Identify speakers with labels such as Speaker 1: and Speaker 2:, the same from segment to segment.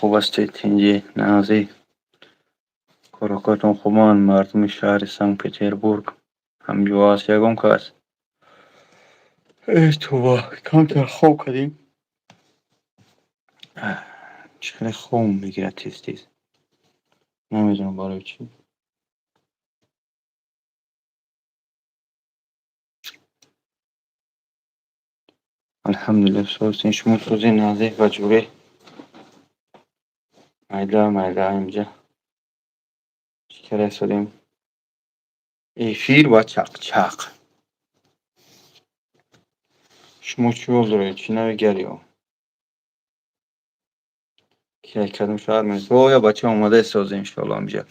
Speaker 1: Хуб ҳастед, тинҷӣ, нағзӣ, корокотон хубанд? Мардуми шаҳри Санкт-Петербург ҳамҷо ҳаст ягон кас? Эй тоба, камтар хоб кардем. Чӣ хеле хоб мегирад тез-тез. Намедонам барои чӣ. Алҳамдулилла, созин, шумо созин, нағзӣ ва ҷурӣ. Майда майда инҷа. Чӣ кара истодем? Эфир ва чақчақ. Шумо чӣ ҳол доред? Чӣ навигариё? Ки кадом шаҳр мест? О, я бача омода истозем иншоалло инҷа.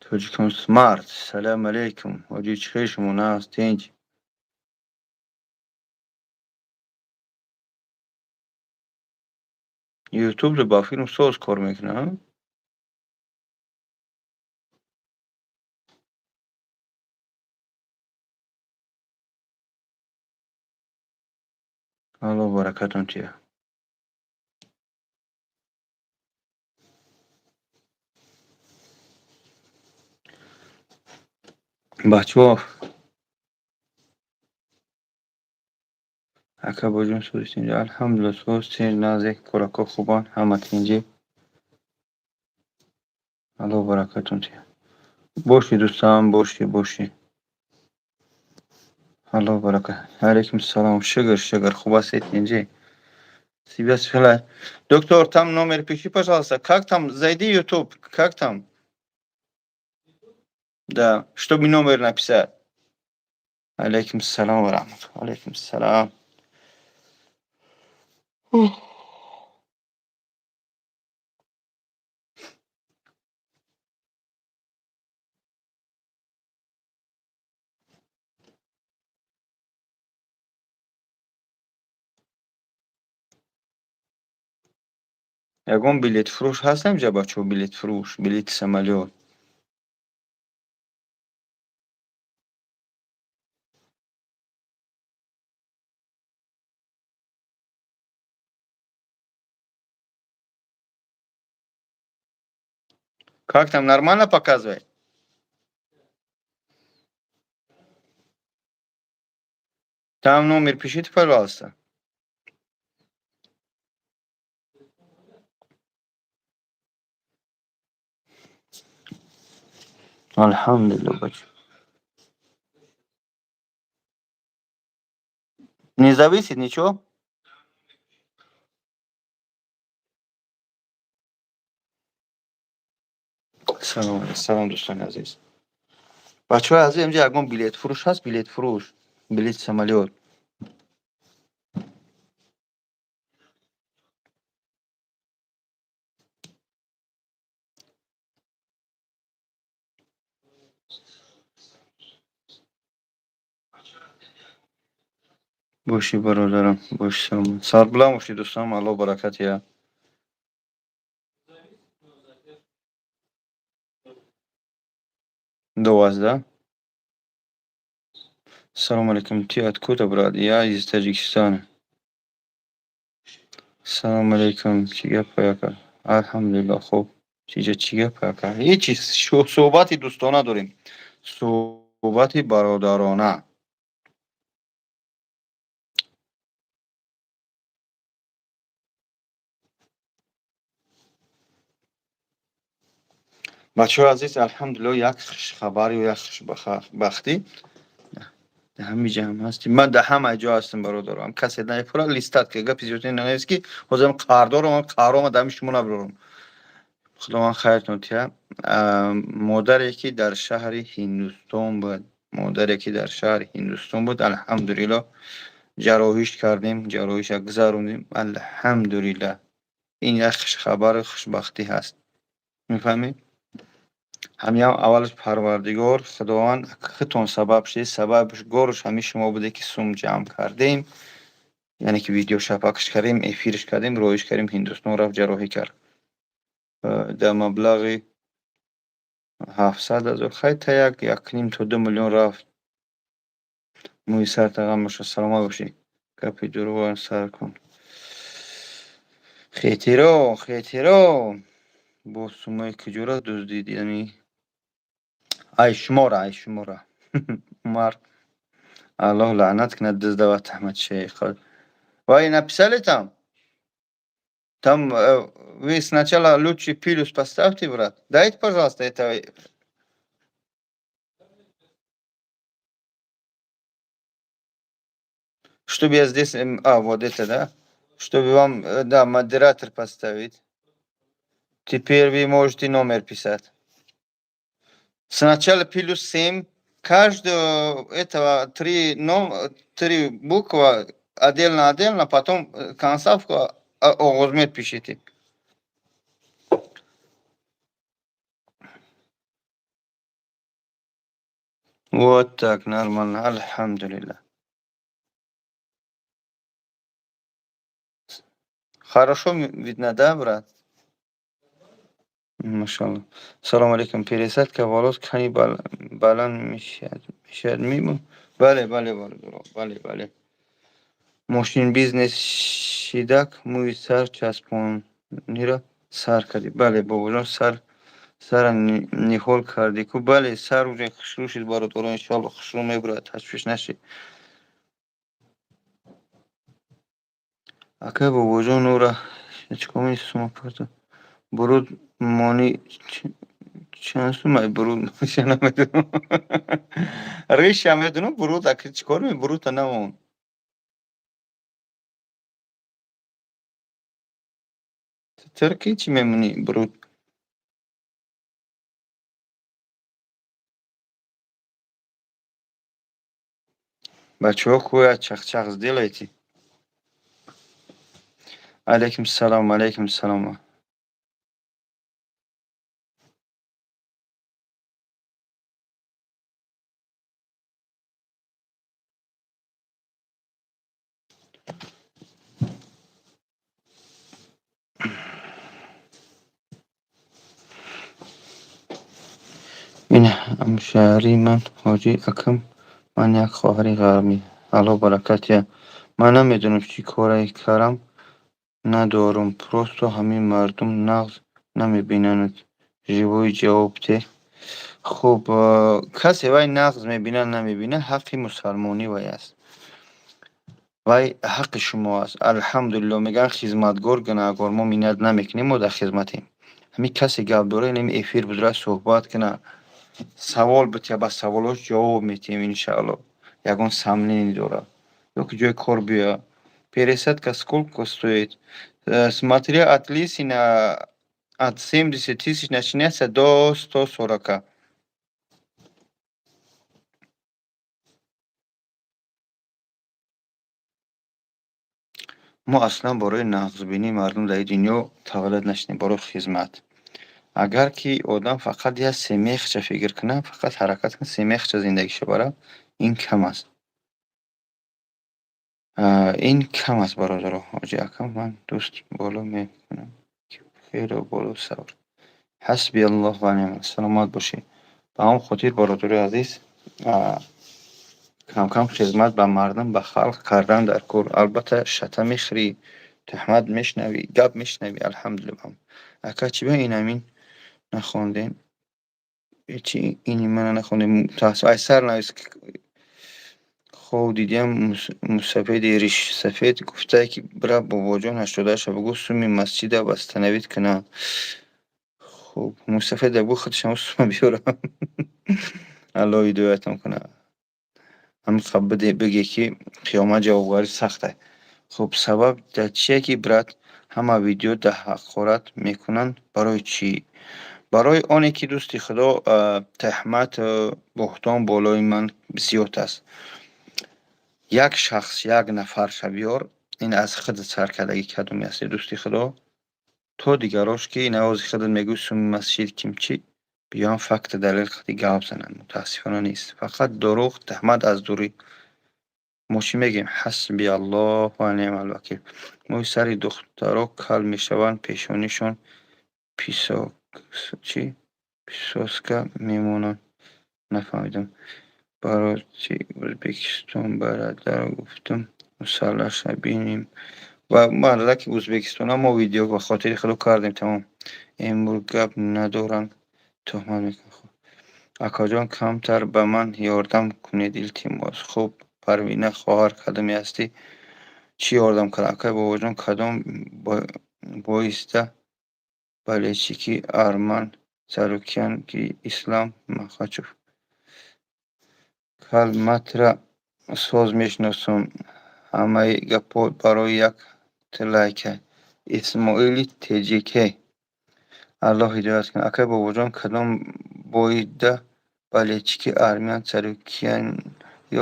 Speaker 1: Тоҷикон смарт. Салам алейкум. Ҳоҷӣ, чӣ хел шумо, нағз, тинҷ? Ютуб ба филм соз кор мекунад? Аллоҳ баракатон тия. Бачаҳо, ака боҷон, соз тинҷ? Алҳамдулилла, соз, тинҷ, нағзе, корако хубанд, ҳама тинҷӣ. Аллоҳ баракатон тия. Бошӣ, дӯстам, бошӣ, бошӣ. Аллоҳ баракат. Алейкум салом. Шукр, шукр. Хуб ҳастед, тинҷӣ? Себя желаю. Доктор, там номер пиши, пожалуйста. Как там? Зайди в YouTube. Как там? Да, чтобы номер написать. Алейкум салом ва раҳматуллоҳ. Алейкум салом. Ягон билетфурӯш ҳаст инҷа, бачаҳо? Билетфурӯш, билети самолёт. Как там, нормально показывает? Там номер пишите, пожалуйста. Алҳамдулилла, бача. Не зависит ничего? Салом, салом, дӯстони азиз. Бачаҳои азиз, инҷа ягон билетфурӯш ҳаст? Билетфурӯш, билети самолёт. Бошӣ, бародарам, бошӣ, саломат. Сарбуланд бошӣ, дӯстам, Аллоҳ баракат диҳад. До вас, да? Салом алейкум. Ты откуда, брат? Я из Таджикистана. Салом алейкум. Чӣ гап, ака? Алҳамдулилла, хуб. Чиҷа чӣ гап, ака? Ҳечи, суҳбати дӯстона дорем. Суҳбати бародарона. Бачаҳои азиз, алҳамдулилло, як хушхабар ё як хушбахтӣ. Дар ҳамин ҷа ҳам ҳастем. Ман дар ҳама ҷо ҳастам, бародарам. Касе наепура листат ки гапи зиёде нанавис, ки ҳозирам қардорам, қарома дар ҳамин шумо набирорам. Худованд хайртон тиҳад. Модаре ки дар шаҳри Ҳиндустон буд, модаре ки дар шаҳри Ҳиндустон буд, алҳамдулилло, ҷарроҳиш кардем, ҷарроҳиша гузарондем. Алҳамдулилла. Ин як хушхабару хушбахтӣ ҳаст. Мефаҳмед? Ҳамиам аввалаш Парвардигор Худованд худтон сабаб шудед, сабабгорш ҳамин шумо буде, ки сум ҷамъ кардем, яъне ки видеошапакш кардем, эфирш кардем, роиш кардем, Ҳиндустон рафт, ҷарроҳӣ кард. Дар маблағи 700 000, хай, та як, якним то 2 миллион рафт. Мӯи сарта ғам бошад, саломат бошӣ. Гапи дурӯғ сар кун. Хетеро, хетеро. Бо суммаи куҷора дуздидани? Ай шумора, ай шумора. Умар. Аллоҳ лаънат кунад дузда ва таҳматшаи. Вы написали там? Там вы сначала лучше плюс поставьте, брат. Дайте, пожалуйста, это. Чтобы я здесь. А, вот это, да? Чтобы вам, да, модератор поставить. Теперь вы можете номер писать. Сначала плюс 7. Каждого этого три, три буквы отдельно, отдельно, потом концовку оғозмед пишите. Вот так, нормально, алҳамдулиллах. Хорошо видно, да, брат? Машалло. Салом алейкум. Пересадка волос кани баланд мешавад миму? Бале, бале, бале, бале. Мошин бизнес шидак мӯи сар часпонира сар кардӣ. Бале, бобоҷон, сар сара ниҳол кардӣ ку. Бале, сар уже хушрӯ шуд, бародарон, иншоалло хушрӯ мебурад, ташвиш нашед. Акай бобоҷон, ӯра чикор сума парто? Буруд мони чанд сумай буруд намедонам. Риша медонам, буруд аки чикор ме бурута намон. Турки чӣ мемонӣ буруд? Бачаҳо, хуя чахчах сделайте. Алейкум салом, алейкум салом. Ин ҳамшаҳрии ман ҳоҷӣ акам, ман як хоҳари ғарбӣ. Аллоҳ баракат диҳад. Ман намедонам чӣ коре карам надорум, просто ҳамин мардум нағз намебинанд. Живой ҷавоб деҳ. Хуб, касе вай нағз мебинад, намебинад, ҳаққи мусалмонӣ вай аст. Вай ҳаққи шумо аст. Алҳамдулилло, мегӯянд, хизматгор гунаҳгор. Мо миннат намекунем, мо дар хизматем. Ҳамин касе гап дора, инами эфир бузра суҳбат кунад, савол бития, ба саволош ҷавоб метиҳем, иншаалло. Ягон сомнение дорад ё ки ҷои кор биёяд. Пересадка сколько стоит? Смотря от лысина, от 70 тысяч начинается до 140. Мо аслан барои нағзбинии мардум дар ин дунё таваллуд нашудем, барои хизмат. Агар ки одам фақат як семехча фикр кунад, фақат ҳаракат кунад, семехча зиндагиша барад, ин кам аст. Ин кам аст, бародаро. Ҳоҷи акам, ман дӯст боло мекунам, хело боло сабр. Ҳасби Аллоҳ ва неъма. Саломат бошед. Ба ҳамон хотир, бародарои азиз, камкам хизмат ба мардум, ба халқ кардан дар кор. Албатта, шата мехӯрӣ, туҳмат мешунавӣ, гап мешунавӣ, алҳамдулилло. Ака, чӣ ба ин ҳамин нахондем? Чи ини мана нахондем? Ай сар навис. Хоб дидиам, мусафеди ришсафед гуфтае, ки бира бобоҷон 88-а бугӯ, суми масҷида восстановить кунад. Хуб, мусафеда бугӯ, худашам сума биёра. Аллоҳ ҳидоятам кунад. Ҳамин бигӣ, ки қиёмат ҷавобгари сахта. Хуб, сабаб дар чие, ки, брат, ҳама видео да ҳақорат мекунанд? Барои чӣ? Барои оне ки, дӯсти худо, таҳмат, буҳтон болои ман зиёд аст. Як шахс, як нафарша биёр, ин аз худат саркардагӣ кардуми ҳасти, дӯсти худо, то дигарош, ки навози худат мегӯй, суми масҷид кимчи биён, факту далел қати гап зананд. Мутаассифона, нест, фақат дурӯғ, таҳмат аз дурӣ. Мо чӣ мегӯем? Ҳасби Аллоҳ ва неъмал вакил. Мӯи сари духтаро кал мешаванд, пешонишон чи причёска мемонанд. Нафаҳмидам. Барои Ӯзбекистон бародар гуфтам, мусаллаша бинем. Ва мардаки Ӯзбекистона мо видео ба хотири худо кардем, тамом. Имрӯз гап надоранд, туҳмат мекунанд. Акаҷон, камтар ба ман ёрдам кунед, илтимос. Хуб, Парвина хоҳар, кадоме ҳастӣ? Чӣ ёрдам кардам? Акай Бобоҷон, кадом боиста болельщики Арман Царукян ки Ислам Махачев? Калматра соз мешиносам. Ҳамаи гапҳо барои як лайка. Исмоили Теҷике. Аллоҳ ҳидоят кунад. Акай Бобоҷон, кадом боида болельщики Арман Царукян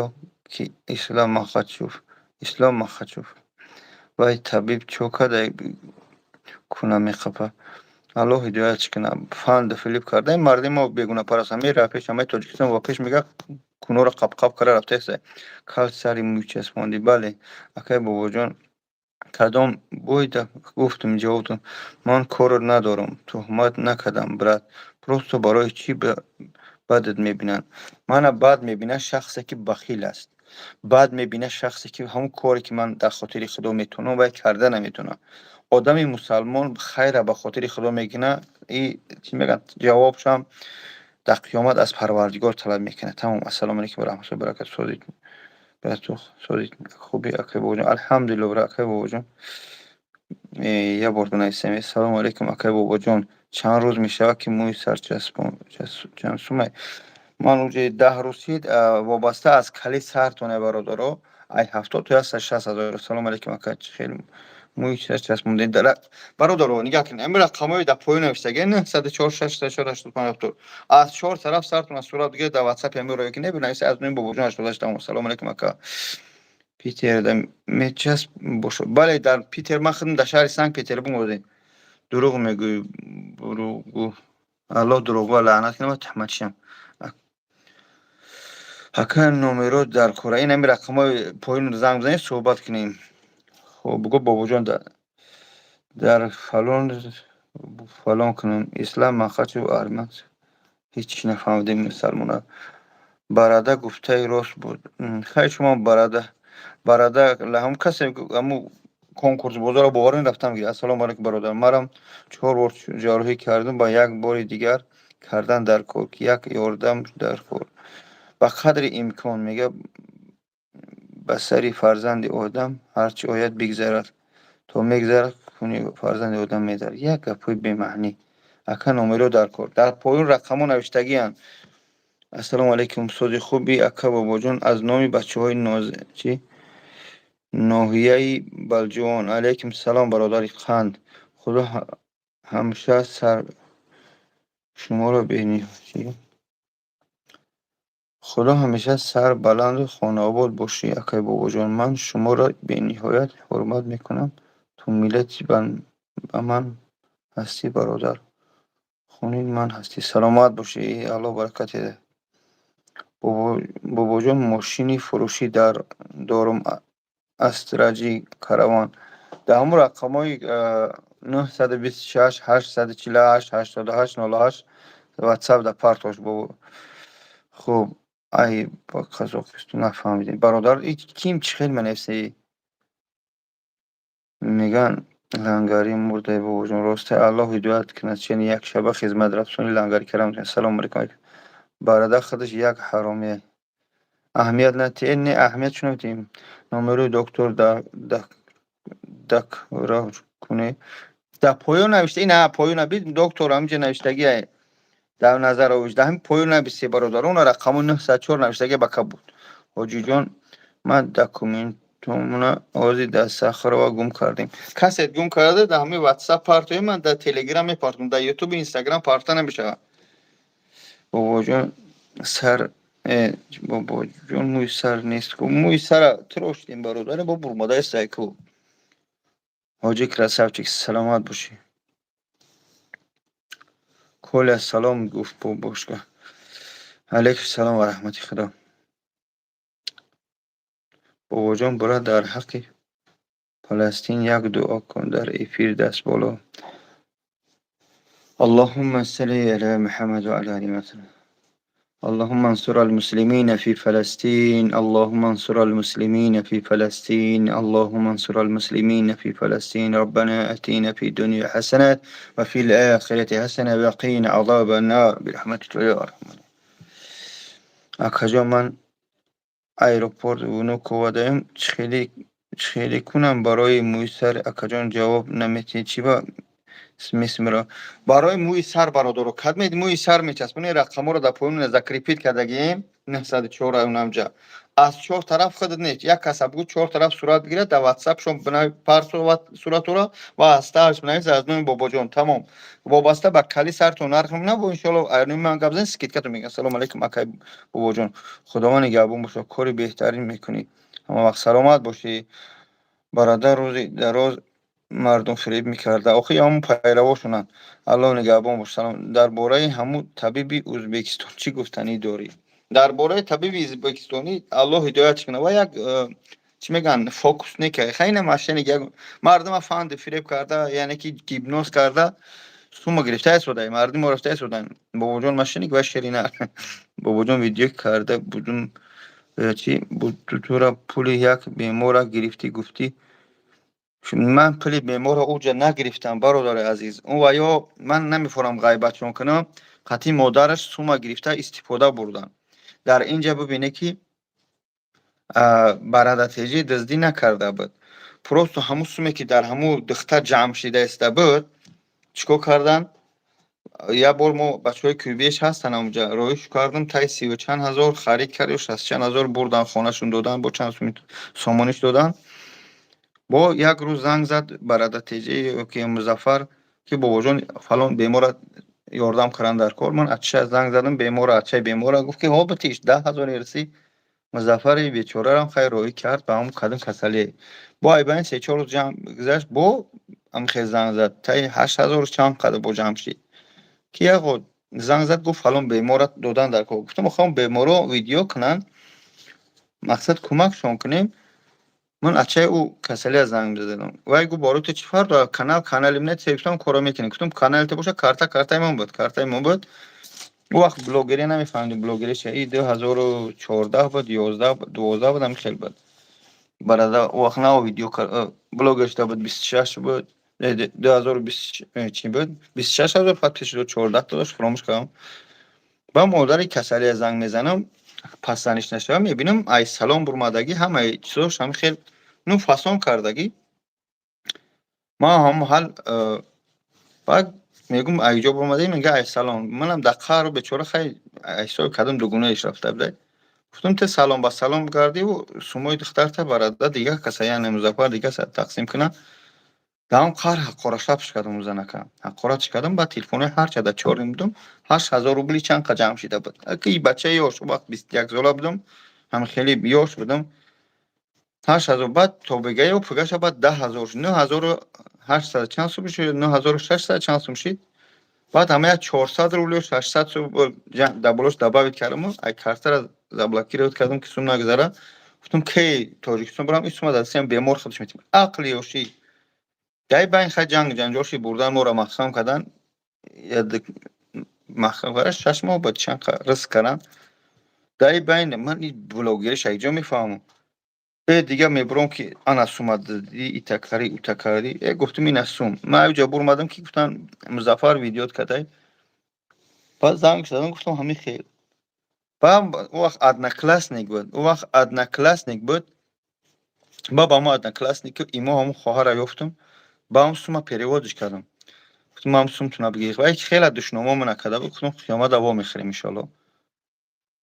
Speaker 1: ё ки Ислам Махачев? Ислом Махачев. Вай табиб чо када куна меқапа? Аллоҳ ҳидоятш кунад. Фанду филиб карда. Ин марди мо бегунапараст. Мера пеш ҳамаи Тоҷикистон ва пеш мега, куноро қапқап карда рафтаест. Кал сари мӯй часпондӣ. Бале, акай Бобоҷон, кадом боида гуфтум, ҷавоб. Ман кор надорам, туҳмат накардам, брат. Просто барои чӣ бадат мебинанд? Мана бад мебинад шахсе, ки бахил аст. Бад мебинад шахсе, ки ҳамон коре, ки ман дар хотири худо метавонам, вай карда наметавонам. Одами мусалмон хайра ба хотири худо мекунад и чӣ мегӯянд, ҷавобшам дар қиёмат аз Парвардигор талаб мекунад. Тамом. Ассалому алайкум ва раҳматуллоҳи баракату. Созид, созид, хуби, акай Бобоҷон? Алҳамдулилло, акай Бобоҷон. Як бор бинависем. Салому алайкум, акай Бобоҷон. Чанд рӯз мешавад, ки мӯи сар чанд сумай? Ман уҷи 10 рӯз шид, вобаста аз кали сартоне, бародаро, ай 70 то 160 ҳазор. Салому алайкум, ака, хеле мӯи сар часпондед. Бародаро, нигаҳ кунед, ҳамин рақамҳои дар поён навиштагӣ: 904 604 85 70. Аз чор тараф сартон аз сурат бигиред, дар Ватсапи ҳамин роя ки небинависа, аз номи Бобоҷон 88. Тамом. Салому алайкум, ака, Питерда мечасп бошад? Бале, дар Питер, ман худам дар шаҳри Санкт Петербург будем. Дурӯғ мегӯӣ, дурӯғгӯ. Аллоҳ дурӯғгӯ лаънат кунад ва туҳматчиам. Ака, номеро дар кора. Ин ҳамин рақамҳои поён занг бизанед, суҳбат кунем. Хуб, бугӯ, Бобоҷон, дар фалон фалон кунам. Ислам Махачев, Арман, ҳеҷ нафаҳмидем, мусалмона. Барада гуфтаи рост буд. Хайр, шумо барада барада ҳам касе ҳамун конкурс бозорро бовар рафтам. Ассалому алайкум, бародар. Марам чор бор ҷарроҳӣ кардам, ба як бори дигар кардан дар кор, ки як ёрдам дар кор. Ба қадри имкон мега, ба сари фарзанди одам ҳарчи ояд, бигзарад. То мегзарад, хуни фарзанди одам медарад. Як гапҳои бемаънӣ. Ака, номеро дар кор. Дар поён рақамҳо навиштагианд. Ассалому алайкум, сози, хуби, ака Бобоҷон? Аз номи бачаҳои чи ноҳияи Балҷувон. Алайкум салом, бародари қанд. Худо ҳамеша сар шуморо бени. Худо ҳамеша сарбаланду хонаобод бошӣ, акай Бобоҷон. Ман шуморо бениҳоят ҳурмат мекунам. Ту миллати ба ман ҳастӣ, бародар. Хунин ман ҳастӣ. Саломат бошӣ, Аллоҳ баракат диҳад. Бобоҷон, мошини фурӯшӣ дорум, Астраҷи Караван. Дар ҳамон рақамҳои 926 848 88 08 Ватсап дар партош. Хуб, ай ба Қазоқистон нафаҳмидем. Бародар, ким чӣ хел менависӣ? Мегӯянд, лангарӣ мурдай, бобоҷон, росте? Аллоҳ ҳидоят кунад, чени як шаба хизматрасони лангарӣ карам. Салому алайкум. Бародар худаш як ҳаромие. Аҳамият натиҳ, не, аҳамият чӣ намедиҳем. Номерои доктор дакра кунед. Дар поён навишта, ина поён бид, доктор ҳаминҷа навиштагие. Дар назар овиш, дар ҳамин поён нависе, бародарон, рақаму 904 навиштагие ба кабуд. Ҳоҷиҷон, ман документомона ҳозир дар Сахарова гум кардем. Касе гум карда, дар ҳамин Ватсап партоем, ман дар Телеграм мепартом, дар Ютуб, Инстаграм парта намешавад. Бобоҷон, сар, бобоҷон, мӯи сар нест. Мӯи сара тироштем, бародар, бо бурмодаест ку. Ҳоҷи красавчик, саломат бошӣ. Коля салом гуфт бошка. Алайкум салом ва раҳмати Худо. Бобоҷон, брат, дар ҳаққи Фаластин як дуо кун дар эфир, даст боло. Аллоҳумма салли ала Муҳаммад ва ала али. اللهم انصر المسلمين في فلسطين، اللهم انصر المسلمين في فلسطين، اللهم انصر المسلمين في فلسطين. ربنا اتنا في الدنيا حسنة وفي الآخرة حسنة وقنا عذاب النار برحمتك يا أرحم. Акаҷон, ман аэропорт Внуково даем, чӣ хеле кунам барои мӯи сар? Акаҷон, ҷавоб наметиҳед, чӣ ба смысл барои мӯи сар? Бародаро, кадмед мӯи сар мечаспонед, рақамҳоро дар поён закрепить кардагием, 904 унамҷа. Аз чор тараф худат не, як каса бугӯ, чор тараф сурат бигирад, дар ватсапшон партова суратуро ва аз таҳаш бинавис: «Аз номи Бобоҷон». Тамом. Вобаста ба кали сартон нарх мебинам, бо иншоалло айноми ман гап занед, скидка то мегӯям. Салому алайкум, акай Бобоҷон, Худованд нигаҳбон бошад, кори беҳтарин мекунӣ, ҳама вақт саломат бошӣ, бародар. Рӯзи дароз мардум фиреб мекарда, охи ҳамун пайравошонанд. Аллоҳ нигаҳбон бош. Салом, дар бораи ҳамун табиби Ӯзбекистон чӣ гуфтанӣ дорӣ? Дар бораи табиби ӯзбекистонӣ, Аллоҳ ҳидоятш кунад, ва як чӣ мегӯянд, фокусник, хайна мошенник, як мардума фанди фиреб карда, яъне ки гипноз карда, сума гирифта истода, мардумо рафта истодан. Бобоҷон, мошенник ва шерина. Бобоҷон, видео карда будум, чӣ буд, тура пули як бемора гирифтӣ, гуфтӣ. Ман пули беморро уҷа нагирифтам, бародари азиз. Ӯ ва ё ман намефорам ғайбатшон кунам, қатъи модараш сума гирифта истифода бурданд. Дар ин ҷа бибинед, ки барадатеҷӣ дуздӣ накарда буд, просто ҳамун суме, ки дар ҳамун духтар ҷамъ шида иста буд, чӣ кор карданд? Як бор мо бачаҳои кӯбиеш ҳастанд, ҳамунҷа роҳиш кардам, таи сиву чанд ҳазор харид кард ё шасту чанд ҳазор бурдан, хонашон додан, бо чанд суми сомониш додан. Бо як рӯз занг зад барадатеҷӣ ки Музаффар, ки бобоҷон, фалон бемора ёрдам кардам дар кор. Ман ача занг задам бемора, ачаи бемора гуфт, ки ҳо, битиш 10 000 ирсӣ. Музаффари бечорарам хайр роҳӣ кард ба ҳамун кадом касалие. Бо айбайн се-чор рӯз ҷамъ гузашт, бо ҳамхел занг зад, таи 8000 чанд қадр бо ҷамъ шид, ки яқо занг зад, гуфт, фалон бемора додан дар кор. Гуфтам, охо, беморо видео кунанд, мақсад кӯмакшон кунем. Ман ачаи ӯ касалия занг мезадам. Вай гуфт: «Барои ту чӣ фарқ дорад? Канал канали ман, гуфтам, коро мекунем». Гуфтам, канали ту боша, карта картаи ман буд, картаи мо буд. Ӯ вақт блогерия намефаҳмидем, блогерия чи. И 2014 буд, 11, 12 буд, ҳамин хел буд, бародар. Ӯ вақт нав видео блогер шуда буд, 26 буд, 2020 чӣ буд, 26 000 подписчик, 14 та дошт, фаромӯш кардам. Ба модари касалия занг мезанам, пасаниш нашава, мебинам, ай салом бурмадагӣ, ҳамаи чизош ҳамин хел ну фасон кардагӣ. Ман ҳамон ҳал баъд мегум: «Айҷо бурмадагӣ?» Мега: «Ай салом». Манам дар қаҳру бечора, хай, ҳисоби кардам, дугунаиш рафта буда. Гуфтам: «Ту салом ба салом гардиву сумои духтарта барада дигар каса, яъне Музаффар дигар тақсим куна». Даҳам қаҳр ҳақорашапш кардам ӯ занака. Ҳақоратш кардам, баъд телефонои ҳарча дар чорим будум, 8000 рубли чанд қа ҷамъ шида буд. Ки бачаи ёш, он вақт 21 сола будум, ҳам хеле ёш будам. 8000, баъд то бегаё пугаша, баъд 10 000 шуд, 9800 чанд сум шуд, 9600 чанд сум шид. Баъд ҳама як 400 рубл ё 600 сум дар болош добавить кардаму ай картара заблокировать кардам, ки сум нагузара. Гуфтам, кей Тоҷикистон барам, ин сума дастиам бемор худаш метим. Ақли ёшӣ. Дай байн хай ҷанг ҷанҷол шид, бурдан моро маҳкам кардан. Маҳкам кардан 6 моҳ буд, чанд риск кардан. Дай байн ман ин блогериш айҷо мефаҳмам. Э, дига мебурам, ки ана сума дидӣ, ита карӣ, ута кардӣ. Э, гуфтам, ина сум. Ман аёҷа бурмадам, ки гуфтан, Музаффар видеот кардай. Баъд занг задам, гуфтам, ҳамин хел. Баъд ӯ вақт одноклассник буд. Ӯ вақт одноклассник буд. Ба мо однокласснику имо ҳамун хоҳарро ёфтум. Ба ҳамун сума перевод иш кардам. Гуфтам, ман сумтона бигир. Ва хеле душномо мана карда буд. Гуфтам, қиёмат во мехӯрем, иншоалло.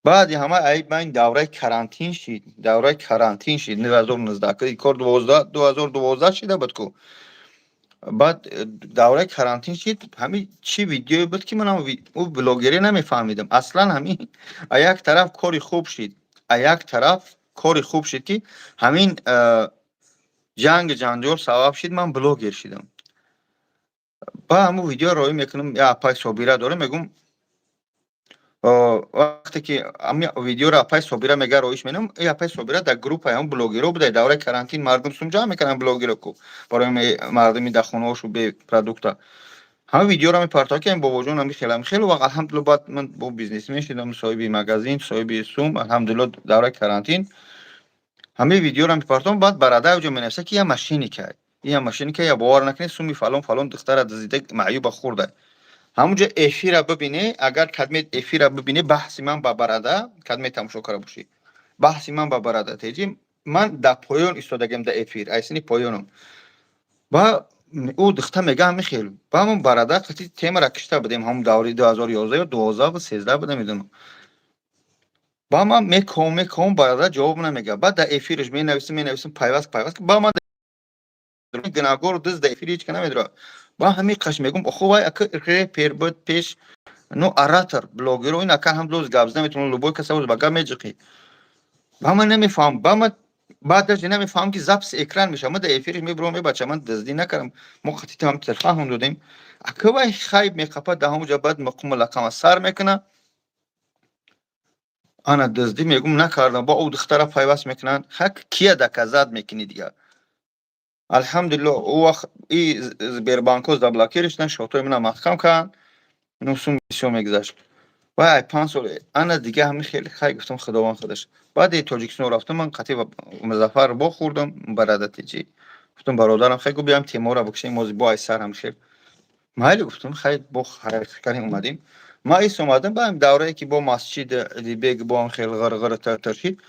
Speaker 1: Баъди ҳама айб ман давраи карантин шид. Давраи карантин шид 2019. Кор 2012 шида буд ку. Баъд давраи карантин шид, ҳамин чӣ видеое буд, ки манам ӯ блогерӣ намефаҳмидам. Аслан ҳамин а як тараф кори хуб шид. А як тараф кори хуб шид, ки ҳамин ҷанги ҷанҷол сабаб шид, ман блогер шидам. Ба ҳамун видео роҳӣ мекунам, я апай Собира дорем, мегӯм, вақте ки ҳамин видеоро апай Собира мега, роиш менам, и апай Собира дар группаи ҳамун блогерҳо буда. Давраи карантин мардум сум ҷамъ мекарданд, блогерро ку, барои мардуми дар хонаҳошу бе продукта. Ҳама видеоро мепартоа, ки бобоҷон ами хеле хеле вақт, алҳамдулилла, баъд ман бо бизнесмен шудам, соҳиби магазин, соҳиби сум, алҳамдулилла, давраи карантин ҳамаи видеоро мепартом. Баъд барадар ҷо менависа, ки я мошенника, я мошенника, я бовар накунед, суми фалон фалон духтара дизида, маъюба хӯрда. Ҳамунҷо эфира бибине, агар кадмет эфира бибине, баҳси ман ба барада кадме тамошо кара бошӣ, баҳси ман ба барада теҷи, ман дар поён истодагем, дар эфир айсини поёнам. Ба ӯ духта мега ҳами хел ба ман барада қати темара кишта будем. Ҳамун даври 2011 ё 12 буд, 13 буд, намедонам. Ба ман меком, меком, барада ҷавоб намега. Баъд дар эфираш менависам, менависам, пайваст, пайваст, ба ман гунаҳгору дизд дар эфир ҳеҷ ка намедорад. Ба ҳамин қаш мегум, охо, вай ака репер буд пеш, ну, оратор, блогеро, ин ака ҳам лоз гап зада метавонад, любой каса ба гап меҷиқӣ. Ба ман намефаҳмам, ба ман баъд даже намефаҳмам, ки запись экран мешавад. Ман дар эфириш мебурам: «Э, бача, ман дуздӣ накардам, мо қатитам фаҳм додем». Ака вай хайб меқапад дар ҳамон ҷо, баъд мақума лақама сар мекунад, ана дуздӣ мегум накардам, бо ӯ духтара пайваст мекунанд. Хак кия доказать мекунӣ дигар? Алҳамдулилло, ӯ вақт и Сбербанкҳо заблокир шуданд, счётҳои мана маҳкам карданд, ну, сум бисёр мегузашт. Вай 5 сол ана дига ҳами хеле хай гуфтам, худованд худаш. Баъди Тоҷикистон рафтам, ман қатъи Музаффар бохӯрдам, барадати чӣ гуфтам, бародарам, хай, гу биям темора бикшем, мози бо ай сар ҳам хел майли, гуфтам, хай, бо хайр омадем. Ман ис омадам ба даврае ки бо масҷид Идибег бо ҳам хел ғирғир тартар шид,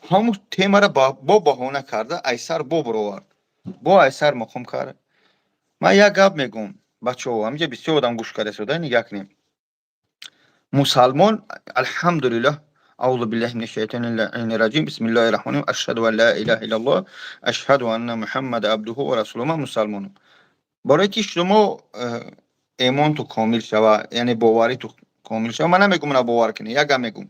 Speaker 1: ҳамун темара бо баҳона карда айсар бо баровард, бо айсар мақом кард. Ман як гап мегӯм, бачаҳо, ҳаминҷа бисёр одам гӯш карда истода, нигаҳ кунем. Мусалмон, алҳамдулиллаҳ, аузу биллаҳи мина шайтони раҷим, бисмиллаҳи раҳмони раҳим, ашҳаду ан ла илаҳа иллаллоҳ, ашҳаду анна Муҳаммада абдуҳу ва расулуҳ. Ман мусалмонам. Барое ки шумо эмонту комил шава, яъне бовариту комил шава, ман намегӯм на бовар кунӣ, як гап мегӯм.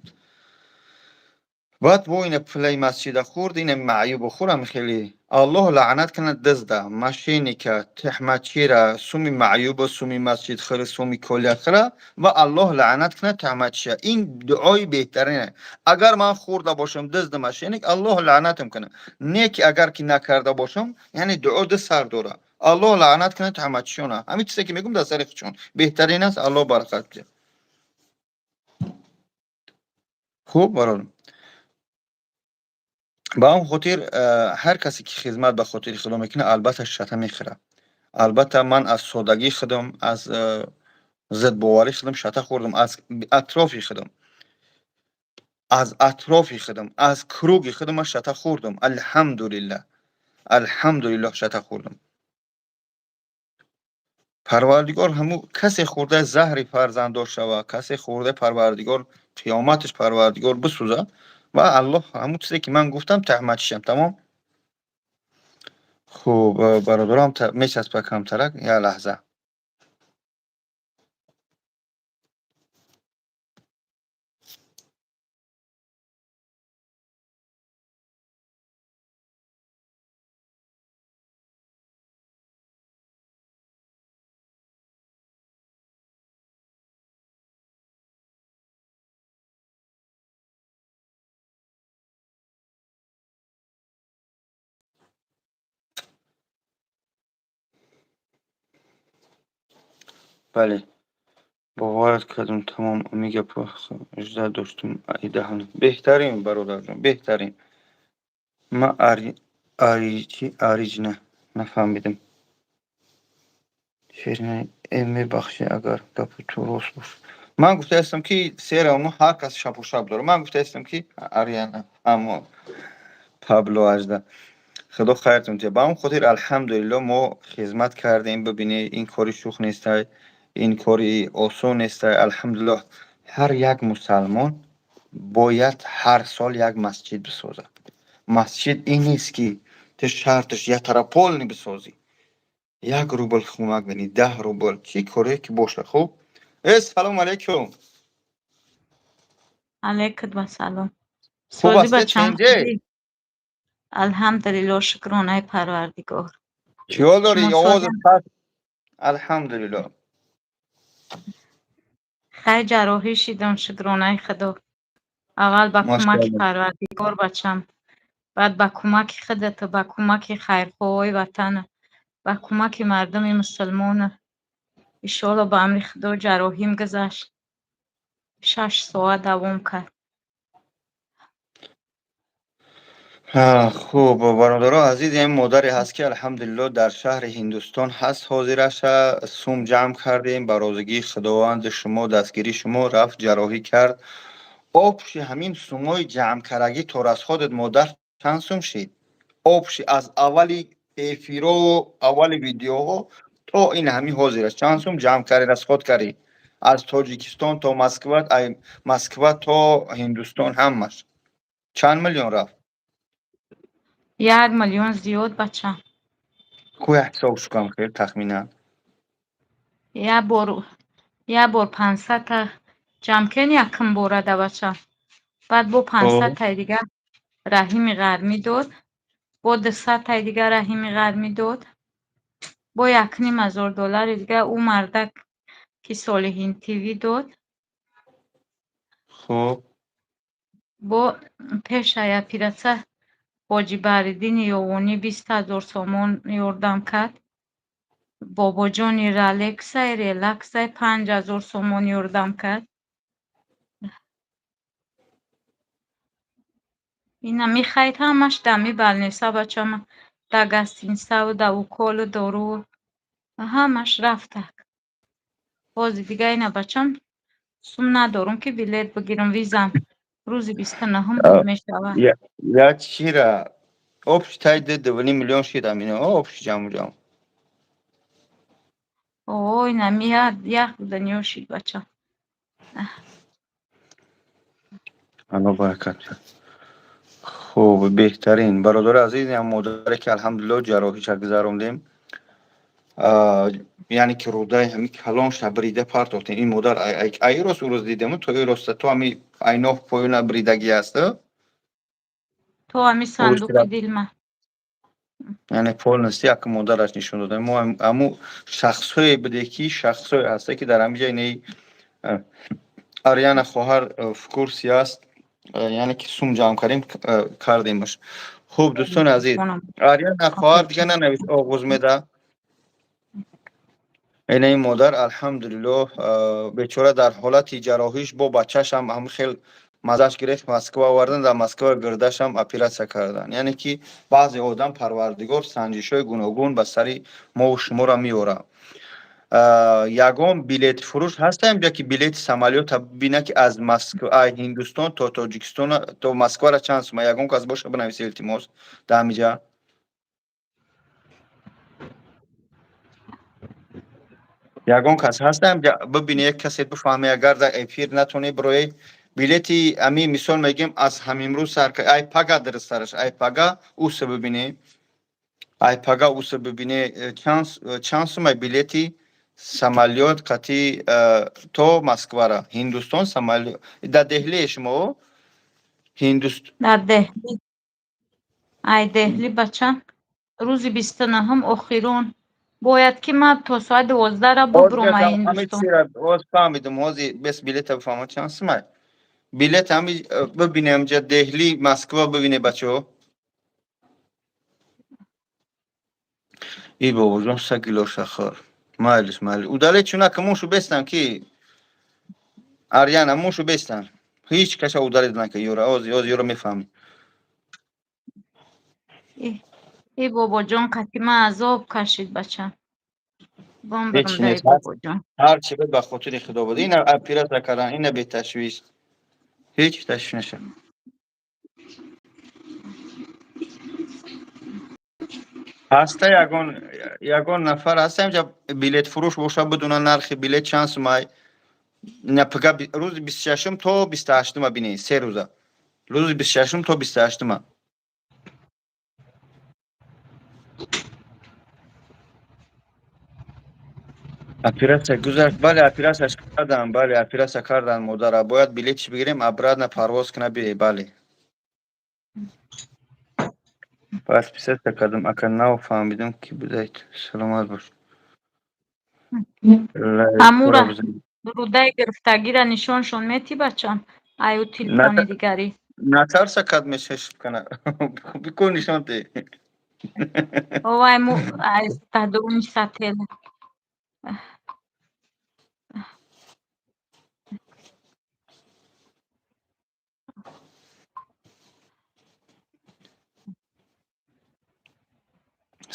Speaker 1: Баъд бо ина пулаи масҷида хӯрд, ина маъюбу хӯрам, хеле Аллоҳ лаънат кунад дизда, мошенника, тӯҳматчира, суми маъюба, суми масҷид хӯра, суми колия хӯра ва Аллоҳ лаънат кунад тӯҳматчия. Ин дуои беҳтарине. Агар ман хӯрда бошам, дизду мошенник, Аллоҳ лаънатам кунад. Не ки агар ки накарда бошам, яъне дуо ду сар дорад. Аллоҳ лаънат кунад тӯҳматчиёна. Ҳамин чизе ки мегӯм дар сари худшон беҳтарин аст, Аллоҳ баракат диҳад. Хуб, бародарам, ба он хотир ҳар касе ки хизмат ба хотири худо мекунад, албатта шата мехӯрад. Албатта, ман аз содагии худам, аз зидбоварии худам шата хӯрдам, аз атрофи худам, аз атрофи худам, аз круги худам ман шата хӯрдам. Алҳамдулиллаҳ, алҳамдулиллоҳ, шата хӯрдам. Парвардигор ҳамун касе хӯрда заҳри фарзанддор шава, касе хӯрда, Парвардигор қиёматаш Парвардигор бисӯзад ва Аллоҳ ҳамун чизе ки ман гуфтам таҳматшам тамом. Хуб, бародарам, мечаспа камтарак, як лаҳза. Бале, боварат кардам, тамом, ами гапро жда доштум. Айдаҳан беҳтарин, бародарҷон, беҳтарин. Ман аричи ариҷна нафаҳмидам. Мебахшӣ, агар гапи ту рост бошад. Ман гуфтаастам, ки серавно ҳар кас шабу шаб дорад. Ман гуфтаастам, ки Ариана, аммо Пабло ажда. Худо хайртон диҳад. Ба он хотир, алҳамдулилло, мо хизмат кардем. Бибинед, ин кори шӯх нестай, ин кори осон нестай. Алҳамдулиллоҳ, ҳар як мусалмон бояд ҳар сол як масҷид бисозад. Масҷид ин нест, ки ту шарташ яктарафполный бисозӣ. 1 рубл кӯмак бинӣ, 10 рубл, чӣ коре ки бошад. Хуб, э, салому алайкум.
Speaker 2: Алайкум ассалом.
Speaker 1: Хуб
Speaker 2: Сози
Speaker 1: ҳастед?
Speaker 2: бачам.
Speaker 1: Тинҷе?
Speaker 2: Алҳамдулилло, шукронаи Парвардигор.
Speaker 1: Чӣ ҳол дорӣ?
Speaker 2: Шумо
Speaker 1: Овозат
Speaker 2: созем?
Speaker 1: паст. Алҳамдулилло.
Speaker 2: Хай, ҷарроҳӣ шидам, шукронаи Худо. Аввал ба кӯмаки
Speaker 1: Машаалло.
Speaker 2: Парвардигор, бачам, баъд ба кӯмаки худату, ба кӯмаки хайрхоҳои ватану, ба кӯмаки мардуми мусулмону. Иншоалло, ба амри Худо, ҷарроҳим гузашт. 6 соат давом кард.
Speaker 1: Хуб, бародаро азиз, ин модаре ҳаст, ки алҳамдулилло дар шаҳри Ҳиндустон ҳаст. Ҳозираша сум ҷамъ кардем, ба розигии Худованди шумо, дастгирии шумо, рафт, ҷарроҳӣ кард. Общий ҳамин сумои ҷамъкардагӣ то расходет, модар, чанд сум шид? Общий аз аввали эфирову аввали видеоҳо то ин ҳамин ҳозираш чанд сум ҷамъ кардӣ, расход кардӣ? Аз Тоҷикистон то Москва, Москва то Ҳиндустон, ҳамаш чанд миллион рафт?
Speaker 2: 1 миллион зиёд, бача.
Speaker 1: Ку як ҳисоб шукам, хел тахминан.
Speaker 2: Як бор 500-та ҷамъ кен, якум бора да, бача. Баъд бо 500-таи дига Раҳими Ғармӣ дод, бо 200-таи дига Раҳими Ғармӣ дод, бо 1500 доллари дига ӯ мардак, ки Солиҳин ТВ, дод. Бо пешай операция Ҳоҷи Баҳриддини Ёвонӣ 20 000 сомон ёрдам кард. Бобоҷони Ралексай, Релаксай, 5000 сомон ёрдам кард. Ина мехайд, ҳамаш дами больница, бачама, да гостиницаву да уколу дору ҳамаш рафтак. Ҳозир дига ина, бачам, сум надорум, ки билет бигирам, визам рӯзи 29-ум мешавад.
Speaker 1: Я чира общий тай 2,5 миллион шид амино общий ҷамъу ҷамъ.
Speaker 2: Ой, нами як дунё шид, бачам.
Speaker 1: Алло баракат. Хуб, беҳтарин, бародари азиз, ям модаре, ки алҳамдулилло ҷарроҳиша гузарондем, яъне ки рӯдаи ҳами калонша брида партохтем. Ин модар ай рост ӯ рӯз дидему то и роста, то ҳами айноф поёна бридагӣ аст.
Speaker 2: То ҳами сандуқи дилма.
Speaker 1: Яъне полностью як модараш нишон додем. Мо ҳаму шахсҳое буде, ки шахсҳое ҳаста, ки дар ҳамиҷа инаи Ариана хоҳар в курсе аст, яъне ки сум ҷамъ кардем, кардемаш. Хуб, дӯстони азиз, Ариана хоҳар дига нанавис, оғоз меда. Инаи модар, алҳамдулиллоҳ, бечора дар ҳолати ҷарроҳиш бо бачашам ҳам хел мазаш гирифт, Москва овардан, дар Москва гирдашам оператсия кардан. Яъне ки баъзе одам Парвардигор санҷишҳои гуногун ба сари мову шуморо меорад. Ягон билетфурӯш ҳаста инҷа, ки билети самолёта бибина, ки аз Москва, Ҳиндустон то Тоҷикистон, то Москвара чанд сума? Ягон кас боша, бинависе, илтимос, дар ҳамиҷа. Ягон кас ҳаста инҷа, бибине, як касе бифаҳме, агар дар эфир натонӣ бироед, билети ами, мисол мегем, аз ҳамимрӯз сар, ай пага дурусттараш, ай пага уса бибине, ай пага уса бибине, чанд сума билети самолёт қати то Москвара, Ҳиндустон самолёт. Дар Деҳлие шумо Ҳиндуст?
Speaker 2: Дар Деҳлӣ. Ай Деҳлӣ, бача, рӯзи 29-ум охирон бояд, ки ман то соати 12-ра бубурам ай Ҳиндустон.
Speaker 1: Оз фаҳмидум, ҳози бес билета бифаҳмам, чанд сумай билет ҳами бибине, ҳамҷа Деҳлӣ Москва бибине, бачаҳо. И бобоҷон, сагилоша хӯр. Майлиш, майли, удалить чуна ка, мушу бестан, ки Арьяна мушу бестан, ҳеҷ каса удалить нака. Ёра оз оз ёра мефаҳми.
Speaker 2: И бобоҷон қати ман азоб кашид, бача.
Speaker 1: Ҳеҷ
Speaker 2: Бомбарам дай
Speaker 1: нест.
Speaker 2: бобоҷон.
Speaker 1: Ҳар чи буд, ба хотири Худо буд. Ина оператсия кардан, ина беташвиш, ҳеҷ ташвиш наша. Ҳаста ягон нафар ҳаста инҷа, билетфурӯш боша, бидуна нархи билет чанд сумай? На пага, рӯзи 26-ум то 28-ума бинед, 3 рӯза, рӯзи 26-ум то 28-ума. Оператсия гузашт, бале, оператсияш кардам, бале, оператсия кардан модара, бояд билетиш бигирем, обратно парвоз кина бие, бале. Подписаться кардам, ака, нав фаҳмидам, ки будаед. Саломат бош.
Speaker 2: Ҳамура рӯдаи гирифтагира нишоншон метӣ, бачам, аю телефони дигарӣ.
Speaker 1: Натарса, кад мешаш кана бику, нишон те. Овай му ай тадуни сатела.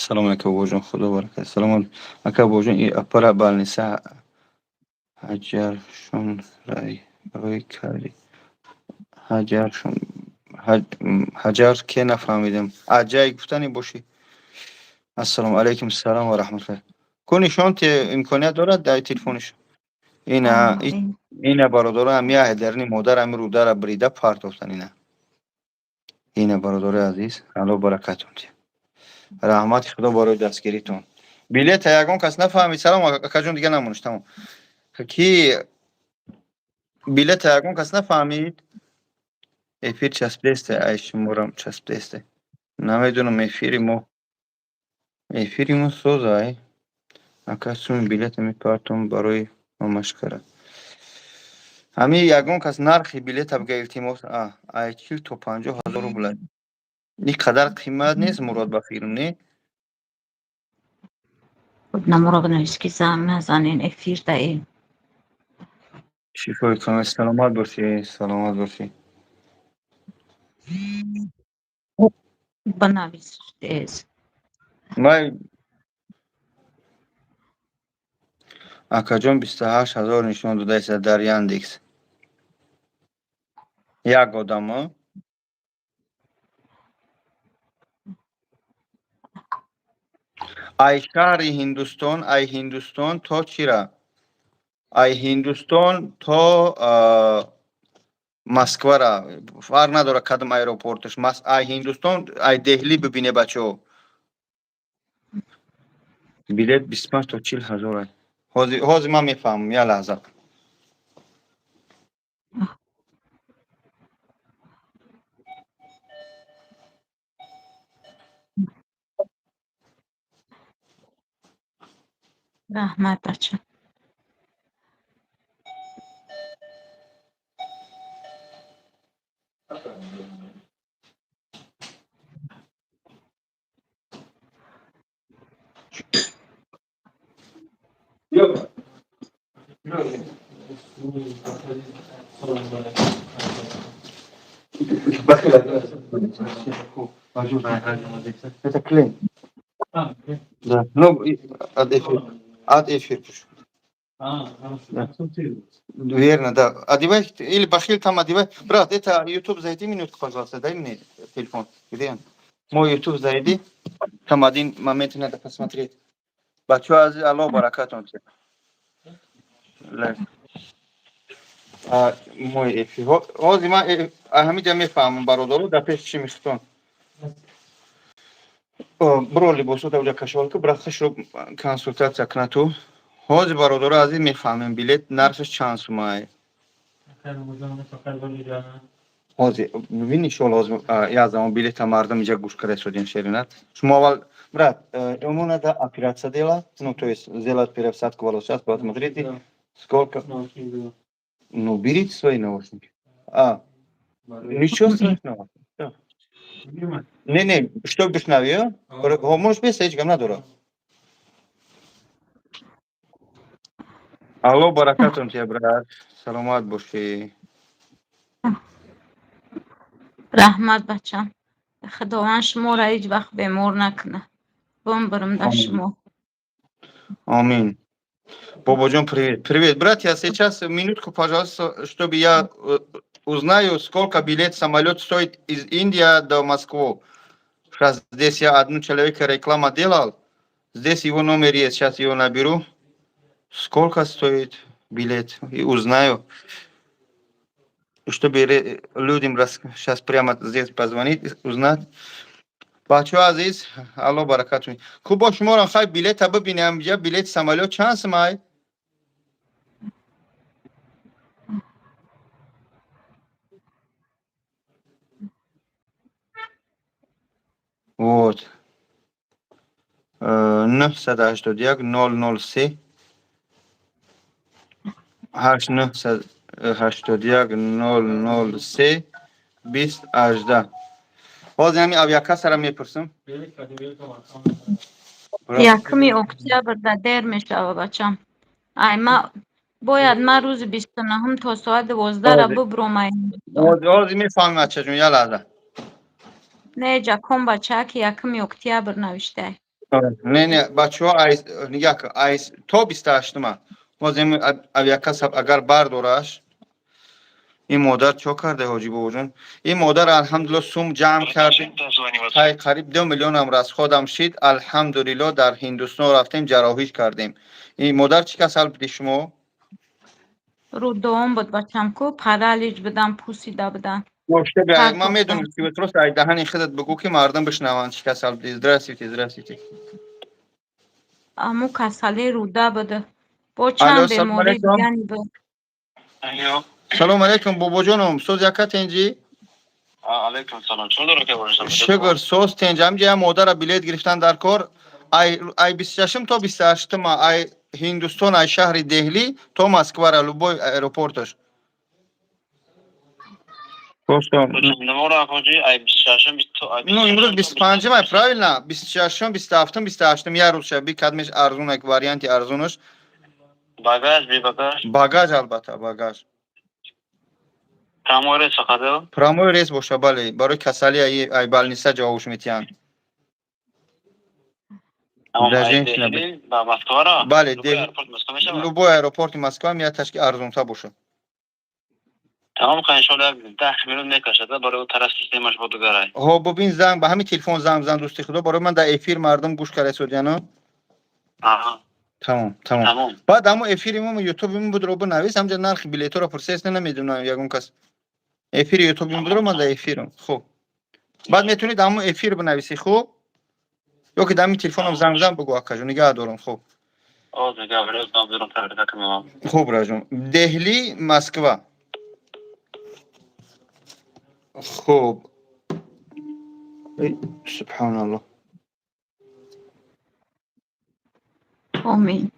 Speaker 1: Салом ака бобоҷон, худо баракат. Салом ака бобоҷон, и апара больница ҳаҷаршон рой карди. Ҳаҷаршон ҳаҷар ке, нафаҳмидам. Аҷай гуфтанӣ бошӣ. Ассалому алайкум салом ва раҳматуллоҳ. Ку нишон те, имконият дорад дар телефониш. Ина ина, бародаро, ам я дарни модар ами рудара брида партофтан ина. Ина, бародарои азиз, Алло баракатон те. Раҳмати Худо барои дастгиритон. Билета ягон кас нафаҳмид. Салом, акаҷон, дига намониш, тамом. Ки билета ягон кас нафаҳмид? Эфир часпдесте, ай шуморам часпдесте. Намедонам, эфири мо созай. Ака, суми билета мепартом барои мамашкара. Ҳами ягон кас нархи билета бига, илтимос. Ай 40 то 50 ҳазор рубл. Ин қадар қимат нест, Мурод, ба филм не?
Speaker 2: Намуро бинавис, ки занг назанен, эфир даем.
Speaker 1: Шифои комил, саломат бошӣ, саломат бошӣ.
Speaker 2: Бинавис тез.
Speaker 1: Май акаҷон, 28 ҳазор нишон додааст дар Яндекс. Як одамо? Ай шаҳри Ҳиндустон, ай Ҳиндустон то чира? Ай Ҳиндустон то Москвара, фарқ надорад кадом аэропорташ. Ай Ҳиндустон, ай Деҳлӣ бибине, бачаҳо. Билет 25 то 40 ҳазор ай. Ҳозир ман мефаҳмам, як лаҳза.
Speaker 2: Раҳмат, бача.
Speaker 1: Это клей. Да. Ну, от эфир. От эфир. Да. Верно, да. Одевай, или бахил там одевай. Брат, это YouTube зайди минутку, пожалуйста, дай мне телефон. Где он? Мой YouTube зайди. Там один момент надо посмотреть. Бачо азиз, Алло баракатон тебе. Мой эфир. Ҳозир ман ҳамиҷа мефаҳмам, бародаро, дар пеши чӣ мехтон. Бро, либосота уҷа кашол ку, брат, хушро консултатсия кунад ту. Ҳозир, бародаро азиз, мефаҳмем, билет нархаш чанд сумай. Ҳозир бибини, шол, ҳозир як замон билета мардум иҷа гӯш карда истодем, шеринат. Шумо аввал, брат, ему надо операция делать, ну, то есть сделать пересадку волос. Сейчас посмотрите, сколько. Ну, берите свои наушники. А, ничего страшного. Не, не, что бишнави, можешь без, ҳеҷ гап надорад. Алло баракатон тия, брат, саломат бошӣ.
Speaker 2: Раҳмат, бачам. Худованд шуморо ҳеҷ вақт бемор накунад. Бумбурм дар шумо.
Speaker 1: Амин. Бобоҷон, привет. Привет, брат, я сейчас, минутку, пожалуйста, чтобы я узнаю, сколько билет самолет стоит из Индии до Москвы. Сейчас здесь я одну человека реклама делал. Здесь его номер есть, сейчас его наберу. Сколько стоит билет? И узнаю. Чтобы людям сейчас прямо здесь позвонить, узнать. Бачо азиз, Алло баракатун. Хуб, бо шуморо хай билета бибинем, я билет самолет чанд сумай? Вот. 981 003 8 981 003 20 18. Ҳозир ҳамин авиакассара мепурсам.
Speaker 2: 1-уми октябр да дер мешава, бачам. Ай ма бояд ман рӯзи 29-ум то соати 12-ра бубромай.
Speaker 1: Ҳозир мефаҳмем, ачаҷон, як лаҳза.
Speaker 2: Не, ҷакон, бача, ки 1-уми октябр навиштай.
Speaker 1: Не, не, бачаҳо, ай нигаҳ кун, ай то 28-ума ҳозир авиакасса агар бардораш. Ин модар чо карда, ҳоҷӣ бобоҷон? Ин модар, алҳамдулилло, сум ҷамъ кардем, тай қариб 2 миллионам расход ам шид. Алҳамдулилло, дар Ҳиндустон рафтем, ҷарроҳиш кардем. Ин модар чӣ касал буди шумо?
Speaker 2: Рӯдаом буд, бачам, ку паралич будан, пусида будан.
Speaker 1: Ман медонам, ки просто ай даҳани худат бигӯ, ки мардум бишнаванд, чӣ касал буди. Здравствуйте, здравствуйте.
Speaker 2: Аму касали рӯда буд, бо чанд бемории дигани буд.
Speaker 1: Салом алейкум, бобоҷоном, соз яка, тенҷӣ?
Speaker 3: Алейкум салом. Чун дора ки?
Speaker 1: Шукр, соз, тенҷ. Ҳамҷа я модара билет гирифтан дар кор, ай 26-ум то 28-ума, ай Ҳиндустон, ай шаҳри Деҳлӣ то Москвара, любой аэропорташ. Просто ну, имрӯз 25-ум, ай, правильно, 26-ум, 27-ум, 28-ум, як рӯз ша би, кадмеш арзун, як варианти арзунаш.
Speaker 3: Багаж, бе багаж?
Speaker 1: Багаж, албатта, багаж.
Speaker 3: Прямой рейс фақат?
Speaker 1: Прямой рейс боша, бале, барои касали ай больница ҷавобш метиҳанд.
Speaker 3: Ба Москвара?
Speaker 1: Бале, любой аэропорти Москва, мияташ, ки арзунтар боша.
Speaker 3: Тамом, иншоалло, як 10 минут мекашад, барои ӯ тараф системаш бо дугарай.
Speaker 1: Ҳо, бубин, занг ба ҳамин телефон занг бизан, дӯсти худо, барои ман дар эфир мардум гӯш карда истодияну. Тамом, тамом. Баъд ҳамо эфири мо, ютуби будро бинавис, ҳамҷа нархи билетҳоро пурсес, намедонам, ягон кас эфири ютуби будро, ман дар эфирам. Хуб, баъд метавонед ҳамо эфир бинависӣ, хуб, ё ки дар ҳамин телефонам занг бизан, бигӯ. Акаҷон, нигаҳ дорам, хуб. Хуб, раҷон, Деҳлӣ, Москва. Хуб, субҳаналлоҳ.
Speaker 2: Омин.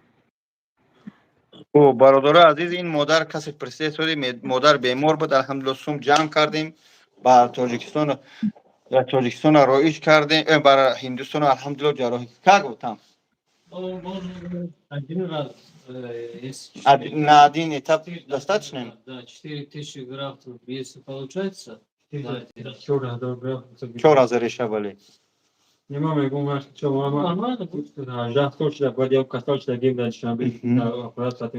Speaker 1: Хуб, бародарои азиз, ин модар, касе пурсида соди, модар бемор буд. Алҳамдулилло, сум ҷамъ кардем, ба Тоҷикистон, дар Тоҷикистон роиш кардем, бар Ҳиндустон, алҳамдулилло, ҷарроҳӣ. Как там?
Speaker 4: Один раз, если
Speaker 1: На один этап достаточно?
Speaker 4: Да, 4000 графтов, если получается.
Speaker 1: Чор ҳазор реша, бале.
Speaker 5: Нема мегум,
Speaker 4: Нормально будет.
Speaker 5: 18 сол шуда, бояд як касал шуда гим дар Душанбе оператсия,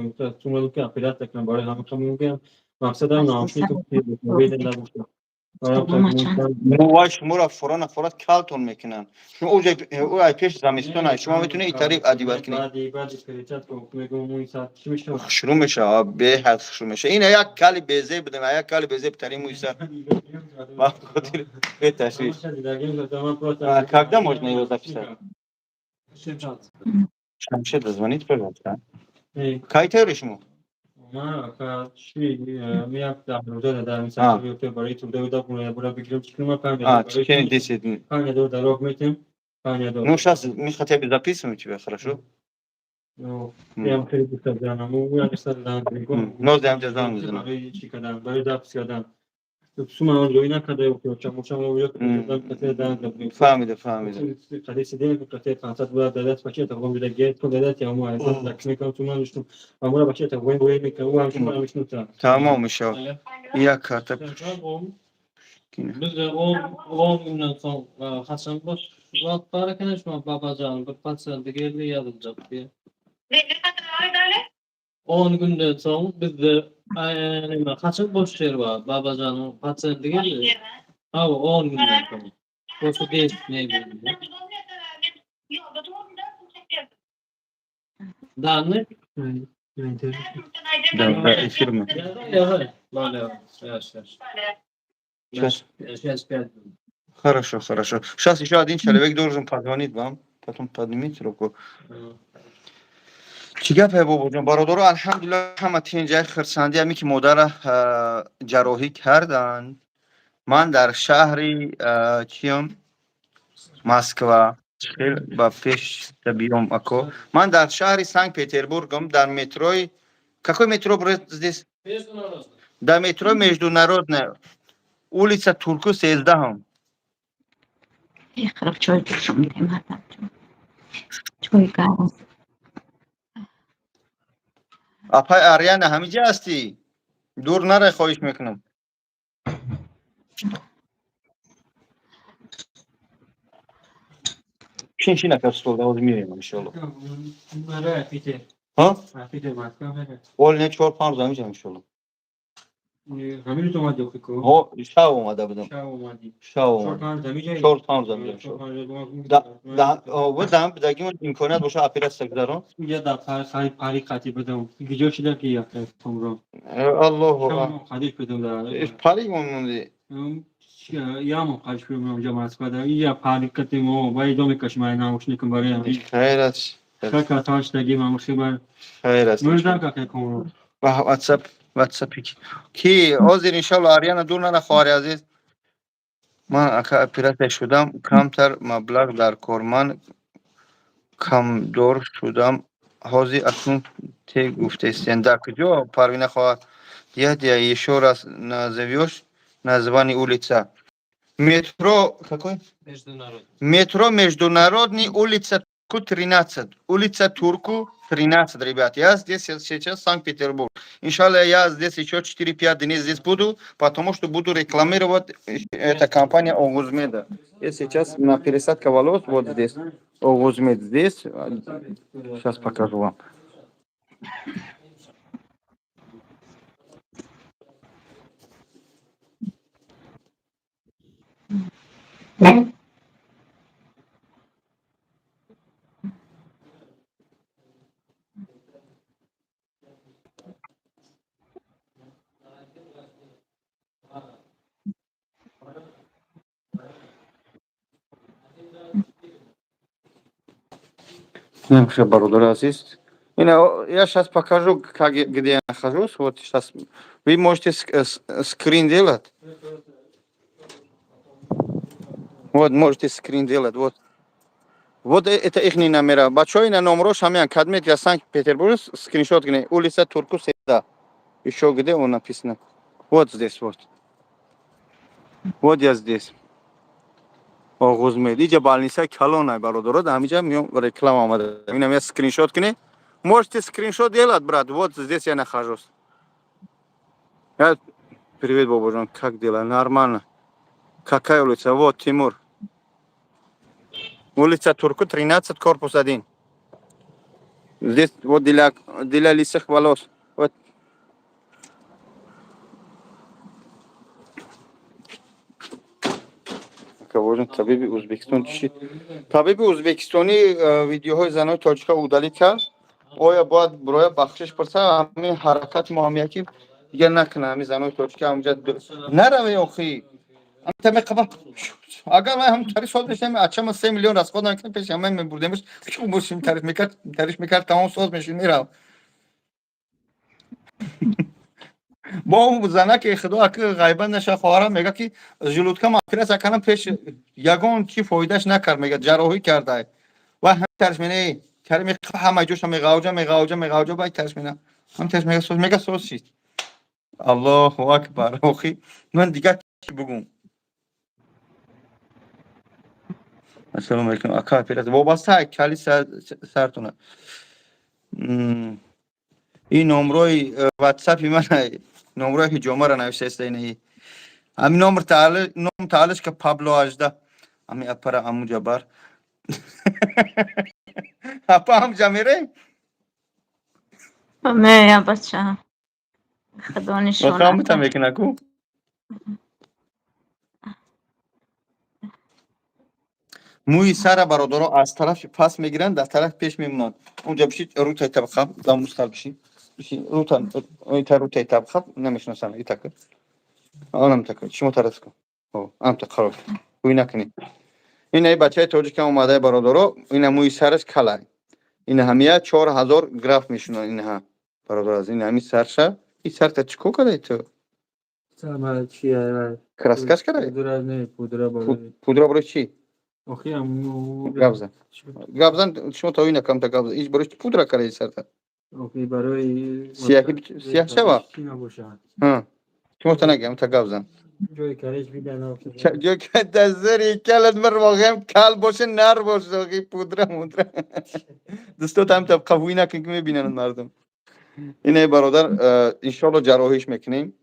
Speaker 5: сумра ки оператсия кунам, барои ҳама мумкин мақсадам наушник набошад.
Speaker 1: Вай, шуморо фурона фурат калтон мекунанд. Шумо уҷа ай пеш замистон ай, шумо метавонед и тариф одевать кунед. Хушрӯ меша, беҳад хушрӯ меша. Ин як кали безеб будем, як кали безеб тарин мӯйса ба хотир беташвиш. Когда можно его записать? Шамшед, звоните, пожалуйста. Кай тайёри шумо?
Speaker 5: Ман як 10 рӯза дар барои бигирам.
Speaker 1: Течение 10 дней.
Speaker 5: 5000 дар роҳ метем.
Speaker 1: Ну, сейчас мы хотя бы записываем тебя, хорошо?
Speaker 5: Ям хеле
Speaker 1: Ноз ям занг мезанам.
Speaker 5: Барои запись кардан сума он ҷои накарда.
Speaker 1: Фаҳмида, фаҳмида.
Speaker 5: Бояд дадаст бача тағом бида то дадаст яму мекунам, сума доштум амура бача тағом бо мекунам, ҳам шумо мешнута.
Speaker 1: Тамом мешавад, як карта.
Speaker 4: Bizde 10 günden soň haçan boş wagt bar eken şu Babajan bir pasient geldi ýazylacak diye. 10 günden soň bizde näme haçan boş ýer bar Babajan'ın pasienti geldi. Ha, 10 günden soň. Boşu değil ne bileyim. Daha ne?
Speaker 1: Да, эфир мы.
Speaker 4: Я, я, сейчас, сейчас.
Speaker 1: Сейчас.
Speaker 4: Сейчас 5.
Speaker 1: Хорошо, хорошо. Сейчас еще один человек должен позвонить вам. Потом поднимите руку. Чӣ гапе, бобоҷон, бародаро? Алҳамдулилла, ҳама тинҷай, хирсандӣ, ҳаме ки модара ҷарроҳӣ карданд. Ман дар шаҳри чиём, Москва, хел ба пеш биём, ако. Ман дар шаҳри Санкт Петербургам, дар метрои, какой метро здесь? Дар метро Международная, улица Турку, 13-ум.
Speaker 2: Яхраб чой ҷӯшондем, чой гарм.
Speaker 1: Апай Ариана, ҳамиҷа ҳастӣ? Дур наре, хоҳиш мекунам. Шин, шин, ака, стол да, ҳозир меоем, иншоалло.
Speaker 5: Мара Питер.
Speaker 1: Ҳа?
Speaker 5: Питер, Москва мера.
Speaker 1: Ол не, 4-5 рӯз ҳамиҷам, иншоалло.
Speaker 5: Ҳамин рӯз омадӣ охи ко?
Speaker 1: Ҳо, шав омада будам.
Speaker 5: Шав омадӣ.
Speaker 1: Шав
Speaker 5: Чор
Speaker 1: омада.
Speaker 5: панҷ ҳамиҷаи?
Speaker 1: 4-5 рӯз ҳамиҷам, иншоалло. Даги имконият боша, оператсия гузарон.
Speaker 5: Инҷа дар сари пари қатӣ будам. Гиҷо шуда ки яка комрон.
Speaker 1: Аллоҳу
Speaker 5: Қадиш будам дар.
Speaker 1: Пари монди.
Speaker 5: Ямон қадиш будам инҷа, Москва да. Инҷа пари қатӣ мо ба идома мекашим, ай наушникам барои ҳамин.
Speaker 1: Хайр аст.
Speaker 5: Кака таштаги мамуши бар.
Speaker 1: Хайр аст.
Speaker 5: Мурдам, кака комрон.
Speaker 1: Ба WhatsApp, WhatsApp ки ҳозир, иншоалло, Ариана дур нара, хоҳари азиз. Ман, ака, оператсия шудам, камтар маблағ дар кор, ман камдор шудам ҳозир, акнун те гуфтестен. Дар куҷо, Парвина хоҳар? Дядя, ещё раз назовёшь название улица. Метро какой?
Speaker 4: Международный.
Speaker 1: Метро Международный, улица Турку, 13. Улица Турку, 13, ребят. Я здесь сейчас, Санкт-Петербург. Иншаллах, я здесь еще 4-5 дней здесь буду, потому что буду рекламировать эта компания Огузмеда. Я сейчас на пересадка волос вот здесь. Огузмед здесь. Сейчас покажу вам. Немша, бародари азиз. Ина, я сейчас покажу, как, где я нахожусь. Вот сейчас вы можете скрин делать. Вот можете скрин делать. Вот. Вот это их номера. Бачо, ина номрош ҳамян кадмет я Санкт-Петербург, скриншот кне. Улица Турку, 17. Еще где он написано? Вот здесь вот. Вот я здесь. Оғузмед. Иҷа больница калонай, бародаро, ҳамиҷа миём, реклама омада. Инам я скриншот кне. Можете скриншот делать, брат. Вот здесь я нахожусь. Я... Привет, Бобожон, как дела? Нормально. Какая улица? Вот, Тимур. Улица Турку, 13, корпус 1. Здесь вот для лисых волос. Вот. Кавожин, табиби Узбекистон чӣ? Табиби узбекистонӣ видеоҳои занои тоҷика удалить кард. Оя бояд бироя бахшиш пурса? Ҳамин ҳаракати мо ҳам яки дигар накунад, ҳамин занои тоҷика ҳамҷа нараве охи. Ҳамта меқаба, агар ман ҳам тариф соз мешавам, ачама 3 миллион расход намекунам, пеши ҳама мебурдемш, бошим, тариф мекард, тариф мекард, тамом соз мешид, мерафт. Бо занаки худо аки ғайбат наша, хоҳарам мега, ки желудкам оператсия кардам, пеш ягон чи фоидаш накард, мега, ҷарроҳӣ кардай ва ҳам тариш мене тари ҳама ҷоша меғавҷа, меғавҷа, меғавҷа, бай тариш мена, ҳам тариш мега, соз мега, соз шид. Аллоҳу акбар! Охи, ман дигар чӣ бугум? Ассалому алайкум, ака, оператсия вобаста кали сартона. Ин номрои ватсапи ман, номрои ҳиҷомаро навиштааста. Ина ҳамин номр ном тааллуш ка Пабло 18, ҳамин апара амуҷа бар, апа, ҳамҷа мерем.
Speaker 2: Не, бача. Худо нишона.
Speaker 1: Ҳамута мекуна ку. Мӯи сара, бародаро, аз тарафи пас мегиранд, дар тарафи пеш мемонанд. Онҷа бишид, рутай табқа дамустар бишид, рута рутай табқа намешиносам, итака анам така шумо тарас кун, амта қарор ӯй накунед. Ина бачаи тоҷикам омадаи, бародаро, ина мӯи сараш калай, ина ҳамия 4000 граф мешунанд. Инаҳа, бародар, аз ин ҳами сарша, и сарта чӣ кор кардаи ту? Краскаш кардаи? Пудра барои чӣ? Гап зан, гап зан, шумо то ина камта гап зан. Ич барои чӣ пудра кардаи сарта? Сияҳ шава, шумо та нагам та гап зан. Ҷои дазари калат мар воқеан кал боше, нар боше, охи, пудра мудра. Дӯсто, там табқа ҳуй накун, ки мебинанд мардум. Ине, бародар, иншоалло, ҷарроҳиш мекунем.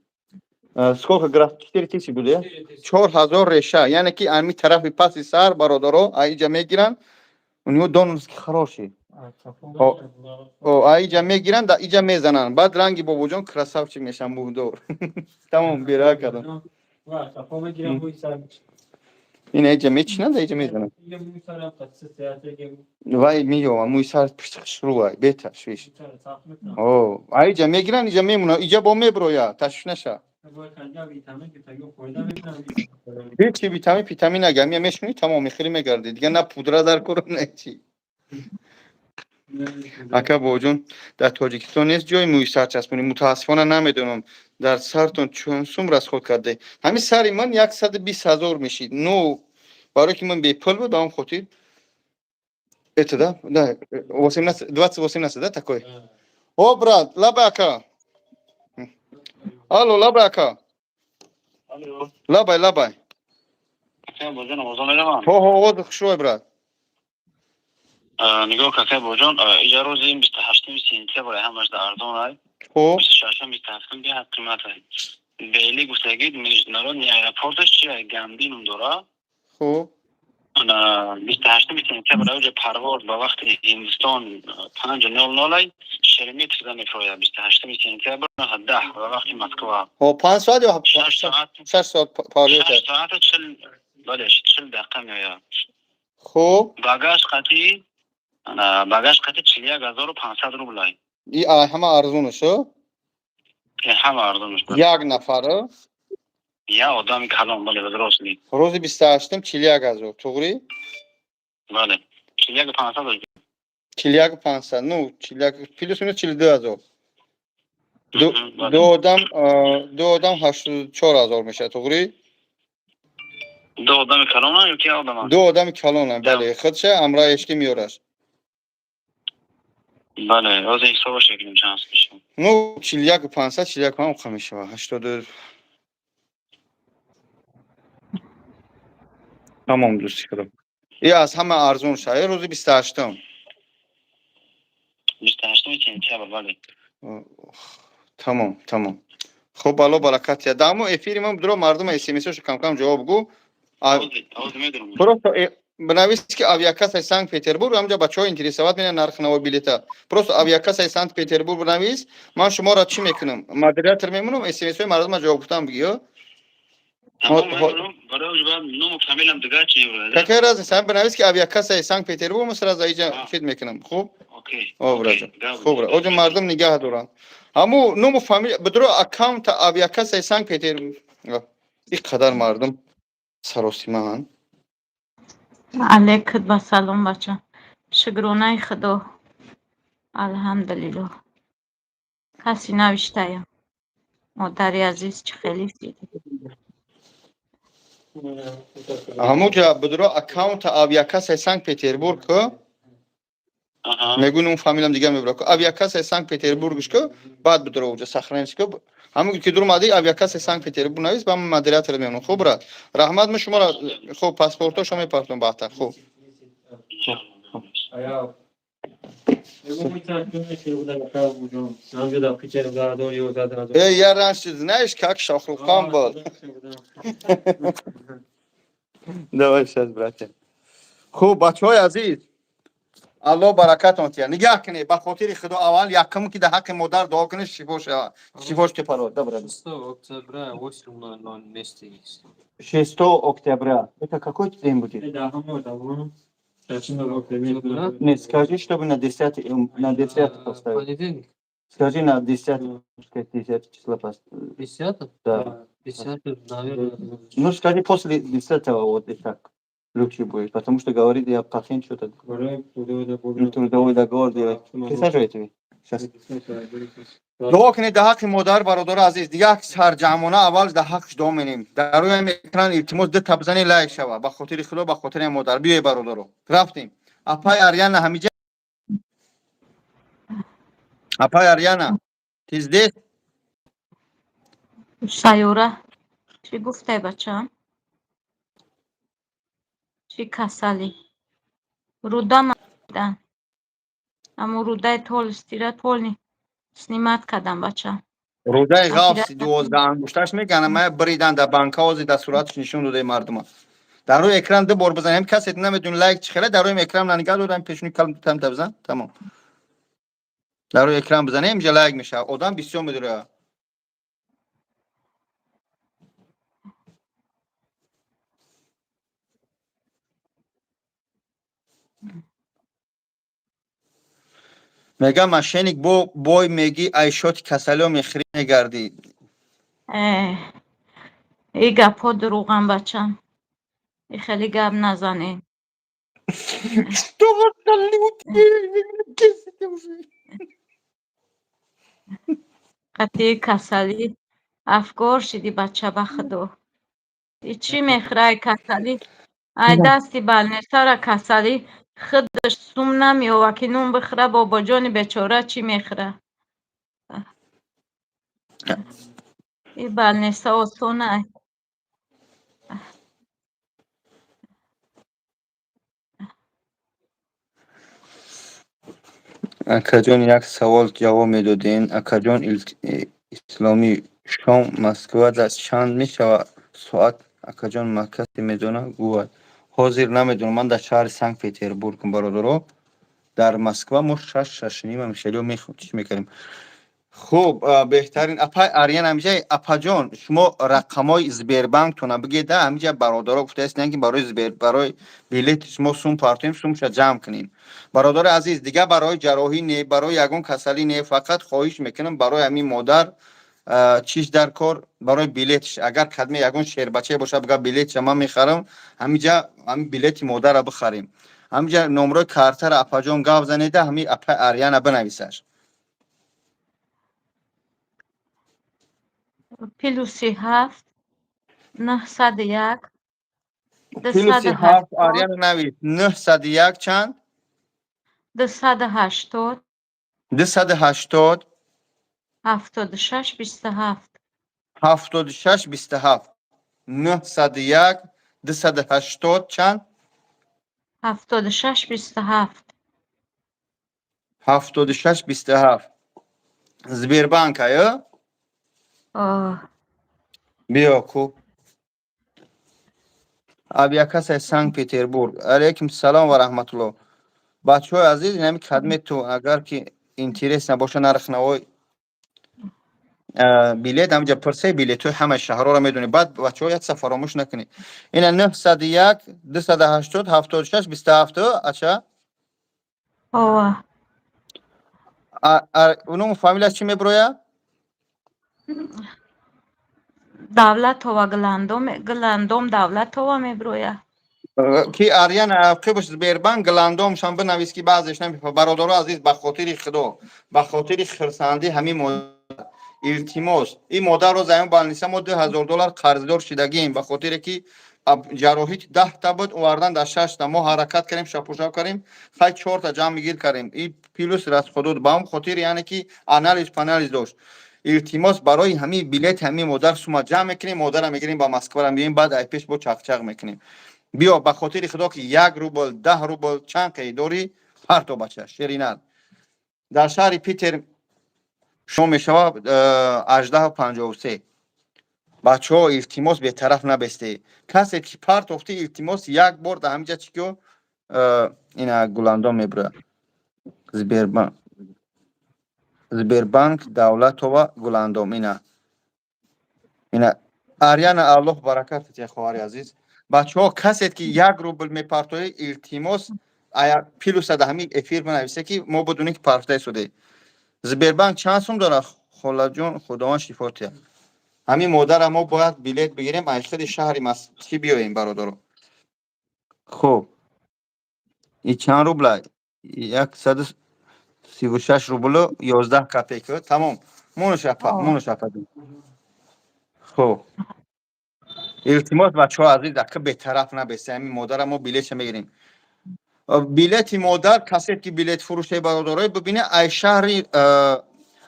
Speaker 1: Сколько граф? 4000 буде, 4000 реша, яъне ки ами тарафи паси сар, бародаро, аиҷа мегиранд. У него донорский хороший. О, а иҷа мегиранд, иҷа мезананд. Баъд ранги бобоҷон красавчик мешан, мӯдор. Тамом, бера кардам. Ина иҷа мечинанд, иҷа мезананд. Вай меёва, мӯи сар хушрӯай, беташвиш. О, а иҷа мегиранд, иҷа мемонанд, иҷа бо меброя, ташвиш наша. Ҳеҷ витамин питамин нага, мия мешунӣ, тамом, мехӯрӣ, мегардӣ. Дига на пудра дар кор, на чӣ. Ака бобоҷон, дар Тоҷикистон нест ҷои мӯи сар часпонӣ? Мутаассифона, намедонам. Дар сартон чун сум расход карде? Ҳамин сари ман 120 000 мешид. Ну, барое ки ман бепул буд, ба он хотир. Это да? Да, 18, 20, 18, да, такой? О, брат, лабай, ака. Алло, лабай, ака. Лабай, лабай. Ҳо, ҳо, овоз хушрӯй, брат.
Speaker 3: Нигоҳ, какай боҷон, иҷа рӯзи 28-уми сентябр ҳамаш да арзон ай.
Speaker 1: Хуб.
Speaker 3: 26-ум, 27-ум беҳад қимат ай. Бейли гуфтагид, международный аэропорташ чи ай, Гамби ном дора. 28-уми сентябр уҷа парвоз ба вақти Ҳиндустон 5:00 ай, Шереметьево мефрояд 28-уми сентябр 10 ба вақти Москва.
Speaker 1: Ҳо, 5 соат ё
Speaker 3: 6 соат.
Speaker 1: 6 соат парвоз.
Speaker 3: 6 соату 40, бале, 40 дақиқа меояд. Багаж қати 41 500 рублай.
Speaker 1: И ҳама арзонаш?
Speaker 3: Ҳама арзонаш.
Speaker 1: Як нафар?
Speaker 3: Я одами калон, бале, взрослый.
Speaker 1: Рӯзи 28-ум 41 000, туғри?
Speaker 3: Бале, 41 500.
Speaker 1: 41 500, ну, 41, плюс минус 42 000. Ду одам 84 000 мешавад, туғри?
Speaker 3: Ду одами калонам ё ки одамам?
Speaker 1: Ду одами калонам, бале, худша ҳамроҳ ешки меёраш.
Speaker 3: Бале, ҳозир ҳисобаш мекунем, чанд мешавад.
Speaker 1: Ну, 41 500, 41 ҳам қа мешавад, 80. Тамом, дӯсти худо, и аз ҳама арзон ша рӯзи 28-ум.
Speaker 3: 28-уми сентябр, бале.
Speaker 1: Тамом, хуб, алло баракат я. Дамо эфири ман дуро мардума смсошо камкам ҷавоб гӯ.
Speaker 3: Ҳозир медонам.
Speaker 1: Просто бинавис, ки авиакассаи Санкт Петербург, ҳамҷа бачаҳо интересовать мена нархи наво билета. Просто авиакассаи Санкт Петербург бинавис, ман шуморо чӣ мекунам, модератор мемонам, смсҳои мардума ҷавоб гуфтам бигӣ.
Speaker 3: Ному фамилиям дигар чи?
Speaker 1: Какая разница, бинавис, ки авиакассаи Санкт Петербург, мо сразу иҷа фит мекунам, хуб? Обраҷа, хуб, оҷо мардум нигаҳ доранд ҳаму ному фамилия бидро, аккаунта авиакассаи Санкт Петербург. Ин қадар мардум саросимаанд.
Speaker 2: Алейкум ба салом, бача. Шукронаи Худо. Алҳамдулиллоҳ. Каси навиштаям. Модари азиз, чӣ хеле фиди.
Speaker 1: Ҳамуҷа бидро, аккаунта авиакассаи Санкт Петербург ку, мегӯ, нум фамилиям дига мебра ку, авиакассаи Санкт Петербургш ку, баъд бидро уҷа сохранить ку. Ҳамун ки дуромади, авиакассаи Санкт Петербург навис, ба ман модератор мемонам. Хуб, брат, раҳмат, мо шуморо хуб паспортошо мепартом баъдтар, хуб.
Speaker 5: Ая.
Speaker 1: Эй, я раньше, знаешь, как Шахрукхан был. Давай сейчас, братья. Хуб, бачаҳои азиз, аллоҳ баракатон тия. Нигаҳ кунед, ба хотири Худо, аввал якум ки дар ҳаққи модар дуо кунед, шифо шава, шифош ки паро. Добра.
Speaker 4: 6 октября, 8:00 месте есть.
Speaker 1: 6 октября. Это какой день будет? Нет, скажи, чтобы на 10, на 10 поставить.
Speaker 4: Понедельник.
Speaker 1: Скажи, на 10, пускай 10 числа поставить.
Speaker 4: 10?
Speaker 1: Да.
Speaker 4: 10, наверное.
Speaker 1: Ну, скажи, после 10, вот и так лучше будет, потому что говорит, я пациент что-то. Ну, трудовой договор делать. Присаживайтесь. Сейчас. Дуо кунед дар ҳаққи модар, бародари азиз. Дигар сарҷамона аввал дар ҳаққш дуо менем. Дар рӯи экран, илтимос, ду та бизани, лайк шава. Ба хотири Худо, ба хотири модар. Биёй, бародаро. Рафтем. Апай Арьяна ҳамиҷа? Апай Арьяна, ты здесь?
Speaker 2: Сайёра, чӣ гуфтай, бачаам? Чӣ касалӣ? Руда дан. Аммо рудаи толстый ра полный снимать кардам, бачаам.
Speaker 1: Рудаи ғафси 12 ангушташ мегана, мая бридан дар банка, ози дар сураташ нишон додаи мардума. Дар рӯи экран ду бор бизанем. Касе намедони лайк чӣ хеле, дар рӯи экран нанигаҳ дорам, пешони калм тамта бизан. Тамом. Дар рӯи экран бизанем, инҷа лайк мешавад. Одам бисёр медорад. Мегам, мошенник бо бой меги, айшоти касалио мехӯрӣ, мегардӣ.
Speaker 2: И гапҳо дурӯғам, бачам. И хеле гап назанед.
Speaker 1: Что вы за люди? Вы меня бесите уже.
Speaker 2: Қатъии касалӣ афгор шидӣ, бача, ба худо. И чӣ мехӯрай касалӣ? Ай дасти больницара касалӣ худаш сум намеёва, ки нун бихӯра. Бобоҷони бечора чӣ мехӯра? И больница осон ай.
Speaker 1: Акаҷон, як савол ҷавоб медоден. Акаҷон исломӣ, шом Москвада чанд мешавад соат? Акаҷон, ма касе медона, гӯяд. Ҳозир намедонам, ман дар шаҳри Санкт Петербургам, бародаро. Дар Москва мо 6, 6:30 хеле чӣ мекардем. Хуб, беҳтарин апай Ариян ҳамиҷа. Апаҷон, шумо рақамҳои Сбербанктона бигеда. Ҳамиҷа бародаро гуфтаистанд, ки барои Сбер, барои билети шумо сум партоем, сумша ҷамъ кунем. Бародари азиз, дига барои ҷарроҳӣ не, барои ягон касалӣ не, фақат хоҳиш мекунам, барои ҳамин модар чиш дар кор, барои билетш. Агар кадме ягон шербачае боша, бига, билетша ман мехарам. Ҳамиҷа ҳамин билети модарра бихарем. Ҳамиҷа номрои картара, апаҷон, гап занеда, ҳамин апай Арияна бинависаш.
Speaker 2: +7 901
Speaker 1: Плюси
Speaker 2: 280
Speaker 1: ҳафт, Арияна навис, 901 чанд?
Speaker 2: 280.
Speaker 1: 280.
Speaker 2: 76 27.
Speaker 1: 76 27. 901 280 чанд?
Speaker 2: 76 27.
Speaker 1: 76 27. Сбербанк ая?
Speaker 2: Оҳ.
Speaker 1: Биё ку. Авиакассаи Санкт Петербург. Алейкум салом ва раҳматулло. Бачаҳои азиз, инами кадмету, агар ки интерес набоша нархнавои билет, ҳамиҷа пурсаи билетҳои ҳамаи шаҳрҳоро медонед. Баъд, бачаҳо, як чиза фаромӯш накунед. Ина 901 280 76 27, ача?
Speaker 2: Ова.
Speaker 1: Ному фамилияш чӣ мебирояд?
Speaker 2: Давлатова Гуландом, Гуландом Давлатова мебирояд.
Speaker 1: Ки Ариян қибш Сбербанк Гуландомшам бинавис, ки баъзеш намефаҳмад. Бародаро азиз, ба хотири Худо, ба хотири хирсандӣ ҳамин модар, илтимос. Ин модарро заён больница мо 2000 доллар қарздор шидагием, ба хотире ки ҷарроҳӣ 10-та буд, овардан дар шашта. Мо ҳаракат кардем, шапушап кардем, хай, чорта ҷамъ гир кардем. И плюс расходот, ба ҳам хотир, яъне ки анализ панализ дошт. Илтимос, барои ҳамин билети ҳамин модар сума ҷамъ мекунем, модарам мегирем, ба Москвара меоем, баъд ай пеш бо чақчақ мекунем. Биё, ба хотири Худо, ки 1 рубл, 10 рубл, чанд қай дорӣ, парто, бача ширинат. Дар шаҳри Питер шом мешавад 18:53. Бачаҳо, илтимос, бетараф набесте. Касе ки партофтӣ, илтимос, як бор дар ҳамиҷа чӣ ко, ина Гуландом мебирояд. Сбербанк, Сбербанк Давлатова Гуландом. Ина Арияна, Аллоҳ баракат диҳад, хоҳари азиз. Бачаҳо, касе ки 1 рубл мепартоӣ, илтимос, ая плюса дар ҳамин эфир бинависе, ки мо бидонем, ки партофта истодаӣ. Сбербанк чанд сум дорад, холаҷон? Худованд шифо диҳад ҳамин модара. Мо бояд билет бигирем, аз худи шаҳри Москва биёем, бародаро. Хуб, и чанд рубла? 136 рублу 11 копейка. Тамом, монуш, апа. Монуш, апа. Хуб, илтимос, бачаҳо азиз, ака бетараф набесе. Ҳамин модара мо билетша мегирем. Билети модар, касе ки билет фурӯшаи, бародарои, бибине, ай шаҳри,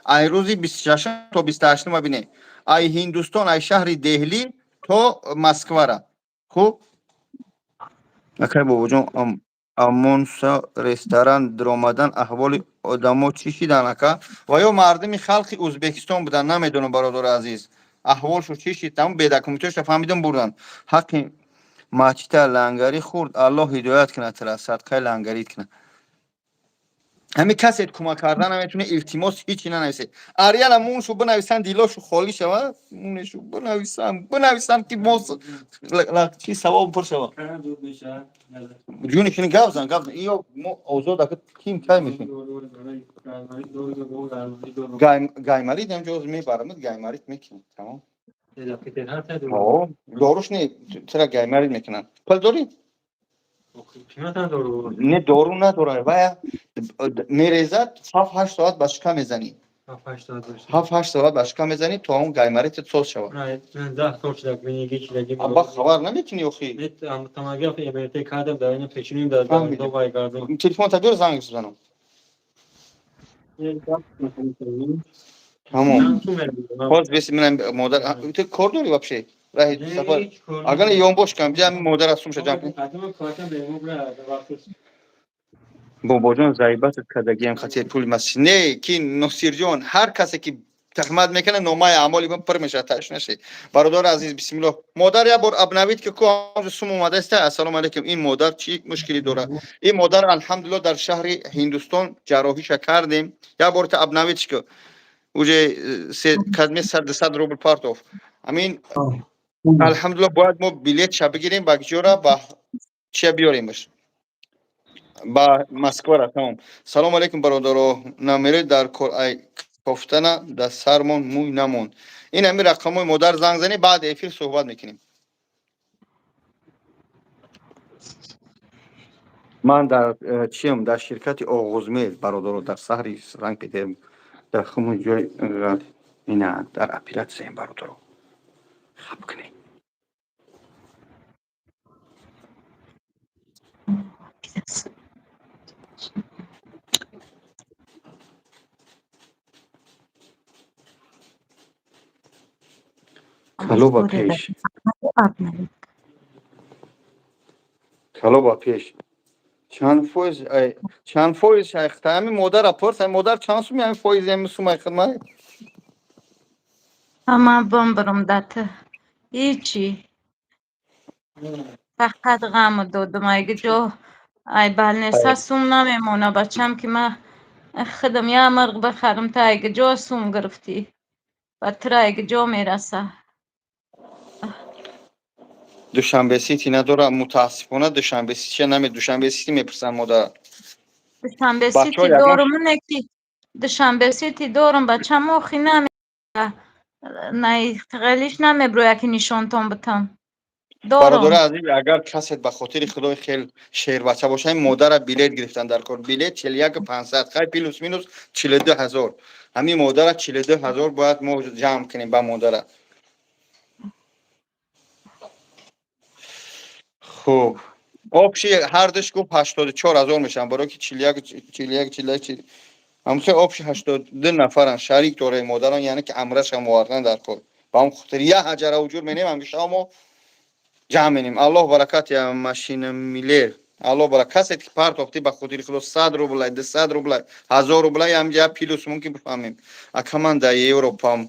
Speaker 1: ай рӯзи 26-ум то 28-ума бибине, ай Ҳиндустон, ай шаҳри Деҳлӣ то Москвара. Хуб, акай бобоҷон, Амонса ресторан даромадан, аҳволи одамо чӣ шидан, ака? Ва ё мардуми халқи Ӯзбекистон будан, намедонам, бародари азиз, аҳволшо чӣ шид. Тамом, бедокументоша фаҳмидам, бурдан. Ҳаққи Масҷида лангарӣ хӯрд, Аллоҳ ҳидоят кунад тура, садқаи лангарит кунад. Ҳамин касет кӯмак кардан наметуне, илтимос, ҳичи нанависед. Ариана муншу бинависан, дилошу холӣ шавад, мунешу бинависан, бинависан, ки мо чи савоб пур шавад. Ҷуни кини гап зан, гап зан. Иё мо озод ака ким кай мешем? Гаймарит ҳам ҷоз мебарамад, гаймарит мекунем. Тамом. Доруш не, чара гаймарит мекунанд. Пул дорӣ? Не, дору надорад. Вая мерезад, 7-8 соат ба шикам мезанӣ. 7-8 соат ба шикам мезанӣ, то он гаймаритет соз шавад. Абба, хабар намекунӣ охи? Телефонта биёр, занг бизанам. Тамом. Ҳоз беси минам модар, ту кор дорӣ вообще? Раҳи сафар. Агар ёнбош кам, бия модар аз сумша ҷамъ кун. Бобоҷон, заибатат кардагиам хати пули масҷид. Не, ки Носирҷон, ҳар касе ки тахмат мекунад, номаи аъмоли ман пур мешавад, таш нашед. Бародари азиз, бисмиллоҳ. Модар, як бор обновить ки ку сум омадааст. Ассалому алайкум. Ин модар чӣ мушкилӣ дорад? Ин модар, алҳамдулиллоҳ, дар шаҳри Ҳиндустон ҷарроҳиша кардем. Як бор та обновить ку. Уже кадме 100 рубл партов. Амин, алҳамдулиллоҳ, бояд мо билетша бигирем ба киҷора, ба чия биёремаш? Ба Москвара, тамом. Салому алайкум, бародаро. Намере дар кор ай кофтана дар сармон мӯй намонд. Ин ҳамин рақамҳои модар занг занӣ, баъд эфир суҳбат мекунем. Ман дар чиям, дар ширкати Оғузмел, бародаро, дар шаҳри Санкт Петербург, дар ҳамон ҷой ина дар оператсияем, бародаро. Хаб кунед. Кало ба пеш. Кало ба пеш. Чанд фоиз, чанд фоиз шайхта? Ҳамин модара пурс, ҳамин модар чанд суми ҳамин фоиз ҳамин сумай хидмат?
Speaker 2: Ман бамбарам дата. Ҳичи. Фақат ғам додам, айги ҷо ай балнеса сум намемона, бачам, ки ман худам як мирғ бихарам, та айги ҷо сум гирифтӣ. Ба тура айги ҷо мераса.
Speaker 1: Душанбе Сити надора, мутаассифона, Душанбе Сити наме, Душанбе Сити мепурсам модар.
Speaker 2: Душанбе Сити дорум, не ки Душанбе Сити дорум, бачам, охи наме най ғелиш намеброя ки нишонтон битам.
Speaker 1: Бародари азиз, агар касет ба хотири Худои хел шербача боша, ин модара билет гирифтан дар кор. Билет 41 500, хай, плюс минус 42 000. Ҳамин модара 42 000 бояд мо ҷамъ кунем ба модара. Хуб, общий ҳардуш гуфт 84 000 мешаванд, барои ки 41, 41, 41, ҳамхел общий 82 нафаранд, шарик дораи модарон, яъне ки амрашам овардан дар кор. Ба ҳам хотир як ҳаҷара вуҷуд менем, ҳамеша мо ҷамъ менем. Аллоҳ баракат я машина милер. Аллоҳ баракат. Касе ки партохтӣ, ба хотири Худо, 100 рублай, 200 рублай, 1000 рублай, ҳамҷа плюс мумкин бифаҳмем. Ака, ман дар Европам,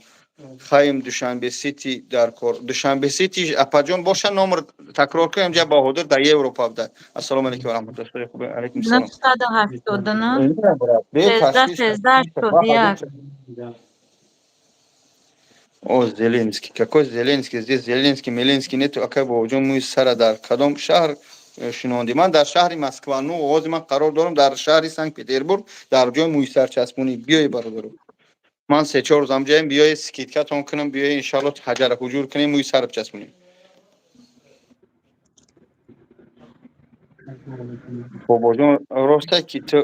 Speaker 1: хаим Душанбе Сити дар кор. Душанбе Сити, апаҷон, боша, номер такрор кунем, ҷа Баҳодир дар Европа буда. Ассалому алайкум ва раҳматуллоҳи. Хуб, алайкум салом.
Speaker 2: 979 13 13 81.
Speaker 1: О, Зеленский. Какой Зеленский? Здесь Зеленский, Меленский нету. Акай Бобоҷон, мӯи сара дар кадом шаҳр шинондӣ? Ман дар шаҳри Москва. Ну, оғози ман қарор дорам дар шаҳри Санкт Петербург, дар ҷои мӯйсарчаспонӣ. Биёй, бародаро. Ман се-чор рӯз ҳамҷоям, биёй, скидкатон кунам, биёй, иншалло, ҳаҷара ҳуҷур кунем, мӯи сар бичаспонем. Бобоҷон, росте ки ту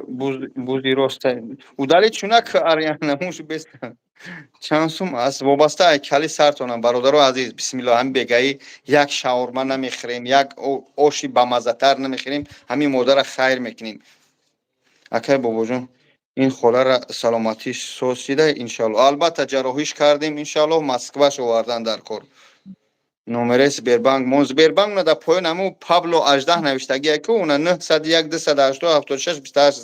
Speaker 1: бузи росте. Удали чунак Ариана мушу беста. Чанд сум аст? Вобаста ай кали сартонам, бародаро азиз, бисмиллоҳ, ҳамин бегаӣ як шаурма намехӯрем, як оши бамаззатар намехӯрем, ҳамин модара хайр мекунем. Акай Бобоҷон, ин холара саломатиш соз шида, иншалло. Албатта, ҷарроҳиш кардем, иншалло, Москваш овардан дар кор. Номере Сбербанк, мо Сбербанк на дар поён ҳамун Пабло 18 навиштагие ку, уна 901 280 76 28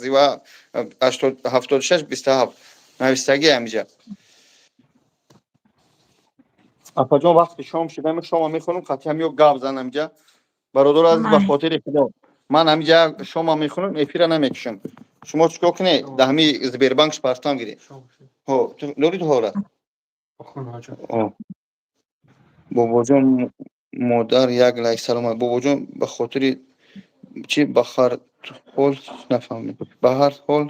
Speaker 1: 76 27 навиштагие ҳамиҷа. Апаҷон, вақти шом шуда, шома мехонам, хати ҳамиё гап занам иҷа. Бародар азиз, ба
Speaker 2: Ман.
Speaker 1: хотири Худо, ман ҳамиҷа шома мехӯрам, эфира намекушам. Шумо чикор кунед, да ҳами Сбербанк партам гиред. Ҳо, ту дори ту ҳолат? Бобоҷон, модар, як лайк, саломат. Бобоҷон, ба хотири чи, ба ҳар ҳол, нафаҳмидем, ба ҳар ҳол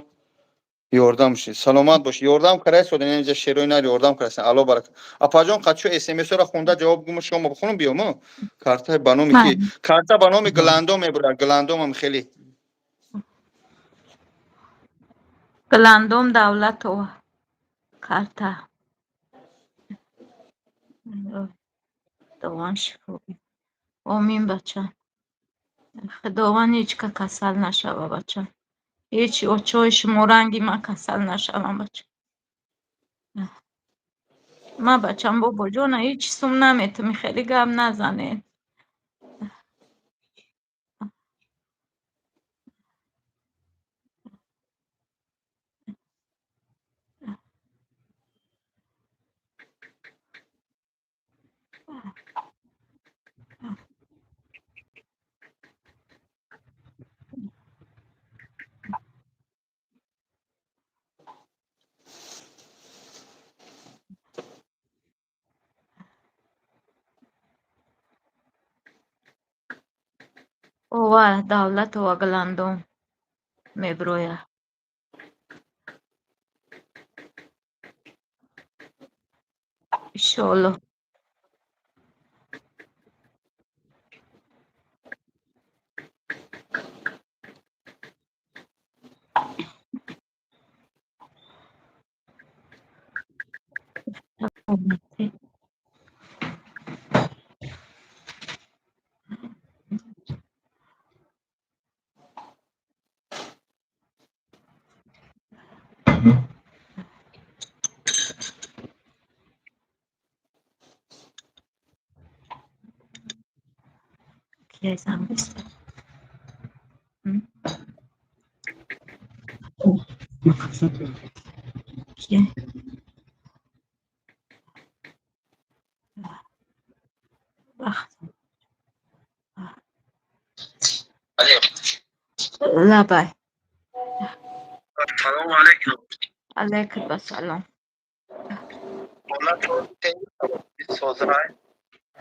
Speaker 1: ёрдам шид, саломат бош. Ёрдам карайсод, инҷа шерои нар ёрдам карайсан, алло барака. Апаҷон, қачо смсро хонда ҷавоб гума, шома бихонам, биём. Карта ба номи ки? Карта ба номи Гландом мебурад, Гландомам хеле.
Speaker 2: Гландом Давлатова карта. Худованд шифо. Омин, бача. Худованд ҳеҷ ка касал нашава, бача. Ҳеҷ очои шумо ранги ман касал нашавам, бача. Ман, бачам, бобоҷона, ҳеҷ сум наметум, хеле гап назанед. Ова Давлатова Гландом меброя. Иншоалло. Кия занг бизад? Кия? Вақт. Лабай.
Speaker 3: Салому алейкум.
Speaker 2: Алейкум ассалом.
Speaker 3: Созрай?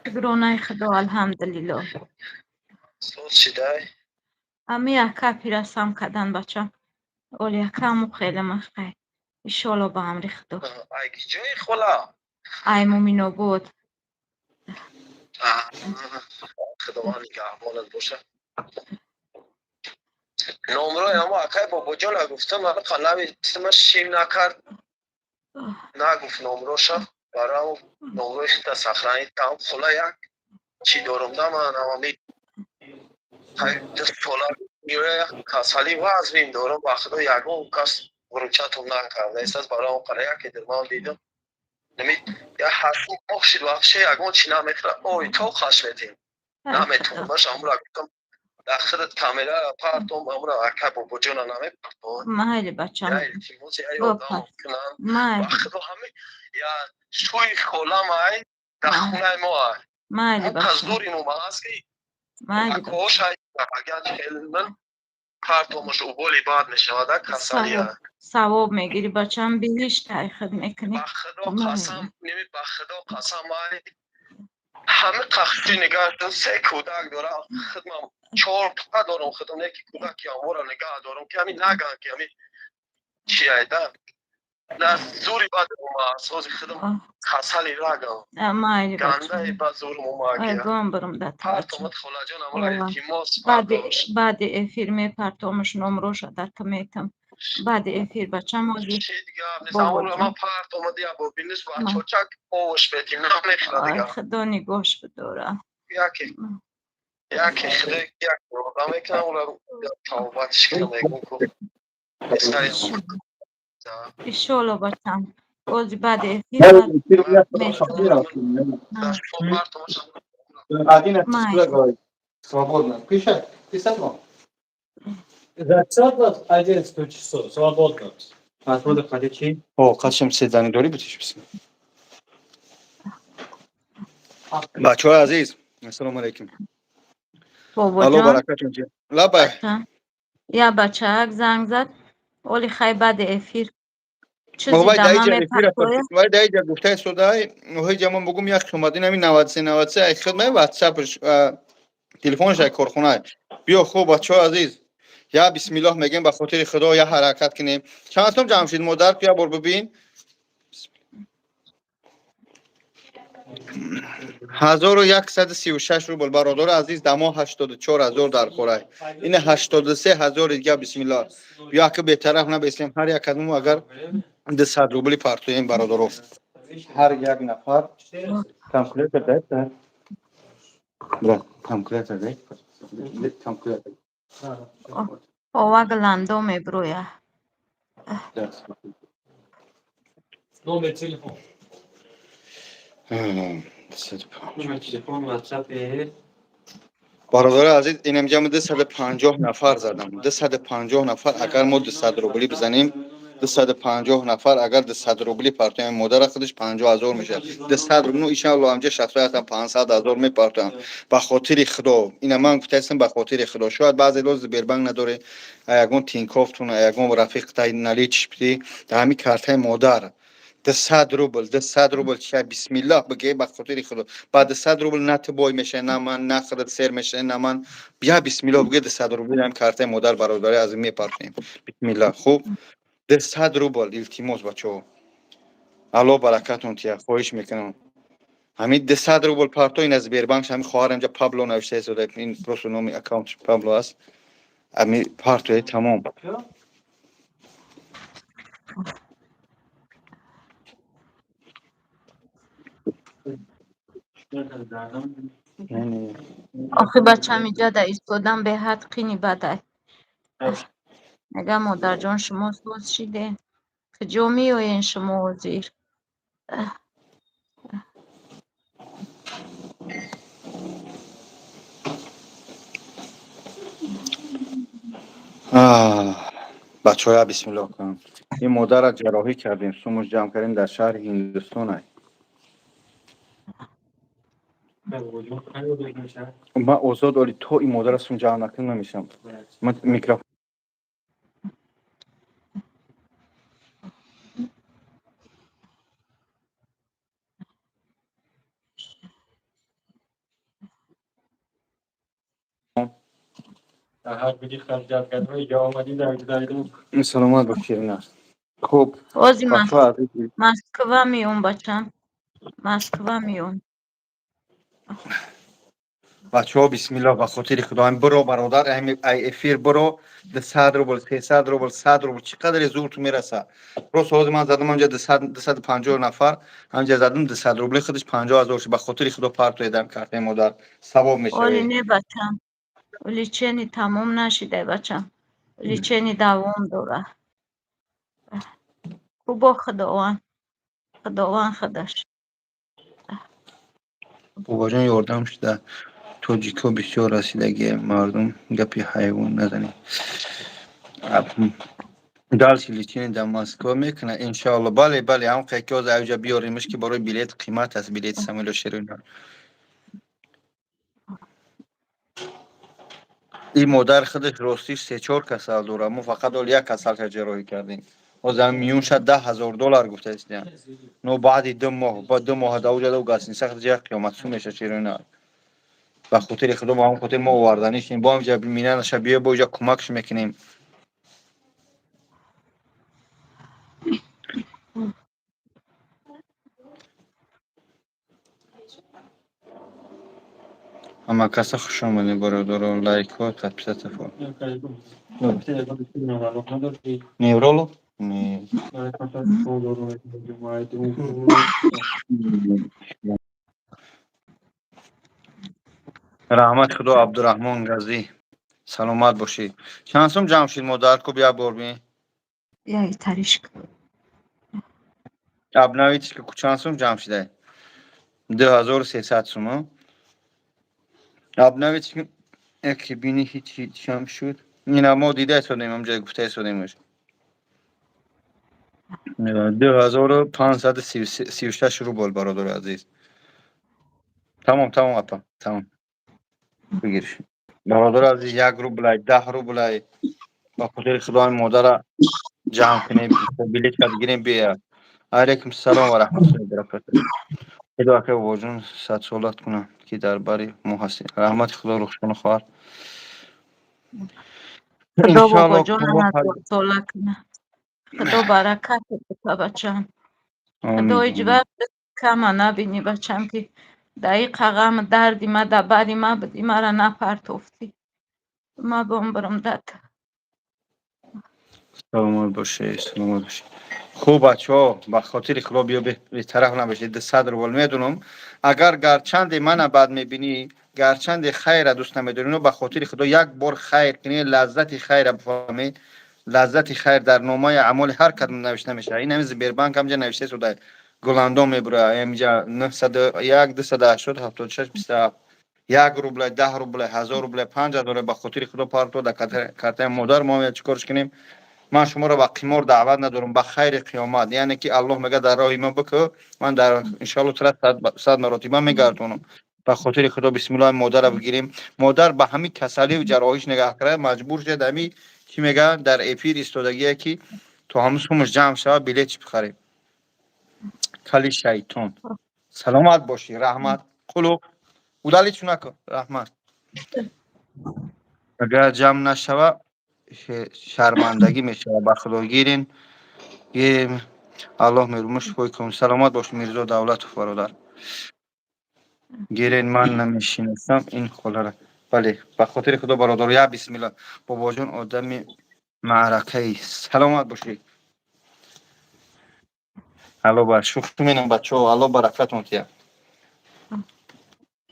Speaker 2: Шукронаи Худо, алҳамдулилло.
Speaker 3: Соз шидай?
Speaker 2: Ами яка пирасам кадан, бачам. Оли якаму хеле махқай. Иншоалло, ба амри Худо.
Speaker 3: Ай ҷои, хола?
Speaker 2: Ай Муминобод.
Speaker 3: Худованд нигаҳбонат боша. Номрои ҳамо акай Бобоҷона гуфтам, нави шим накард, нагуфт номроша. Барои номрои хита сохранить кам. Хола, як чӣ дорум да, ман ҳамами сола касали вазнин дорум, ба Худо, ягон кас выручатум накарда эсас. Барои он қара яке дирман дидам, нами я ҳафт моҳ шид, вообще ягон чӣ намехӯрад, ой, то хаш метем наметонам. Баш амра гуфтам, дар худат камера партом, амра ака Бобоҷона намепартон.
Speaker 2: Майли, бачам.
Speaker 3: Я илтимос, я ёрдам кунам, ба Худо, ҳами я шӯи холам ай дар хонаи мо ай.
Speaker 2: Майли,
Speaker 3: кас дури мо ҳаст ки акош ай, агар хелман партомаш уболи бад мешавад, касалия.
Speaker 2: Савоб мегирӣ, бачам, биҳишт ай худ мекунӣ.
Speaker 3: Ба Худо қасам, неми, ба Худо қасам, ай ҳами қахти нигаҳ, се кӯдак дорам, худмам чорта дорам, худам яки кӯдаки амора нигаҳ дорам, ки ҳами наган, ки ҳами чи айда на зури бад омад, сози худам касали рагам
Speaker 2: майли
Speaker 3: гандаи ба зурм омад.
Speaker 2: Гом бурум да.
Speaker 3: Партомад, холаҷон, амора илтимос.
Speaker 2: Баъди эфир мепартомаш, номроша дар метам баъди эфир, бачам, ҳозир.
Speaker 3: Ман партомад, я бобиниш ва чочак овош бетим намехӯра дига.
Speaker 2: Худо нигоҳш бидора.
Speaker 3: Яке яке худо як ёрдам мекунам, ура тавбатиш кунам, мегум ку.
Speaker 2: Иншоалло, бачам, бози баъди эфир.
Speaker 1: Свободно. Пишет? Писать вам?
Speaker 4: Зачем вас 11 часов? Свободно.
Speaker 5: Посмотрим, хотите?
Speaker 1: О, қашам седани дори бутиш бисм. Бачаҳои азиз, ассалому алайкум. Алло.
Speaker 2: Бобоҷон.
Speaker 1: Баракатон чи, лабай.
Speaker 2: Я бачаак занг зад, оли хай, баъди эфир чизи
Speaker 1: вай
Speaker 2: дама
Speaker 1: даиҷа эфира.
Speaker 2: Мепартоя.
Speaker 1: Вай даиҷа гуфтаи содаи ҳеҷа ман бугум, як омадин ами 93 93 ай хидмаи ватсапш, телефонш ай корхона. Биё, хуб, бачаҳои азиз, я бисмиллоҳ мегем, ба хотири худо я ҳаракат кунем. Чанд сом ҷамшид, модар, я бор бибин. 1136 рубл, бародари азиз, дамо 84 000 дар хорай. Ина 83 000-и дига. Бисмиллоҳ, биё, ака, бетараф набесем. Ҳар як кадому агар 200 рубли партоем, бародаро, ҳар як нафар. Калькулятор дай, брат, калькулятор дай, калькулятор.
Speaker 2: Овак ландо меброя.
Speaker 4: Номер телефон.
Speaker 1: 250.
Speaker 5: Номер телефон, WhatsApp.
Speaker 1: Бародари азиз, инамҷа мо 250 нафар задам. 250 нафар агар мо 200 рубли бизанем, 250 нафар агар 200 рубли партоем, модара худаш 50 000 мешавад. 200 рубл, ну, иншаалло, ҳамҷа шахсҳое ҳастам, 500 000 мепартоям. Ба хотири худо, ина ман гуфтаистам, ба хотири худо. Шояд баъзе ло Сбербанк надоре, ягон Тинькоффтун, ягон рафиқ наличный бидӣ, дар ҳамин картаи модар 200 рубл, 200 рубл чия, бисмиллоҳ бигӯ, ба хотири худо. Ба 200 рубл на ту бой мешавӣ, на ман, на худат сер мешавӣ, на ман. Я бисмиллоҳ бигӯ, 200 рубл ҳам картаи модар, бародари аз мепартоем. Бисмиллоҳ, хуб, 200 рубл, илтимос, бачаҳо. Алло баракатон тия, хоҳиш мекунам, ҳамин 200 рубл парто. Ин аз Сбербанк ҳамин хоҳар инҷа Пабло навишта истода, ин просто номи аккаунтш Пабло аст. Ҳами партои, тамом.
Speaker 2: Охи, бачам, иҷа да истодан беҳад қини бадай. Мега: «Модарҷон, шумо соз шидем, куҷо меоен шумо ҳозир?»
Speaker 1: Бачаҳоя, бисмиллоҳ кунам. Ин модарра ҷарроҳӣ кардем, сумуш ҷамъ кардем, дар шаҳри Ҳиндустон ай. Ман озод оли, то ин модарра сум ҷамъ накунам, намешавам. Ман микрофон.
Speaker 5: Ҳар биди харҷатгардҳои ҷо омадӣ дар гузариду.
Speaker 1: Саломат бош, Ширина. Хуб.
Speaker 2: Ҳози
Speaker 1: бачаҳо азиз.
Speaker 2: Москва меом, бачам, Москва меом.
Speaker 1: Бачаҳо, бисмиллоҳ, ба хотири худо, ҳамин биро, бародар, ҳами ай эфир биро, 200 рубл, 300 рубл, 100 рубл, чӣ қадре зур ту мераса. Просто ҳозир ман задам ҳамҷа 250 нафар ҳамҷа задам, 200 рубли худаш 50 000 шуд. Ба хотири худо партоедам картаи модар, савоб
Speaker 2: Оли
Speaker 1: мешавед.
Speaker 2: Не, бачам, лечение тамом нашидай, бачам, лечение давом дора. Хубо, худованд, худованд худаш.
Speaker 1: Бобоҷон, ёрдам шуда, тоҷикҳо бисёр расидагие, мардум, гапи ҳайвон назанед. Дальше лечение дар Москва мекунад, иншоалло. Бале, бале, ҳам ки ҳозир аёҷа биёремш, ки барои билет қимат аст, билети самолёт, Ширина. Ин модар худаш ростиш се-чор касал дорад, мо фақат ҳол як касалша ҷарроҳӣ кардем. Ҳозир ҳам миён шад 10 000 доллар гуфтаистиям. Но баъди 2 моҳ, ба 2 моҳ давҷада гастиница худаш як қиёматсу меша, Ширина. Ба хотири худо, ба ҳамон хотир мо оварданишем, бо ҳамҷа минанаша биё, бо иҷа кӯмакш мекунем. Ҳама каса хуш омадед, бародаро, лайкҳо, подписаться. Невролог? Не. Раҳмати худо, Абдураҳмон Газӣ, саломат бошед. Чанд сум ҷамъ шуд, модар, куб як бор бин.
Speaker 2: Яй таришк.
Speaker 1: Обновить, чанд сум ҷамъ шуда? 2300 сум. Обновить, яке бини, ҳичи ҷамъ шуд. Ина мо дида истодем, ҳамҷо гуфта истодемш. 2536 рубл, бародари азиз. Тамом, тамом, апа, тамом. Бигирш. Бародар азиз, 1 рублай, 10 рублай, ба хотири худои модара ҷамъ кунем, билет гирем, бия. Алайкум салом ва раҳматуллоҳи ва баракатуҳ. Худо ака бобоҷон садсолат кунам, ки дар бари мо ҳастед. Раҳмати худо рухшону хоҳар.
Speaker 2: Худо
Speaker 1: Иншоалло.
Speaker 2: Бобоҷонам ҳазорсола кунад. Худо баракат бита, бачам. Худо ҳеҷ вақт кама набинӣ, бачам, ки дар иқа ғаму дарди ма дар бари ма будӣ, мара напартофтӣ. Ма бомбарам дад.
Speaker 1: Саломат бошед, саломат бошед. Хуб, бачаҳо, ба хотири худо биё, бетараф набошед. 200 рубл медонам, агар гарчанде мана бад мебинӣ, гарчанде хайра дӯст намедорӣ, но ба хотири худо як бор хайр кунӣ, лаззати хайра бифаҳмӣ. Лаззати хайр дар номаи аъмоли ҳар кадом навишта мешавад. Ин ҳамин Сбербанк ҳамҷа навишта шуда, Гуландом мебура ҳамҷа 901 280 76 27. 1 рублай, 10 рублай, 1000 рублай, 5000, ба хотири худо парто дар картаи модар. Мо чӣ корш кунем? Ман шуморо ба қимор даъват надорам, ба хайри қиёмат. Яъне ки Аллоҳ мега: «Дар роҳи ман бикӯ, ман дар иншоалло тура 100 маротиба мегардонам». Ба хотири худо бисмиллоҳи модарро бигирем. Модар ба ҳамин касаливу ҷарроҳиш нигаҳ карда, маҷбур шуд, ҳами чӣ мегӯянд, дар эфир истодагие, ки то ҳамун сумаш ҷамъ шавад, билетш бихарем. Кали шайтон. Саломат бошӣ, раҳмат. Қулуқ удалить накун, раҳмат. Агар ҷамъ нашава, шармандагӣ мешавад. Ба худо гирин, гирем. Аллоҳ меруму шифои кун. Саломат бош, Мирзо Давлатов бародар. Гирен, ман намешиносам ин холара. Бале, ба хотири худо, бародар, я бисмилла. Бобоҷон одами маъракаи. Саломат бошед. Алло бар шух менам, бачаҳо, алло баракатон тия.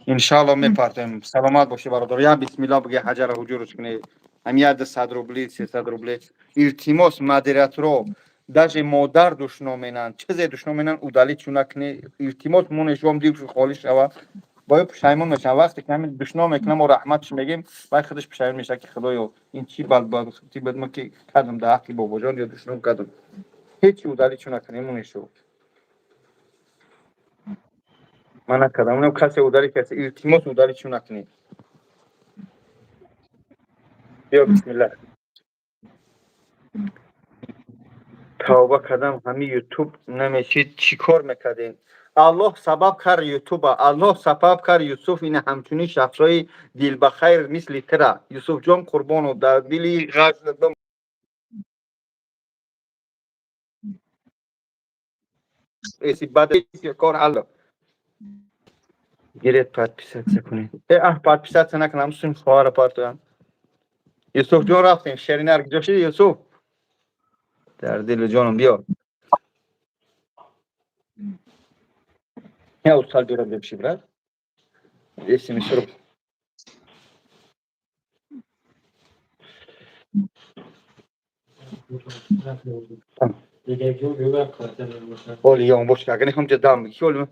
Speaker 1: Иншаалло мепартоем. Саломат бошӣ, бародар. Я бисмилла биге, ҳаҷара ҳуҷурш кунед. Ҳам я 200 рубли, 300 рубли. Илтимос, модераторо, даже модар душно менанд, чизе душно менанд, удалить чун накунӣ. Илтимос, монешом дилшу холӣ шава. Бояд пушаймон мешавам. Вақте ки ҳамин душно мекунам, мо раҳматш мегем, вай худаш пушаймон мешавад, ки худоё, ин чӣ бадбахтӣ буд, ма ки кардам дар ҳаққи бобоҷон ё душном кардам. Ҳечи удалить чун накунӣ, монешо. Ман накардам, унам касе удалить касе. Илтимос, удалить чун накунӣ. Биё, бисмилла. Тавба кардам, ҳами Ютуб намешид, чӣ кор мекардем? Аллоҳ сабаб кард Ютуба, Аллоҳ сабаб кард Юсуф, ина ҳамчунин шахсҳои дилбахайр мисли тира. Юсуфҷон Қурбонов дар дили ғаж бад кор алло гиред, подписаться кунед. Э, аҳ, подписаться накунам, сум хоҳара партоям. Юсуфҷон, рафтем. Шеринар куҷо шиди, Юсуф? Дар дилу ҷоном биё. Я устал бирам бепши, брат. Если мешуру. Оли ён бош, агар нехом ҷа дам ки оли.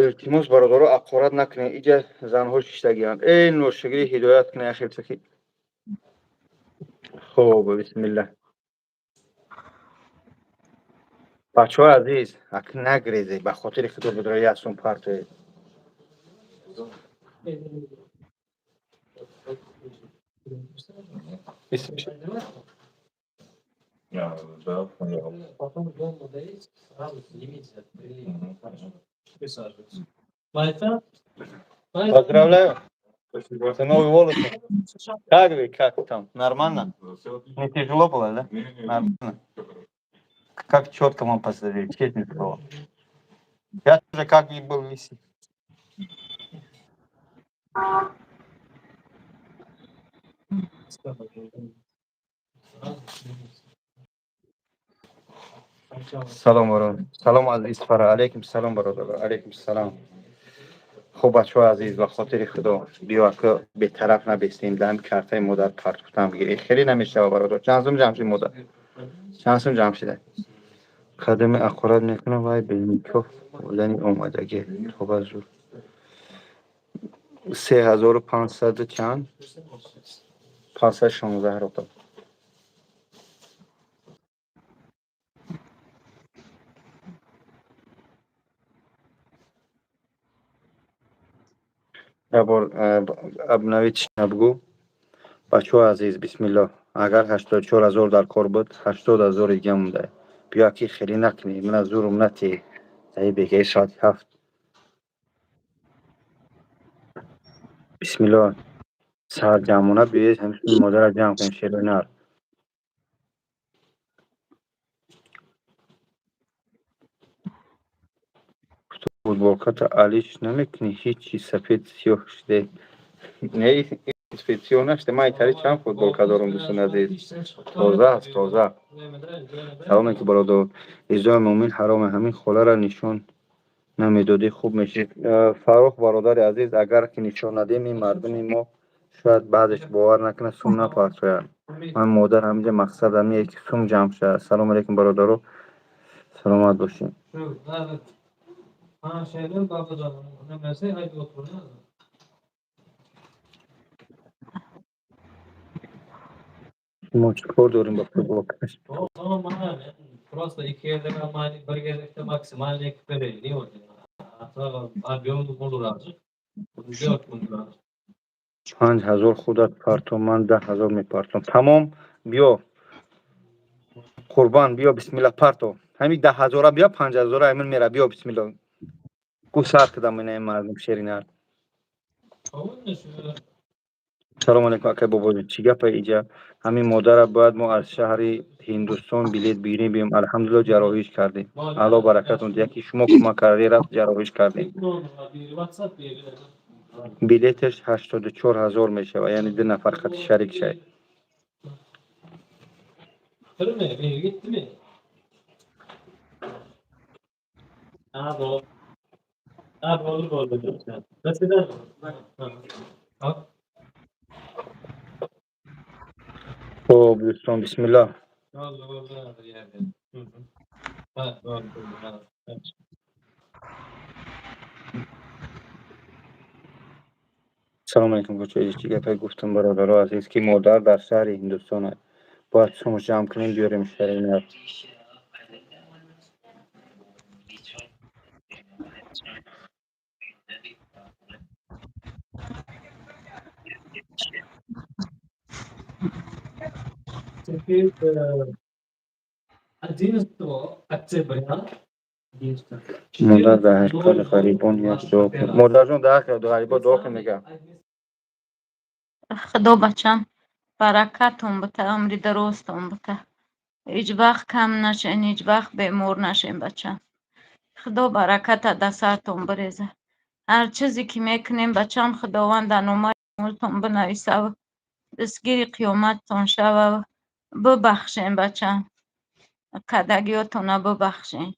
Speaker 1: Илтимос, бародаро, ақорат накунед. Иҷа занҳо шиштагианд. Эй, ношукрӣ, ҳидоят кунед ахир сахи. Хуб, бисмилла. Бачаҳои азиз, ак нагрезе, ба хотири худо бидора як сум партоед.
Speaker 5: Да, понял.
Speaker 4: Потом дома доедете, сразу снимите этот прилив. Хорошо? Присаживайтесь. Майта?
Speaker 1: Поздравляю.
Speaker 5: Спасибо.
Speaker 1: Это новые волосы. Как вы, как там? Нормально?
Speaker 5: Всё отлично.
Speaker 1: Не тяжело было, да?
Speaker 5: Не-не-не,
Speaker 1: Нормально.
Speaker 5: всё хорошо.
Speaker 1: Как четко вам посмотрели, честно слово. Я тоже как и был висит.
Speaker 4: Сразу снимите. Сначала
Speaker 1: Салом, бародар. Салом аз Исфара. Алейкум салом, бародар. Алейкум салом. Хуб, бачаҳои азиз, ба хотири худо биё, ака бетараф набестем, дам картаи модар партухтам бигирӣ. Хеле намешава, бародар. Чанд сум ҷамъ шид, модар? Чанд сум ҷамъ шида? Қадами ақорат мекунам, вай беникоҳ будани омадагӣ. Тоба зур. 3500 чанд? 516 рубл. Як бор обновить набгӯ. Бачаҳои азиз, бисмиллоҳ, агар 84 000 дар кор буд, 80 000 дига монда. Биё, ки хеле накунӣ, мана зурум натӣ заи бегаи соати 7. Бисмиллоҳ, сар ҷамъона биёед, ҳамин модарро ҷамъ кунем, шерои нар. Футболката алиш намекунӣ? Ҳичи, сафед сиёҳ шуде. Не, сафед сиёҳ нашуде. Ман итари чанд футболка дорам, дӯстони азиз, тоза аст, тоза. Салом алейкум, бародар. Изои мӯмин ҳароме. Ҳамин холаро нишон намедодӣ, хуб мешид. Фаррух, бародари азиз, агар ки нишон надиҳем, ин мардуми мо шояд баъзеш бовар накунад, сум напартояд. Ман модар ҳаминҷа мақсад ҳамие, ки сум ҷамъ шавад. Салому алейкум, бародаро, саломат бошед.
Speaker 4: Ha şeyler babacanın nemesi haydi oturun.
Speaker 1: Мо чӣ кор дорем ба футболкаш?
Speaker 4: O zaman bana ne? Просто iki yerde kalmayı, bir gezekte maksimal ekip verelim. Oldu? Hatta объем olur azıcık. 4 gün azıcık.
Speaker 1: 5000 худат партом, ман 10 000 мепартом. Тамом, биё, қурбан, биё, бисмилла, парто. Ҳамин 10 000-а биё, 5000-а ҳамин мера, биё, бисмилла. Гу, сар кардам инаи мардум, шеринар. Салому алейкум, акай бобоҷон, чӣ гапа иҷа? Ҳамин модарра бояд мо аз шаҳри Ҳиндустон билет бигирем, биём. Алҳамдулилло, ҷарроҳиш кардем. Алло баракатон диҳад, ки шумо кӯмак кардӣ, рафт, ҷарроҳиш кардем. Билеташ 84 000 мешавад, яъне ду нафар хати шарик шавед.
Speaker 4: Mi? Biri gitti mi? Ha doğru. Ha doğru doğru. Mesela ha.
Speaker 1: Хуб, дӯстон, бисмиллоҳ.
Speaker 4: Doğru doğru yani. Hı hı. Ha doğru doğru. Ha. Evet.
Speaker 1: Салому алейкум, бачаҳо, чӣ гапе гуфтам, бародаро азиз, ки модар дар шаҳри Ҳиндустон аст, бояд сум ҷамъ кунем, биёрем шаҳри.
Speaker 4: Теперь 11 октября
Speaker 1: Модар, дар ҳақиқат ғарибон як дуо кун, модарҷон, дар ҳаққи ғарибо дуо кун, мегӯям.
Speaker 2: Худо, бачам, баракатон бита, умри дарозтон бита, ҳеҷ вақт кам нашен, ҳеҷ вақт бемор нашен, бачам. Худо бараката дар сартон биреза. Ҳар чизе ки мекунем, бачам, Худованд дар номаи амалтон бинависав, дастгири қиёматтон шава. Бибахшем, бачам, кадагиётона бибахшем.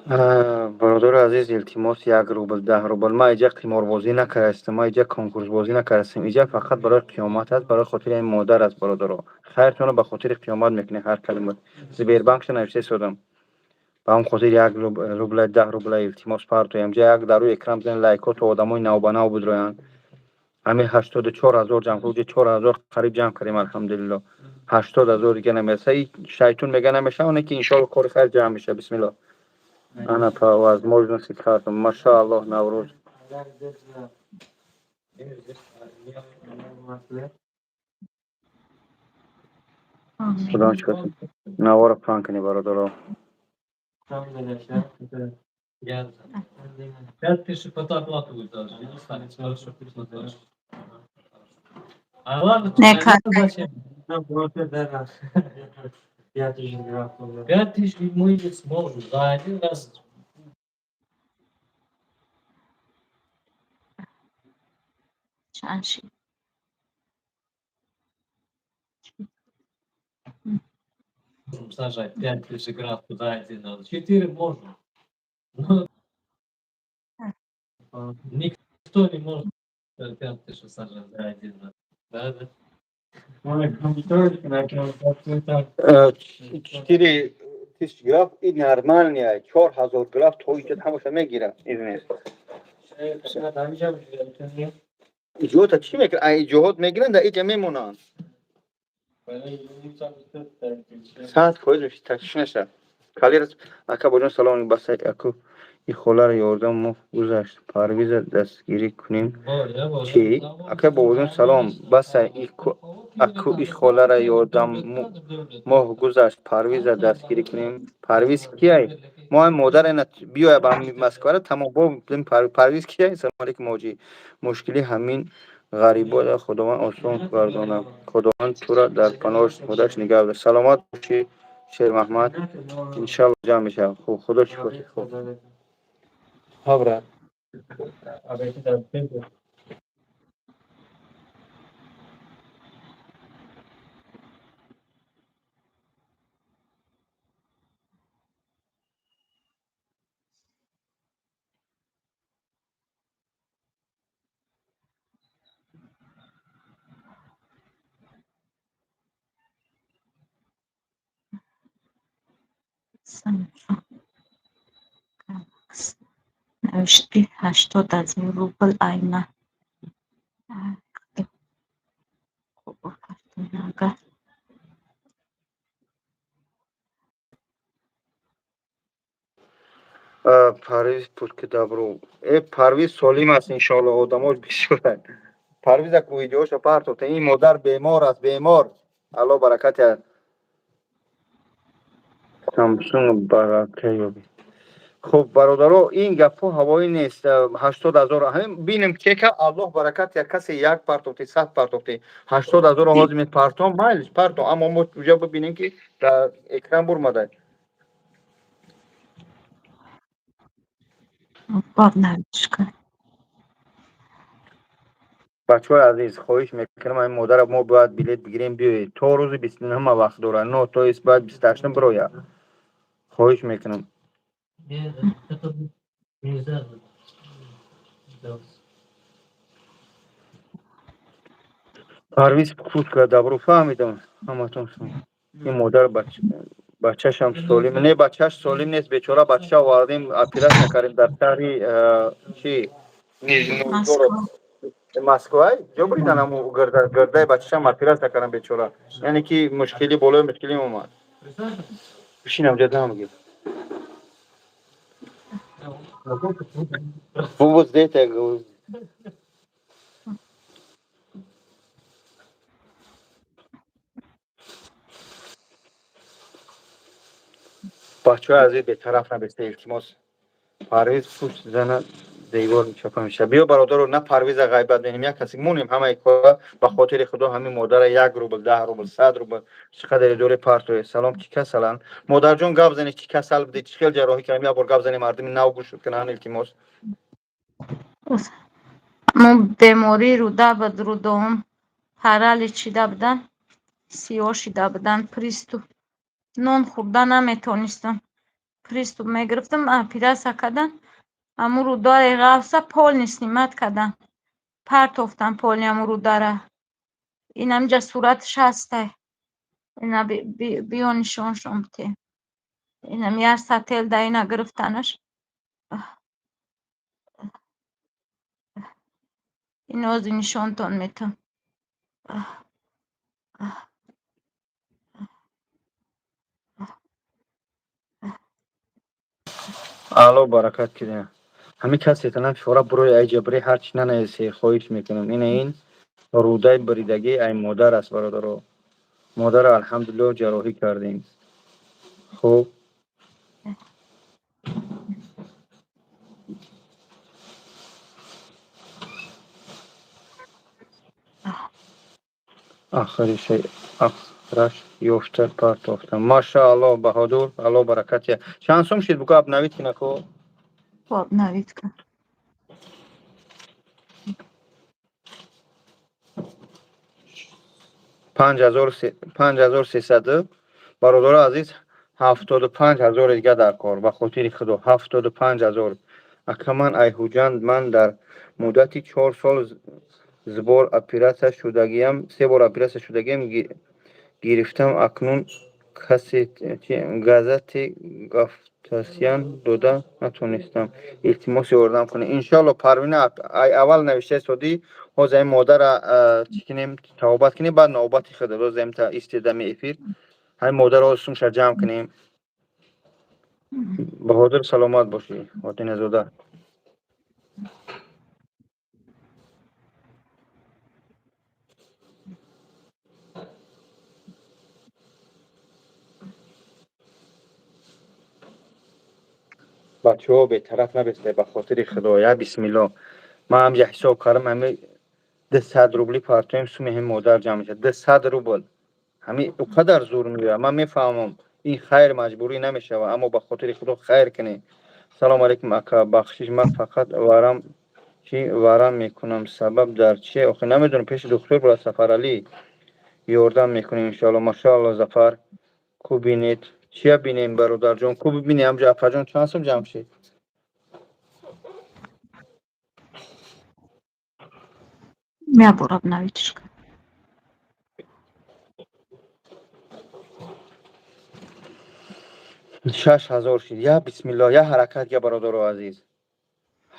Speaker 1: Бародари азиз, илтимос, 1 рубл, 10 рубл. Ман иҷа қиморбозӣ накардастам, ман иҷа конкурсбозӣ накардастам. Иҷа фақат барои қиёмат аст, барои хотири ин модар аст. Бародаро, хайртонро ба хотири қиёмат мекунед. Ҳар калима Сбербанкша навишта истодам. Ба ҳам хотир 1 рубла, 10 рубла, илтимос, партоям. Ҷа як дар рӯи экран бизанед лайкҳо, то одамои навбанав бидроянд. Ҳамин 84 000 ҷамъ, 4000 қариб ҷамъ кардем, алҳамдулилло. 80 000 дига намереса. И шайтон мега, намешава, не ки иншоалло кори хайр ҷамъ мешава. Бисмилло, ана по возможности кардам. Машааллоҳ, Наврӯз. Худо шукр, навора паҳн кунӣ, бародаро.
Speaker 4: 5000 по оплату будет даже. Не станет хорошо. А ладно,
Speaker 2: Не, как?
Speaker 4: Зачем? 5000 мы не сможем. За один раз.
Speaker 2: Чанд шид?
Speaker 4: Сажать 5000 граф за один раз. Четыре можно. Но никто не может.
Speaker 1: 4000 граф и нормальный, 4000 граф то иҷа ҳамаша мегирад. Извините. Иҷота чӣ мекунад? Иҷоҳот мегиранд, дар иҷа мемонанд. 100% меши, ташвиш наша. Калирас ака боҷон, салом, басай аку и холаро ёрдам мо гузашт. Парвиза дастгирӣ кунем. Чӣ? Ака бобоҷон, салом, басай аку и холара ёрдам моҳ гузашт. Парвиза дастгирӣ кунем. Парвиз кияй? Мо ҳам модар ина биёя ба Москвара, тамом бо Парвиз кияй? Салом алейкум, ҳоҷӣ. Мушкили ҳамин ғарибода Худованд осон гардонад. Худованд тура дар паноҳаш худаш нигаҳ дорад. Саломат бошӣ, Шермаҳмад. Иншалло ҷамъ мешавад. Хуб, худо шукр. Хуб. Ҳа, брат.
Speaker 2: Навишти 80 000 рубл айна. Қабул кардем.
Speaker 1: Парвиз путь к добру. Э, Парвиз солим аст, иншоалло, одамош бисёранд. Парвиз аку видеоша партофта. Ин модар бемор аст, бемор. Алло баракат яд. Самсунг барака ёбӣ. Хуб, бародаро, ин гапҳо ҳавоӣ нест. 80 000 ҳамин бинем кека, Аллоҳ баракат як касе як партофти, 100 партофти. 80 000 ҳозир мепартом, майлиш партом, аммо мо уҷа бибинем, ки дар экран бурмада.
Speaker 2: Боб навишка.
Speaker 1: Бачаҳои азиз, хоҳиш мекунам, ҳамин модара мо бояд билет бигирем, биёед. То рӯзи 29-ма вақт дорад. Но, то есть бояд 28-м бирояд. Хоҳиш мекунам.
Speaker 4: Нет, это нельзя. Делать.
Speaker 1: Парвиз путь к добру, фаҳмидам. Ҳаматон ин модар бачашам солим не, бачаш солим нест, бечора. Бача овардем, оператсия кардем дар шаҳри чи, Нижний Новгород, Москва. Ҷо буридан ҳаму гирдаи бачашам, оператсия кардам, бечора. Яъне ки мушкилӣ болои мушкилӣ омад. Бишинам ҷа, дам гир. Вот здесь я говорю. Бачаҳои азиз, бетараф набеста, илтимос. Парвиз пушт зана девор чапа мешавад. Биё, бародаро, на Парвиза ғайбат менем, як касе монем, ҳамаи кора ба хотири Худо. Ҳамин модара 1 рубл, 10 рубл, 100 рубл, чӣ қадаре дори, партое. Салом, чӣ касаланд, модарҷон? Гап зане, чӣ касал буде, чӣ хел ҷарроҳӣ кардем, як бор гап зане, мардуми нав гӯш кунанд, илтимос.
Speaker 2: Ҳамун бемории рӯда буд, рӯдаҳом паралич шида буданд, сиёҳ шида буданд, приступ, нон хӯрда наметонистам. Приступ мегирифтам, оператсия карданд. Ҳамун рӯдаи ғафса полный снимать карданд. Партофтан полный ҳамун рӯдара. Ин ҳаминҷа сураташ ҳастай. Ина биё нишоншон бите. Инам як сател да ина гирифтанаш. Ин ҳозир нишонтон метам.
Speaker 1: Алло баракат кида. Ҳамин касе танам фора бурои ай ҷабри ҳарчи нанависе, хоҳиш мекунам. Ина ин рӯдаи баридагӣ ай модар аст, бародаро. Модарро алҳамдулиллоҳ ҷарроҳӣ кардем. Хуб. Ахири ахраш ёфта партофтам. Машааллоҳ, Баҳодур, Аллоҳ баракат я. Чанд сум шид, бука обновить кинако?
Speaker 2: Обновить ка.
Speaker 1: 5300. Бародаро азиз, 75 0-и дига дар кор, ба хотири Худо, 75 0. Ака, ман ай Ҳуҷанд, ман дар муддати 4 сол збор оператсия шудагиам, се бор оператсия шудагиам, гирифтам. Акнун касе газати гафтасиян дода натонистам, илтимос, ёрдам кунед. Иншоалло, Парвина, ай аввал навиштаи содӣ. Ҳозир ай модара чӣ кунем, тавобат кунем, баъд навбати худ розем та истедами эфир. Ҳамин модарро сумша ҷамъ кунем. Баҳодур, саломат бошӣ. Одиназода, бачаҳо, бетараф набестед, ба хотири худо. Я бисмилло, ман ҳамҷа ҳисоб кардам, ҳами 200 рубли партоем, суми ҳами модар ҷамъ мешавад. 200 рубл ҳами ӯ қадар зур меояд. Ман мефаҳмам, ин хайр маҷбурӣ намешавад, аммо ба хотири худо хайр кунед. Салому алайкум, ака, бахшиш, ман фақат варам чӣ варам мекунам, сабаб дар чие? Охи намедонам, пеши духтур бояд. Сафаралӣ, ёрдам мекунем, иншоалло. Машаалло, Зафар, ку бинед, чия бинем, бародарҷон, ку бибинем. Ҳамҷа, апаҷон, чанд сум ҷамъ шид?
Speaker 2: Мябураб навичка.
Speaker 1: 6000 шид. Я бисмилло, я ҳаракат я, бародаро азиз,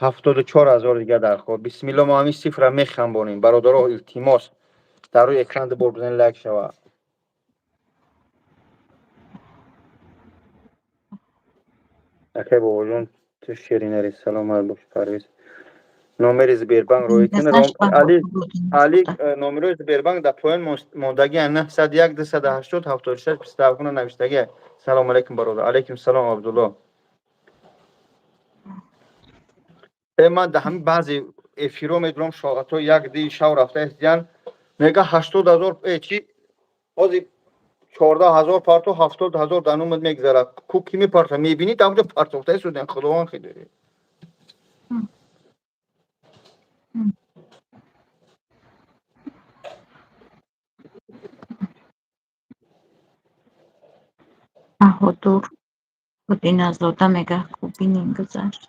Speaker 1: 74 000 дига дархост. Бисмилло, мо ҳамин сифра мехамбонем. Бародаро, илтимос, дар рӯи экран ду бор бизанед, лайк шава. Акай бобоҷон, ту шеринари, саломат бош. Парвиз, номери Сбербанк роӣ кун. Али, Али, номерои Сбербанк дар поён мондагӣ: 901 280 76 27 навиштагӣ. Салому алайкум, бародар. Алайкум салом, Абдулло. Ман дар ҳамин баъзе эфирҳо медурам, шоатҳо як ди шав рафта истиян, мега 80 0, чи ҳозир 14 000 парто, 70 000 дар номат мегузарад. Ку ки мепарта, мебинӣ, дар онҷо партофта истодиан. Худованд хеле.
Speaker 2: Баҳодур Одиназода мега, ку бинем, гузашт.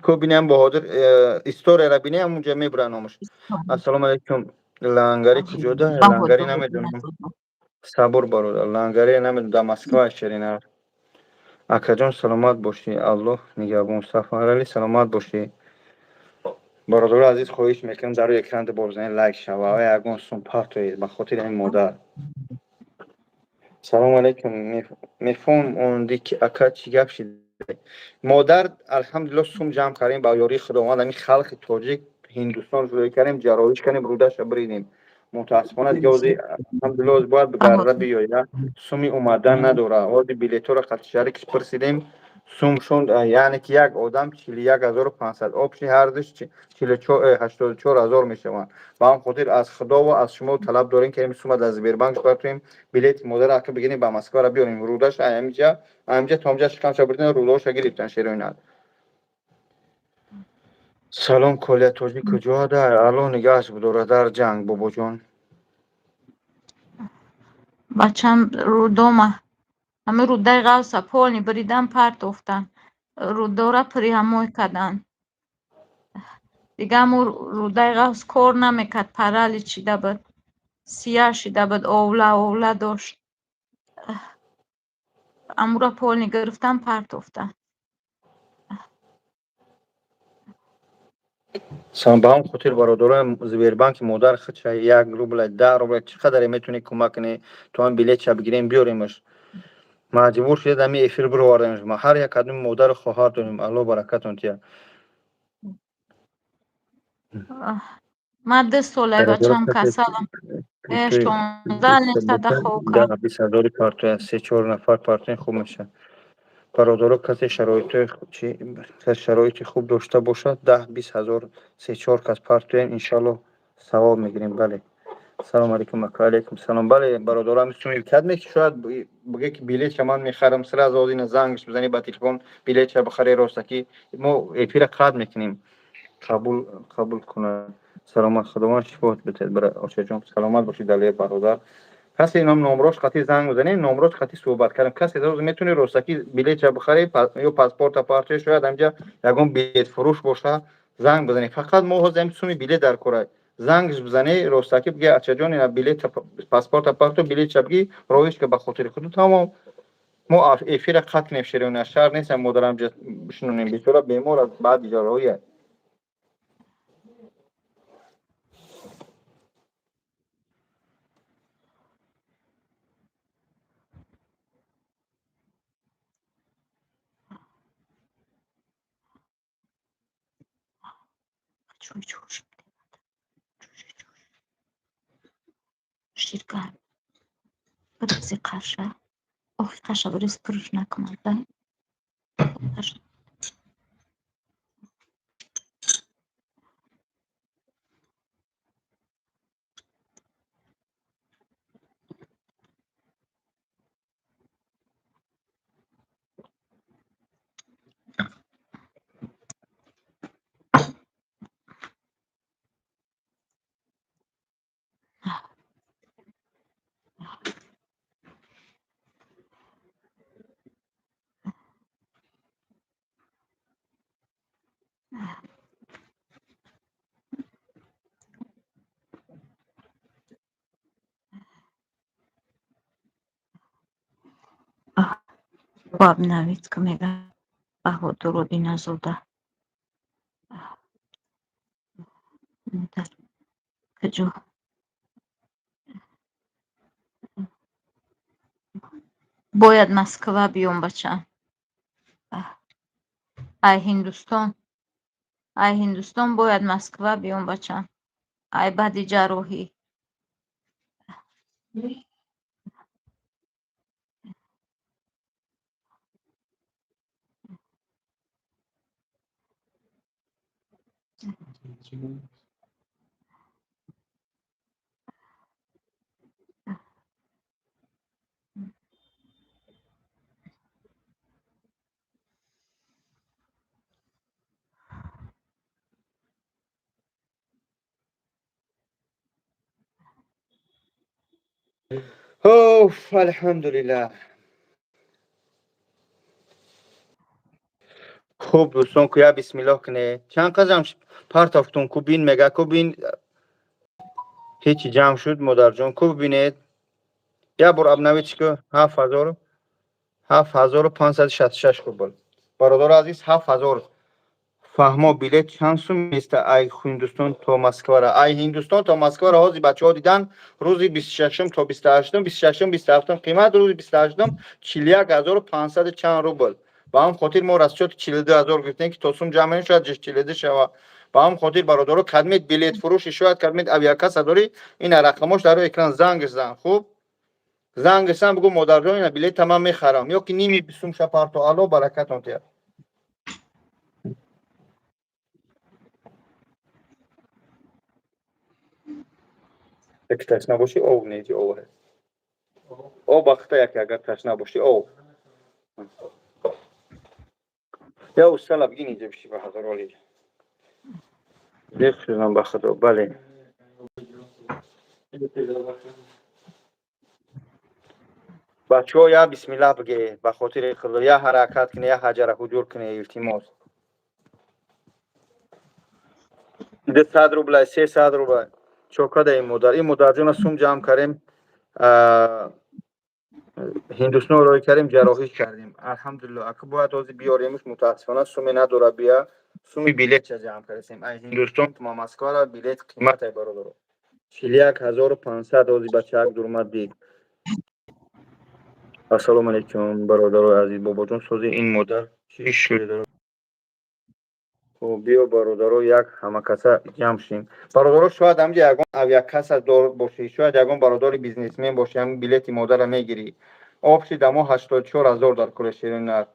Speaker 1: Ку бинем, Баҳодур, историяра бинем, онҷа мебурад номаш. Ассалому алайкум, Лангари куҷода? Лангари намедонам. Сабур, бародар, Лангари намедонам, дар Москва. Шерина акаҷон, саломат бошӣ, Аллоҳ нигаҳбон. Сафарали, саломат бошӣ. Бародари азиз, хоҳиш мекунам, дар рӯи экран ду бор бизанед, лайк шава ва ягон сум партоед ба хотири ин модар. Салому алайкум, мефаҳмам онди ки ака чӣ гап шид. Модар, алҳамдулилло, сум ҷамъ кардем ба ёрии Худованд, ҳамин халқи тоҷик Ҳиндустон ҷудоӣ кардем, ҷарроҳиш кардем, рудаша бридем. Мутаассифона, дига ҳозир, алҳамдулилло, бояд гарра биёяд, суми омадан надора. Ҳозир билетҳоро қатишарикиш пурсидем, сумшон, яъне ки як одам 41 500, общий ҳардуш 84 000 мешаванд. Ба ҳам хотир аз Худо ва аз шумо талаб дорем, ки ҳамин сума дар Сбербанк партоем, билети модара ака бигирем, ба Москвара биёрем. Рудаша ҳаминҷа то ҳамҷа шикамша бурдем, рудаҳоша гирифтан. Шероинат, салом. Колия тоҷик куҷо дар? Аллоҳ нигаҳаш бидорад дар ҷанг, бобоҷон.
Speaker 2: Бачам рудома, ҳамин рудаи ғавса полный бридан, партофтан, рудора прямой карданд. Дига ҳамун рудаи ғавс кор намекард, паралич шида буд, сияҳ шида буд, овла овла дошт. Амура полный гирифтан, партофтан.
Speaker 1: Ба ҳам хотир, бародароям, Сбербанки модар худша 1 рубла, 10 рубла, чӣ қадаре метавонӣ кӯмак кунӣ, то ҳам билетша бигирем, биёремаш. Маҷбур шудед, ҳамин эфир бировардемш. Ма ҳар як кадоми модару хоҳар дорем, Аллоҳ баракатон тиҳад.
Speaker 2: Ман 2 солаи бачам касалам. 16 несада хоб кард.
Speaker 1: 20 ҳазори партоя, се чор нафар партоя, хуб мешавад. Бародаро, касе шароити хуб дошта бошад, 10-20 ҳазор, се чор кас партоем, иншаллоҳ, савоб мегирем. Бале, салому алайкум, ака. Алайкум салом. Бале, бародаро, ҳамин суми кадме ки шояд биге, ки билетша ман мехарам, сразу озина зангш бизанӣ ба телефон, билетша бихаре. Роста ки мо эфира қатъ мекунем, қабул кунад. Саломат, Худованд шифоат бидиҳад, очаҷон, саломат бошед. Далер бародар. Касе ном номрош қати занг бизанем, номрош қати суҳбат кардем. Касе рӯз метавони ростакӣ билетша бихарӣ ё паспорта партои, шояд ҳамҷа ягон билетфурӯш боша, занг бизанӣ. Фақат мо ҳозир ҳам суми билет дар кора. Зангш бизанӣ, ростакӣ бигӣ: ачаҷон, ина билет, паспорта парто, билетша бигӣ, ровиш ка ба хотири худу, тамом. Мо эфира қатъ кунем, шероина шаҳр нестам, модарам ҷа бишинонем, бечора бемор аст, баъди ҷарроҳия.
Speaker 2: Чӯй чӯш. Чӯш чӯш. Ширгарм. Бирези қаша. Охи қаша бирез, пурш накунад, да? Қаша. Обновить ка мега. Баҳодур Одиназода. Дар куҷо? Бояд Москва биём, бача. Ай Ҳиндустон. Ай Ҳиндустон бояд Москва биём, бача. Ай баъди ҷарроҳӣ.
Speaker 1: Оф, алҳамдулиллаҳ. Хуб, дӯстон, ку я бисмиллоҳ кунед. Чанд қадам партофтун, ку бин, мега, ку бин, ҳечи ҷамъ шуд, модарҷон, ку бинед. Як бор обновить ку, 7000, 7566 рубл. Бародари азиз, 7000. Фаҳмо, билет чанд сум места ай Ҳиндустон то Москвара? Ай Ҳиндустон то Москвара ҳозир бачаҳо дидан, рӯзи 26-ум то 28-ум, 26-ум, 27-ум қимат, рӯзи 28-ум 41 500 чанд рубл. Ба ҳам хотир мо расчёти 42 000 гирифтем, ки то сум ҷамъ мекунем, шояд 42 шава. Ба ҳам хотир, бародаро, кадмед билетфурӯши, шояд кадмед авиакасса дорӣ, ина рақамош дар рӯи экран, занг зан, хуб? Занг зан, бугӯ: модарҷон, ина билета ман мехарам, ё ки ними сумша парто, Алло баракатон диҳад. Яки ташна бошӣ, ов неҷи, ов ҳаст. Об бахта яке, агар ташна бошӣ, ов. Я устала бигин, инҷа биши, ба ҳазор оли. Дех шудам, ба худо, бале. Бачаҳо, я бисмиллаҳ биге, ба хотири худо, я ҳаракат куне, я ҳаҷара ҳуҷур куне, илтимос. 200 рубла, 300 рубла. Чокада ин модар. Ин модарҷона сум ҷамъ кардем. Ҳиндустон рой кардем, ҷарроҳӣ кардем. Алҳамдулиллоҳ, ака бояд ҳозир биёремш, мутаассифона суме надора бия. Суми билетша ҷамъ кардем. Ай Ҳиндустон то Москвара билет қимат ай, бародаро. 41 500 ҳозир бачаак дурмад дид. Ассалому алайкум, бародарои азиз, бобоҷон, сози ин модар чӣ шуде дорад? Хуб, биё, бародаро, як ҳамакаса ҷамъ шем. Бародаро, шояд ҳамҷа ягон авиакасса дор бошӣ, шояд ягон бародари бизнесмен бошӣ, ҳамин билети модарра мегирӣ. Общий дамо 84 000 дар кули ширинар.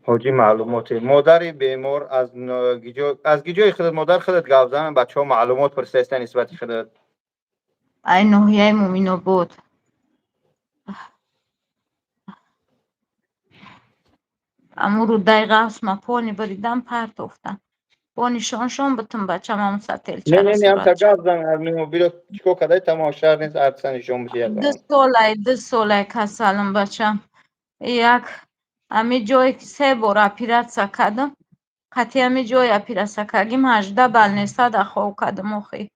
Speaker 1: Ҳоҷӣ, маълумоте. Модари бемор аз гиҷои худат, модар, худат гап зан, бачаҳо маълумот пурсидаиста нисбати худат.
Speaker 2: Ай ноҳияи Муъминобод. Аму рӯдаи ғафс ма пони биридам, партофтам. Бо нишоншон бутум, бачам, ҳамун
Speaker 1: Не.
Speaker 2: Сателчара.
Speaker 1: Не, не, ҳамта
Speaker 2: Суратча.
Speaker 1: Гап зан, мобило чико кадай, тамом, шар нест, арса нишон биди як
Speaker 2: Ду
Speaker 1: замон.
Speaker 2: солай, 2 солай касалам, бачам. Як ҳами ҷое ки се бор оператсия кардам, қатъи ҳами ҷои оператсия кардагим, 18 больницада хоб кардам охи.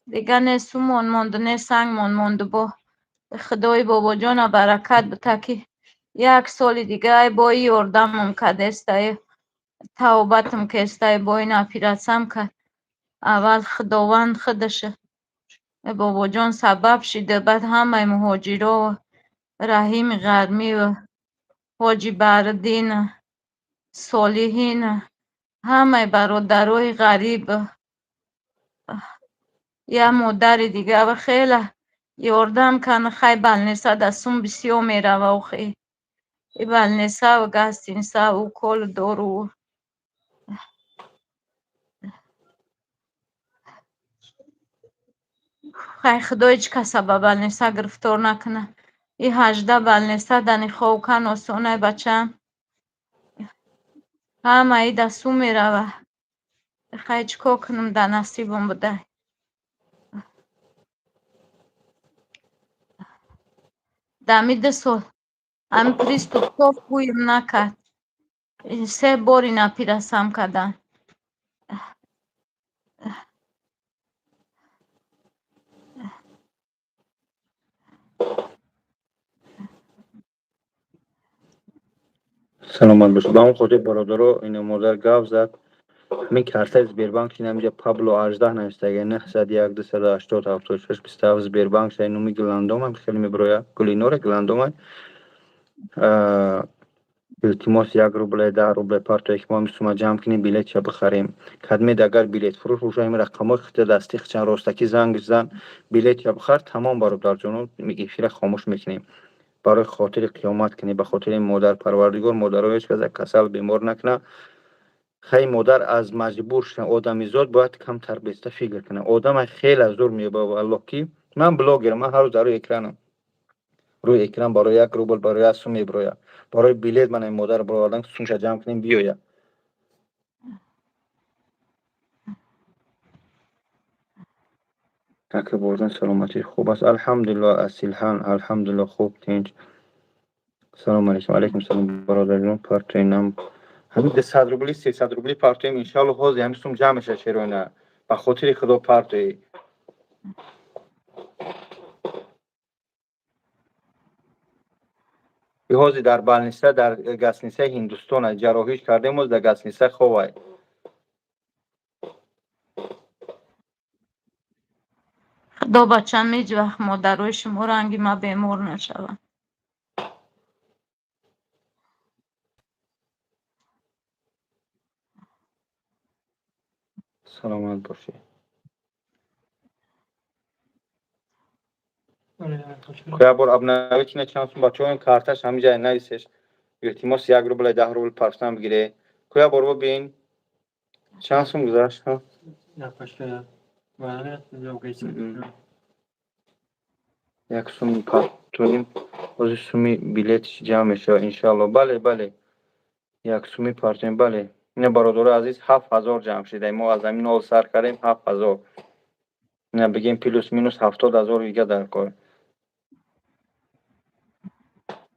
Speaker 2: Дига не сумон монду, не сангмон монду. Бо худои бобоҷона баракат бита, ки як соли дига ай бо и ёрдамам кардестай, тавбатам кестай, бо ин оператсиям кард. Аввал Худованд худаш, бобоҷон сабаб шида, баъд ҳамаи муҳоҷиро, Раҳими Ғармию Ҳоҷи Баҳриддин, Солиҳин, ҳамаи бародарои ғариб, як модари дига ва хеле ёрдам кана. Хай, больницада сум бисёр мерава охи. И больница, гостиница, укол, дору. Хай, Худо ҳеҷ каса ба больница гирифтор накунад. И 18 больница дани хобкан осонай, бачам. Ҳамаи да сум мерава. Хай, чӣ кор кунам, дар насибам будай. Дами 2 сол ҳами приступ тоф гӯем накард. Се бор ин оператсиям карданд.
Speaker 1: Саломат бошед. Ба он хотир, бародаро, ина модар гап зад. Ҳамин картаи Сбербанк, ин ҳаминҷа Пабло 18 навистага, 901 280 76 27, Сбербанк шай, номи Гуландомам хеле мебирояд. Гулинора Гуландома. Илтимос, 1 рубле, 10 рубле партое, ки мо ҳами сума ҷамъ кунем, билетша бихарем. Кадмед, агар билетфурӯш боша, ҳамин рақамҳои хита дастӣ хичан, ростакӣ занг зан, билетша бихар. Тамом, бародарҷоно, эфира хомӯш мекунем. Барои хотири қиёмат кунем, ба хотири модар. Парвардигор модаро ҳеҷ каса касал бемор накунад. Хай, модар аз маҷбур шуда, одамизод бояд камтар беста фикр кунад. Одама хеле зур меёбад, валлоҳ, ки ман блогерам, ман ҳар рӯз дар рӯи экранам, рӯи экран барои 1 рубл, барои як сум мебирояд. Барои билет ман модар баровардан, сумша ҷамъ кунем, биёяд. Ака бозан, саломатӣ хуб аст, алҳамдулиллоҳ. Асилҳан, алҳамдулиллоҳ, хуб, тинҷ. Салому алейкум. Алейкум салом, бародарҷон. Партоинам ҳамин 200 рубли, 300 рубли партоем, иншалло. Ҳозир ҳамин сум ҷамъ мешавад. Шероина, ба хотири Худо партоӣ. Ҳозир дар больница, дар гостиницаи Ҳиндустон ҷарроҳиш кардем, ҳозир дар гостиница ховай.
Speaker 2: Худо, бачам, ҳеҷ вақт модарои шумо ранги ма бемор нашаванд.
Speaker 1: Саломат бошед. Як бор обновить кина, чанд сум, бачаҳо, карташ ҳамиҷа нависеш. Илтимос, 1 рубл, 10 рубл партам бигире. Ку, як бор бибин, чанд сум гузашт?
Speaker 5: Yaklaşık Мгм.
Speaker 1: Як суми партоем, ҳозир суми билетиш ҷамъ мешавад, иншоалло. Бале, бале, як суми партоем, бале. Ина, бародарои азиз, 7000 ҷамъ шида. Мо аз ҳамин нол сар кардем, 7000. Ина, бигем, плюс минус 70 000 дига дар кор.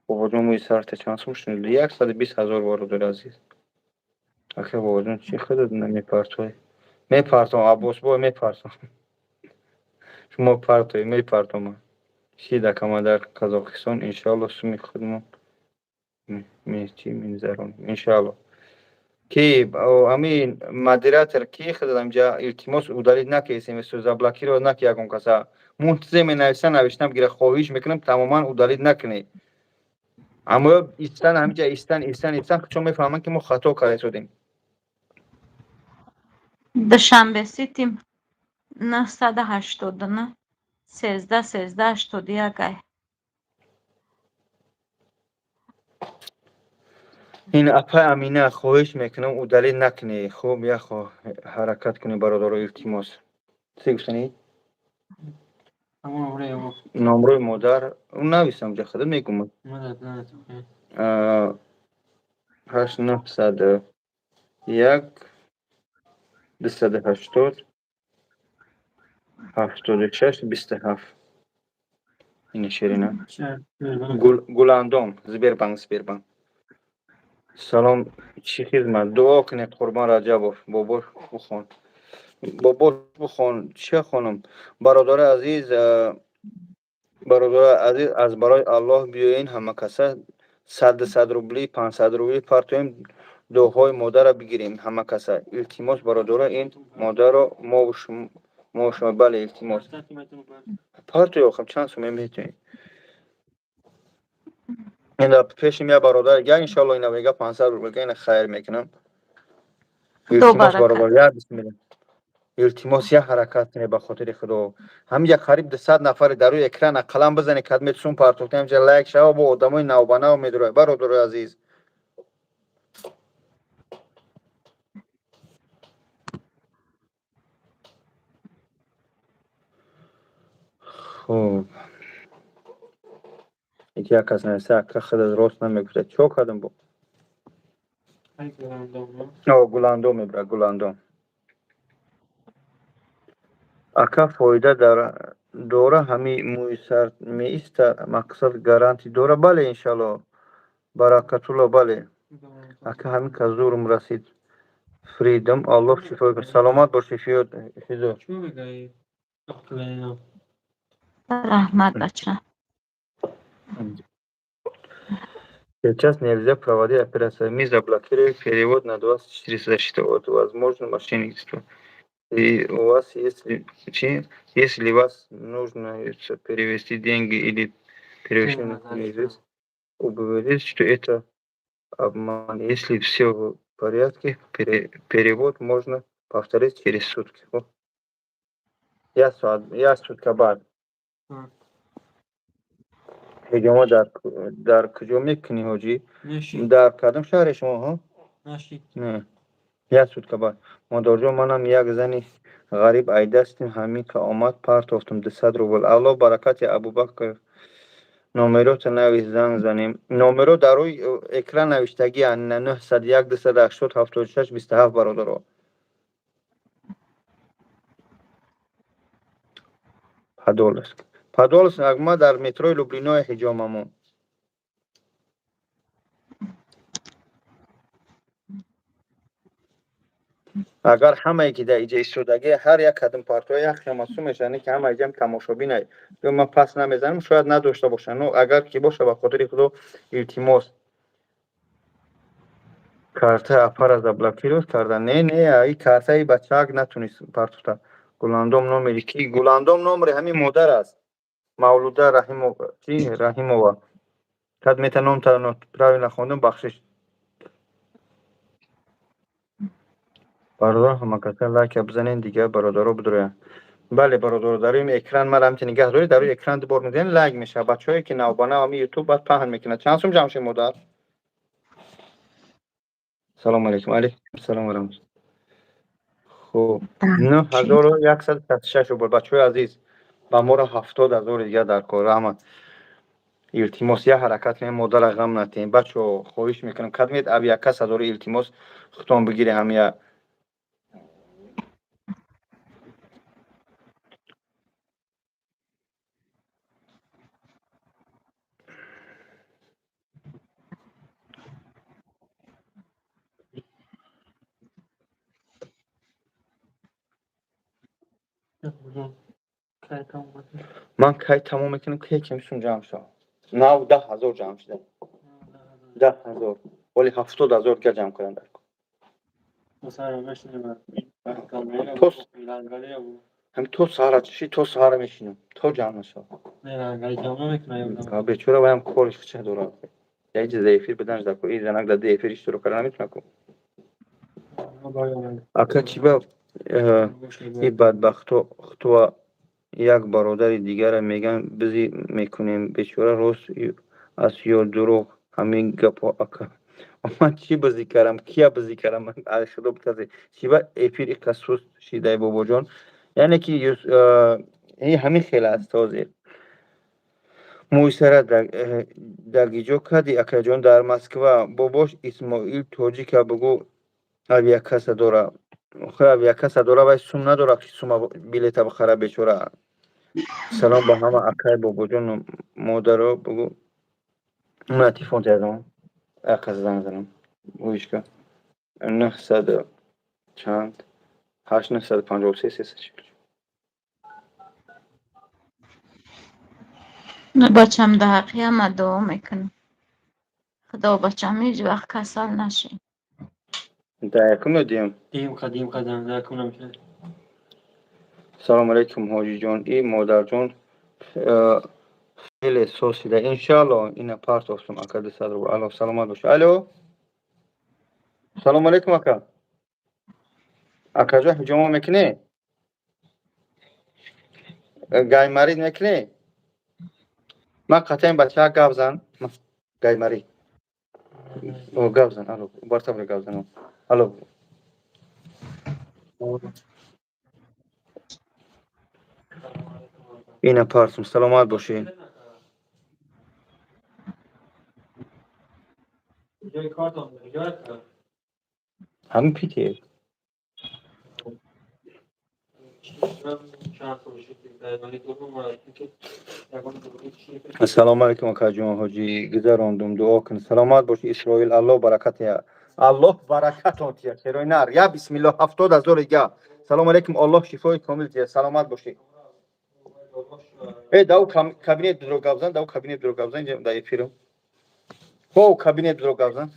Speaker 1: Бобоҷон, мӯи сарта чанд сум шуд? 120 000, бародари азиз. Ака, бобоҷон, чӣ худат намепартоӣ? Мепартом, Аббосбой, мепартом. Шумо партоӣ, мепартом. Шид, акама, дар Қазоқистон, иншоалло, суми худмон чӣ мегзаронем, иншоалло. Ки ҳамин модератор, ки худат ҳаминҷа, илтимос, удалить наки, смс заблокировать наки ягон каса. Мунтазир менависа, навиштам гира, хоҳиш мекунам, тамоман удалить накунед. Аммо истан ҳаминҷа, истан, истан, истан, чун мефаҳманд, ки мо хато карда истодем.
Speaker 2: Душанбе Сити, 989 13 13 81 ай.
Speaker 1: Ин апай Амина, хоҳиш мекунам, удалить накунед. Хуб, як ҳаракат кунед, бародаро, илтимос. Чӣ гуфтанӣ? Номрои модар нависам ҷа, худат мегӯм. Ҳашт 901 280 76 27. Ина, Ширина. Гуландом, Сбербанк, Сбербанк. Салом, чӣ хизмат? Дуо кунед, Қурбон Раҷабов, бобош бухон. Бобош бухон, чӣ хонум? Бародари азиз, бародари азиз, аз барои Аллоҳ биёен, ҳама каса 100 рубли, 500 рубли партоем, дуоҳои модарро бигирем, ҳама каса. Илтимос, бародаро, ин модарро мову шумо, бале, илтимос. Партоё, хаб, чанд суме метавонед? Ина пешим я бародар, я иншалло ина мега 500 рубл, ина хайр мекунам. Илтимос, бародар, я бисмилла. Илтимос, я ҳаракат кунед ба хотири Худо. Ҳамин як қариб 200 нафари дар рӯи экран ақаллан бизанед, кадмет сум партохтем, ҳамҷа лайк шава, бо одамои навбанав медурояд. Бародарои азиз. Хуб. Яке як кас нависта, ака, худат рост намегуфта. Чо кардам бо? О, Гуландом мебра, Гуландом. Ака, фоида дар дора ҳами мӯи сар меиста, мақсад гарантӣ дора? Бале, иншалло. Баракатулло, бале. Ака, ҳамин ка зурм расид. Фридом, Аллоҳ шифо кунад. Саломат бошӣ, Фидо.
Speaker 2: Раҳмат, бача.
Speaker 1: Сейчас нельзя проводить операцию. Мы заблокировали перевод на 24 защиты от возможного мошенничества. И у вас, если вас нужно перевести деньги или перевести на неизвестно, убедитесь, что это обман. Если все в порядке, перевод можно повторить через сутки. Я сутка баъд. Ҳиҷома дар куҷо мекунӣ, ҳоҷӣ? Дар кадом шаҳре шумо, ҳо? Не. Як сутка баъд. Модарҷон, манам як зани ғариб айдастим, ҳамин ка омад, партофтум 200 рубл. Аллоҳ баракати Абубакр. Номерота навис, занг занем. Номеро дар рӯи экран навиштагӣ, 901 280 76 27, бародаро. Подольск. Подольск, ма дар метрои Люблиное ҳиҷомамон. Агар ҳамае ки дар иҷа истодагӣ ҳар як кадом партоя як хемасу мешавад, не ки ҳама иҷам тамошобинай. Ман пас намезанам, шояд надошта бошанд. Но агар ки боша, ба хотири Худо, илтимос. Картаи апара заблокировать карда. Не, не, и картаи бачаак натунист партофта. Гуландом номери ки? Гуландом номери ҳамин модар аст. Мавлуда Раҳимова, чи Раҳимова. Кад мета номта правильно хондам, бахшиш. Бародар, ҳамакаса лайка бизанед, дигар бародаро бидроянд. Бале, бародаро, дар рӯи экран мара ҳамчи нигаҳ доред, дар рӯи экран дубор мезанед, лайк мешавад. Бачаҳое ки навбанав ҳами ютуб баъд паҳн мекунад. Чанд сум ҷамъ шуд, модар? Салому алайкум. Алайкум салом ва раҳматуллоҳ. Хуб, 9166 рубл, бачаҳои азиз, ба моро 70 000 дигар дар кор. Раҳмат. Илтимос, як ҳаракат кунем, модарра ғам натиҳем. Бачаҳо, хоҳиш мекунам, кадмед авиакасса дори, илтимос, худтон бигире ҳамия. Ман кай тамом мекунам, ки кем сум ҷамъ шавад? Нав 10 000 ҷамъ шуда. 10 000. Вале 70 000 дигар ҷамъ кардам дар кор. Ҳам то саҳара чиши, то саҳара мешинам, то ҷамъ нашавад. Бечора ваям кориш ча дорад. Як чиз эфир биданш дар кор. Ин занак дар эфир иштирок карда наметавонад ку. Ака, чӣ ба и бадбахто хутва як бародари дигара меган, бизӣ мекунем, бечора, рост аст ё дурӯғ ҳамин гапҳо, ака? Ман чӣ бизӣ кардам? Кия бизӣ кардам? Аз худо битарсед. Чӣ ба эфир иқа суст шидай, бобоҷон? Яъне ки ин ҳамин хел аст ҳозир. Мӯи сара дагиҷо кардӣ, акаҷон? Дар Москва. Бобош Исмоил тоҷика, бугӯ, авиакасса дора. Охир авиакасса дора, вай сум надора, ки сума билета бихара, бечора. Салом ба ҳама, акай Бобоҷону модаро бугӯ. Мана телефон задам, акаса занг занам. Гӯишка нӯҳсаду чанд, ҳашт, 953, 340.
Speaker 2: Бачам, да ҳаққи ҳама дуо мекунам. Худо, бачам, ҳеҷ вақт касал нашӣ.
Speaker 1: Да якум ё дуюм?
Speaker 5: Дим қадим қадам да якум намешад.
Speaker 1: Салому алейкум, ҳоҷиҷон и модарҷон, хеле сосида, иншаалло. Ина партофтум, ака, 200 рубл. Алло, саломат боша. Алло, салому алейкум, ака. Акаҷон, ҳиҷома мекунӣ? Гаймарид мекунӣ? Ман қатъиян бачаа гап зан. Гаймарид гап зан. Алло, бартабра гап зан. Алло. Ина партум, саломат бошӣ.
Speaker 5: Ҷои картон ҷой
Speaker 1: Ҳамин Питер.
Speaker 5: Чанд сол шуд,
Speaker 1: Ассалому алайкум, акаҷон, ҳоҷӣ гузарондум, дуо кун. Саломат бошӣ, Исроил. Аллоҳ баракат я, аллоҳ баракатон тия, шерои нар. Я бисмиллоҳ, 70 0 ига. Салому алайкум, Аллоҳ шифои комил тия, саломат бошӣ. Э, дау кабинет дро гап зан, дау кабинет дро гап зан, да эфиру. Хо, кабинет дро гап зан.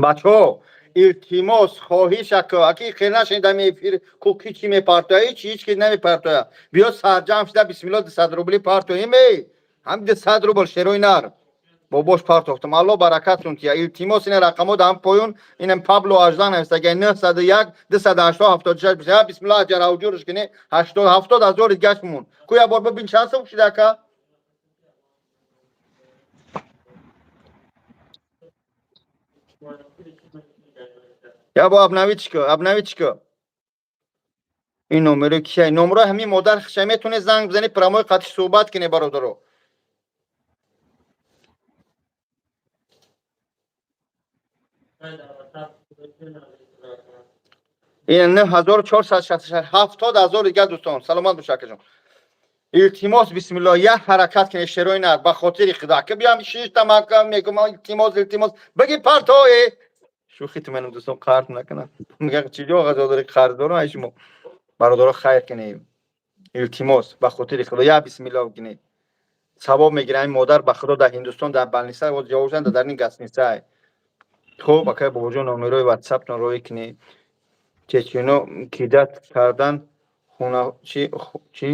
Speaker 1: Бачаҳо, илтимос, хоҳиш, ака, аки хел нашин, дами эфир ку ки чӣ мепартоя, ҳеч ҳеч ки намепартоя. Биё, сарҷамъ шуда, бисмилло, 200 рубли партоем. Эй, ҳам 200 рубл, шерои нар. Бобош партохтам, Алло баракатун тия. Илтимос, ина рақамо даҳам поён, инам Пабло аждан навистага: 901 280 76 20. Бисмилло, ҷаравҷурш кини, 80 70 0 гашт мун ку. Я бор бибин, чанд сум шуда, ака? Я бо обновить ку, обновить ку. Ин номеро кия? Номеро ҳамин модар хиша, метоне занг бизани, прямой қатиш суҳбат кунӣ, бародаро. Ин 9466, 70 0 дига. Дӯстон, саломат бош, акаҷон. Илтимос, бисмилло, як ҳаракат кунед, шерои нар, ба хотири худо, ки биям шишта мака мегум. Илтимос, илтимос, бигӣ партое. Шӯхи ту менам, дӯстон қарз накунад, мега чӣ ҷо ғазо дори, қарз дорам ай шумо, бародаро. Хайр кунед, илтимос, ба хотири худо, я бисмилло кунед, савоб мегирам. Ин модар, ба худо, дар Ҳиндустон дар больница ҷавоб дар ин гостиница. Хуб, акай Бобоҷон, номерои ватсаптон роӣ кунед. Чечино кидать кардан хуна чи чи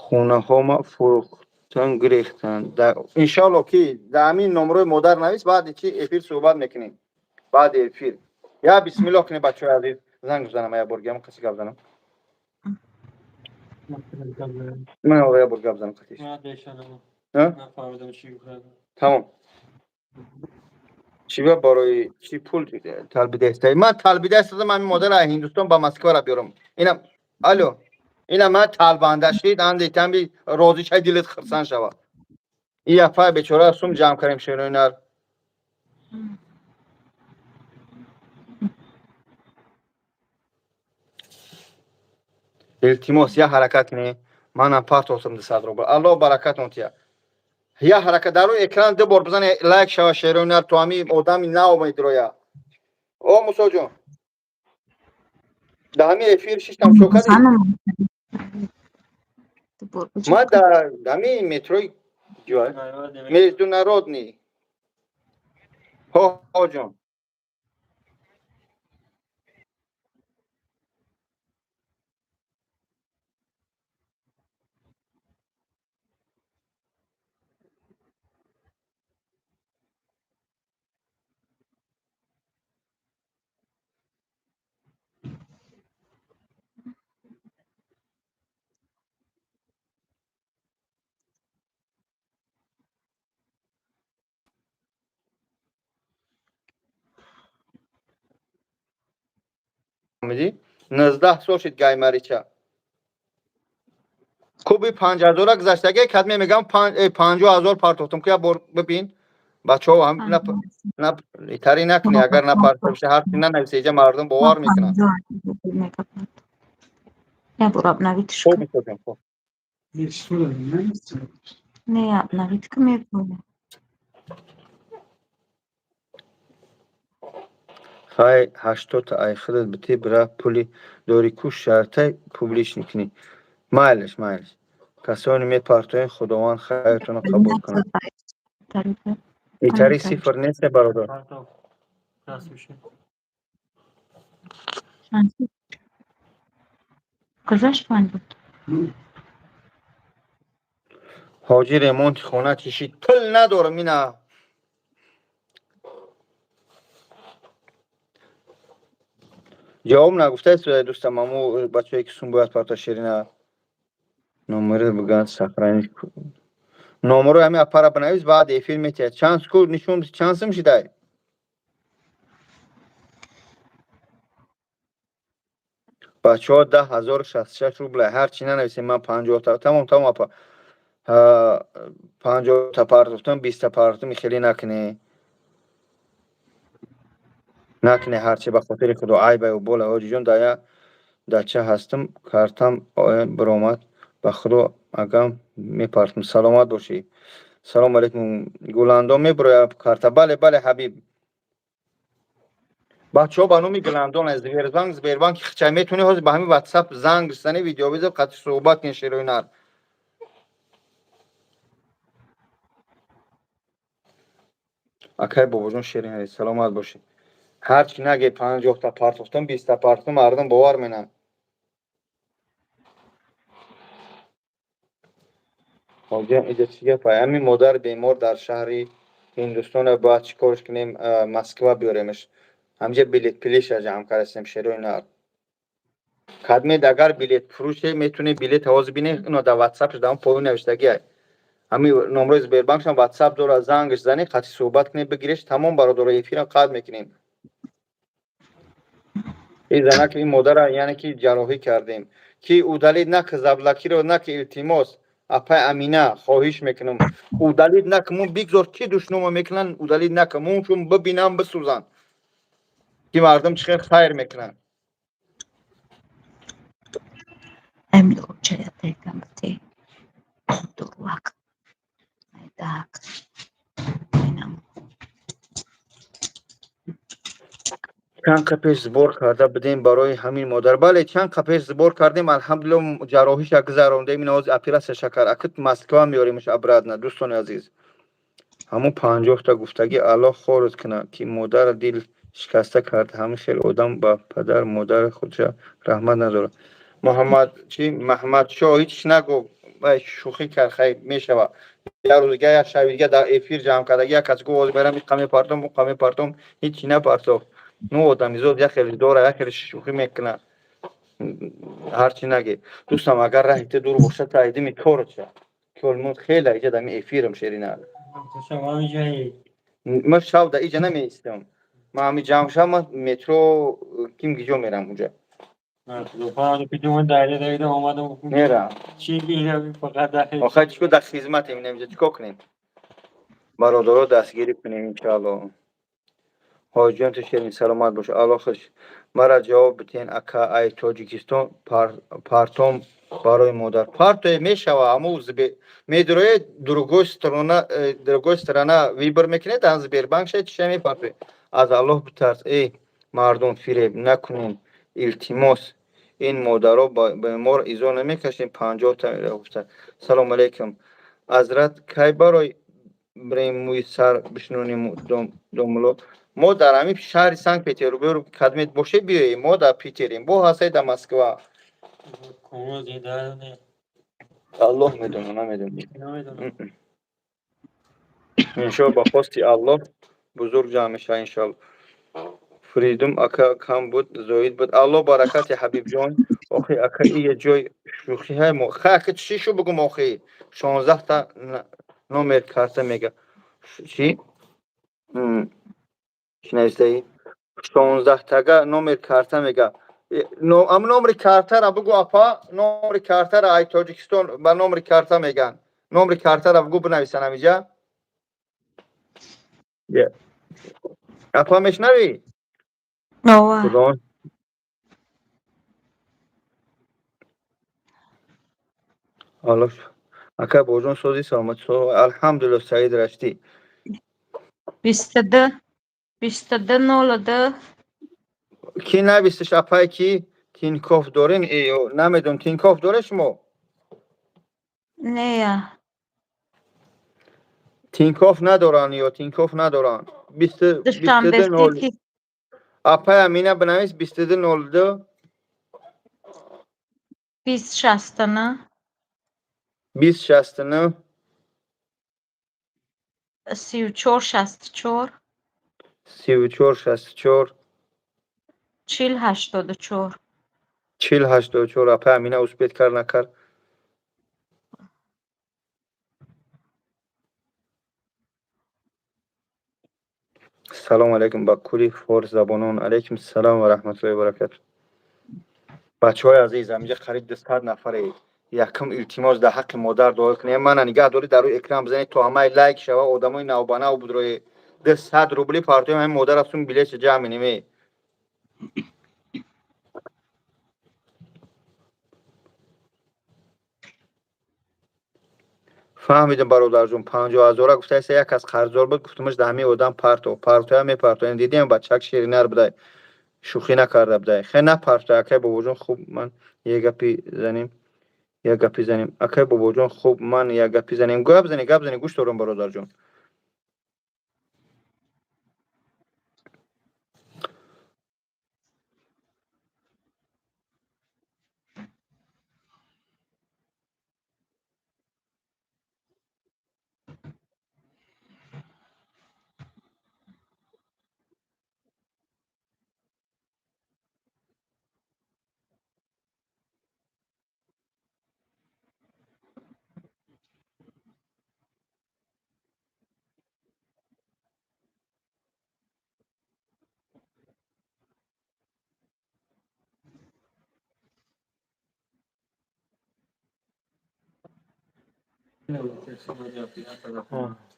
Speaker 1: хонаҳома фурӯхтан гирехтанд. Иншоалло, ки дар ҳамин номерои модар навис, баъди чи эфир суҳбат мекунем, баъди эфир. Я бисмиллоҳ кунед, бачаҳои азиз. Занг бизанам, я бор гам қаси гап занам. Ман я бор гап занам қатиш. Тамом. Чӣ барои чӣ пул талбида? Ман талбида истодам, ҳамин модарро аз Ҳиндустон ба Москвара биёрам. Инам, алло, ина ман талбанда шид, андетамби розӣ шай, дилат хирсан шавад. И яфа бечора сум ҷамъ кардем, шерои нар. Илтимос, я ҳаракат кунед. Манам партохтам 200 рубл, Аллоҳ баракатон тия. Я ҳаракат, дар рӯи экран ду бор бизане, лайк шава, шерои нар, то ҳами одами наомедроя. О, Мусоҷон, дар ҳами эфир шиштам, чо кардӣ? Ма дар ҳами метрои Международный, ҳо ҷон. Фаҳмидӣ? 19 сол шид гаймарича. Куби 5000-а гузаштаге кадме мегам 50 000 партохтум, ки як бор бибин. Бачаҳо ҳам итари накунӣ, агар напартоши ҳарфи нанависе, иҷа мардум бовар мекунанд.
Speaker 2: Я бор обновить
Speaker 1: Хуб
Speaker 2: шка.
Speaker 1: мисозем, хуб.
Speaker 2: Не, обновить ка мебоя.
Speaker 1: Хай, 80-та ай худат бити, бира пули дори ку, шартай публичный кунӣ. Майлаш, майлаш. Касоне мепартоен, Худованд хайртонро қабул кунад. Итари сифр нест, бародар.
Speaker 5: Партов. Расмише.
Speaker 2: Гузашт панҷ буд.
Speaker 1: Ҳоҷӣ, ремонти хона чӣ шид? Пул надорам ина. Ҷавоб нагуфтаи судаи дӯстам, аму бачае ки сум бояд парта, ширина номеро биган, сохранить номеро ҳами апара бинавис, баъд эфир метиҳад. Чанд ку нишон, чанд сум шидай? Бачаҳо, 10 066 рубла. Ҳарчи нанависем, ман 50-та, тамом, тамом, апа, 50-та партофтам, 20-та партофтам, хеле накунӣ, накунӣ, ҳарчи ба хотири Худо, айбаю бола. Ҳоҷиҷон, дая дача ҳастам, картам биромад, ба Худо агам мепартам. Саломат бошӣ. Салому алейкум, Гуландон мебирояд карта? Бале, бале, ҳабиб. Бачаҳо, ба номи Гуландон аз Сбербанк, Сбербанки хичай метавонӣ ҳозир ба ҳамин Ватсап занг зани, видеовызов қатъи суҳбат кунӣ, шерои нар. Акай Бобоҷон, шерин, саломат бошӣ. Ҳарчи наге, 50-та партохтам, 20-та партохтам, мардум бовар менанд. Ҳоҷиам, иҷа чӣ гапа? Ҳамин модари бемор дар шаҳри Ҳиндустон бояд чӣ корш кунем? Москва биёремаш, ҳамҷа билет пилиша ҷамъ кардастем, шерои нар. Кадмед агар билет фурӯше метавонӣ билет ҳозир бинӣ, ино дар Ватсапш дар он поён навиштагиай. Ҳамин номрои Сбербанкшам Ватсап дорад, зангаш занӣ, қатъи суҳбат кунӣ, бигириш. Тамом, бародаро, эфирам қатъ мекунем. Ин занак, ин модара, яъне ки ҷарроҳӣ кардем, ки удалить нак, заблокировать нак, илтимос. Апай Амина, хоҳиш мекунам, удалить накмун, бигзор ки душнома мекунанд, удалить накмун, чун бибинам, бисӯзанд, ки мардум чӣ хел хайр мекунанд.
Speaker 2: Ам дорчая тайкам те. Дурвак. Айдак. Инам.
Speaker 1: Чанд қа пеш сбор карда будем барои ҳамин модар? Бале, чанд қа пеш сбор кардем, алҳамдулилло, ҷарроҳиша гузарондем, ин ҳозир оператсия шакар акут Москва меёремш обратно. Дӯстони азиз, ҳамун 50-та гуфтагӣ, Аллоҳ хорат кунад, ки модара дил шикаста кард. Ҳамин хел одам ба падар модари худша раҳмат надорад. Муҳаммад чи, Маҳмадшоҳ ҳеч нагуфт, вай шӯхӣ кард. Хайр, мешавад, як рӯз дига, як шаби дига дар эфир ҷамъ кардаги, як кас гуфт: ҳозир мерам, иқа мепартом, уқа мепартом, ҳечи напартофт. Ну, одамизод як хеле дора, як хеле шӯхӣ мекунад. Ҳарчи наге, дӯстам, агар раҳи ту дур бошад, таъидими корча кёлмуд хеле иҷа дами эфирам, шерина. Ман шав да иҷа намеистам, ман ҳами ҷамъ шав, ман метро ким гиҷо мерам уҷа. Мерам. Охир чико, дар хизматем инамиҷа, чико кунем? Бародаро, дастгирӣ кунем, иншаалло. Ҳоҷиён, ту шерин, саломат бош, Алло хуш. Мара ҷавоб битен, ака, ай Тоҷикистон партом барои модар. Партое, мешава, аму медуроe, другой сторона, другой страна выбор мекунед, ан Сбербанк ша чиша мепартое. Аз Аллоҳ битарс, эй мардум, фиреб накунем, илтимос. Ин модаро бемор изо намекашем, 50-та гуфта. Салому алейкум, азрат, кай барои бирем, мӯи сар бишнонем? Домуло, мо дар ҳамин шаҳри Санкт Петербург, кадмет боше, биёем. Мо дар Питерем, бо ҳастаи дар Москва. Аллоҳ медона, намедонам. Иншоалло, ба хости Аллоҳ бузург ҷамъ мешавад, иншоалло. Фридум ака кам буд, зоид буд. Аллоҳ баракати, Ҳабибҷон. Охи, ака, ия ҷой шӯхӣ ҳай мо. Хай, ака, чӣ шу бугум, охи? 16-та номер карта мега. Чӣ? Чӣ навистаи? 16-тага номер карта мега. Ам номери картара бугу, апа, номери картара. Ай Тоҷикистон ба номери карта меган. Номери картара бугу, бинависан ҳамиҷа. Апа, мешнавӣ?
Speaker 2: Ова.
Speaker 1: Худо Алло, ака божон, сози, саломат. Алҳамдулилло, Саид Раштӣ.
Speaker 2: 22 22 02.
Speaker 1: Ки нависиш, апай, ки Тинькофф дорен? Намедонам, Тинькофф доре шумо?
Speaker 2: Нея.
Speaker 1: Тинькофф надоранд ё Тинькофф надоранд.
Speaker 2: Душанбе
Speaker 1: 22 нол.
Speaker 2: Сити.
Speaker 1: Апай Амина, бинавис: 22 02.
Speaker 2: 20 69.
Speaker 1: 20 69.
Speaker 2: 34 64.
Speaker 1: 34 64.
Speaker 2: 40 84.
Speaker 1: 40 84. Апай Амина успеть кар накард. Салому алайкум ба кулли форсзабонон. Алайкум салом ва раҳматуллоҳи ва баракату. Бачаҳои азиз, ҳаминҷа қариб 200 нафаре. Якум илтимос, дар ҳаққи модар дуо кунем. Мана нигаҳ дорӣ, дар рӯи экран бизанед, то ҳамаи лайк шава, одамои навбанав будрои. 200 рубли партоем, ҳамин модар сум билетша ҷамъ минеме. Фаҳмидам, бародарҷон, 50 ҳазора гуфтаеса, як кас қарздор буд, гуфтумаш, дар ҳамин одам парто, партоя мепартоем. Дидем, бачак ширинар будай, шӯхӣ накарда будай. Хе, напарто, акай бобоҷон. Хуб, ман як гапи занем, як гапи занем, акай бобоҷон. Хуб, ман як гапи занем. Гап зани, гап зани, гӯш дорам, бародарҷон.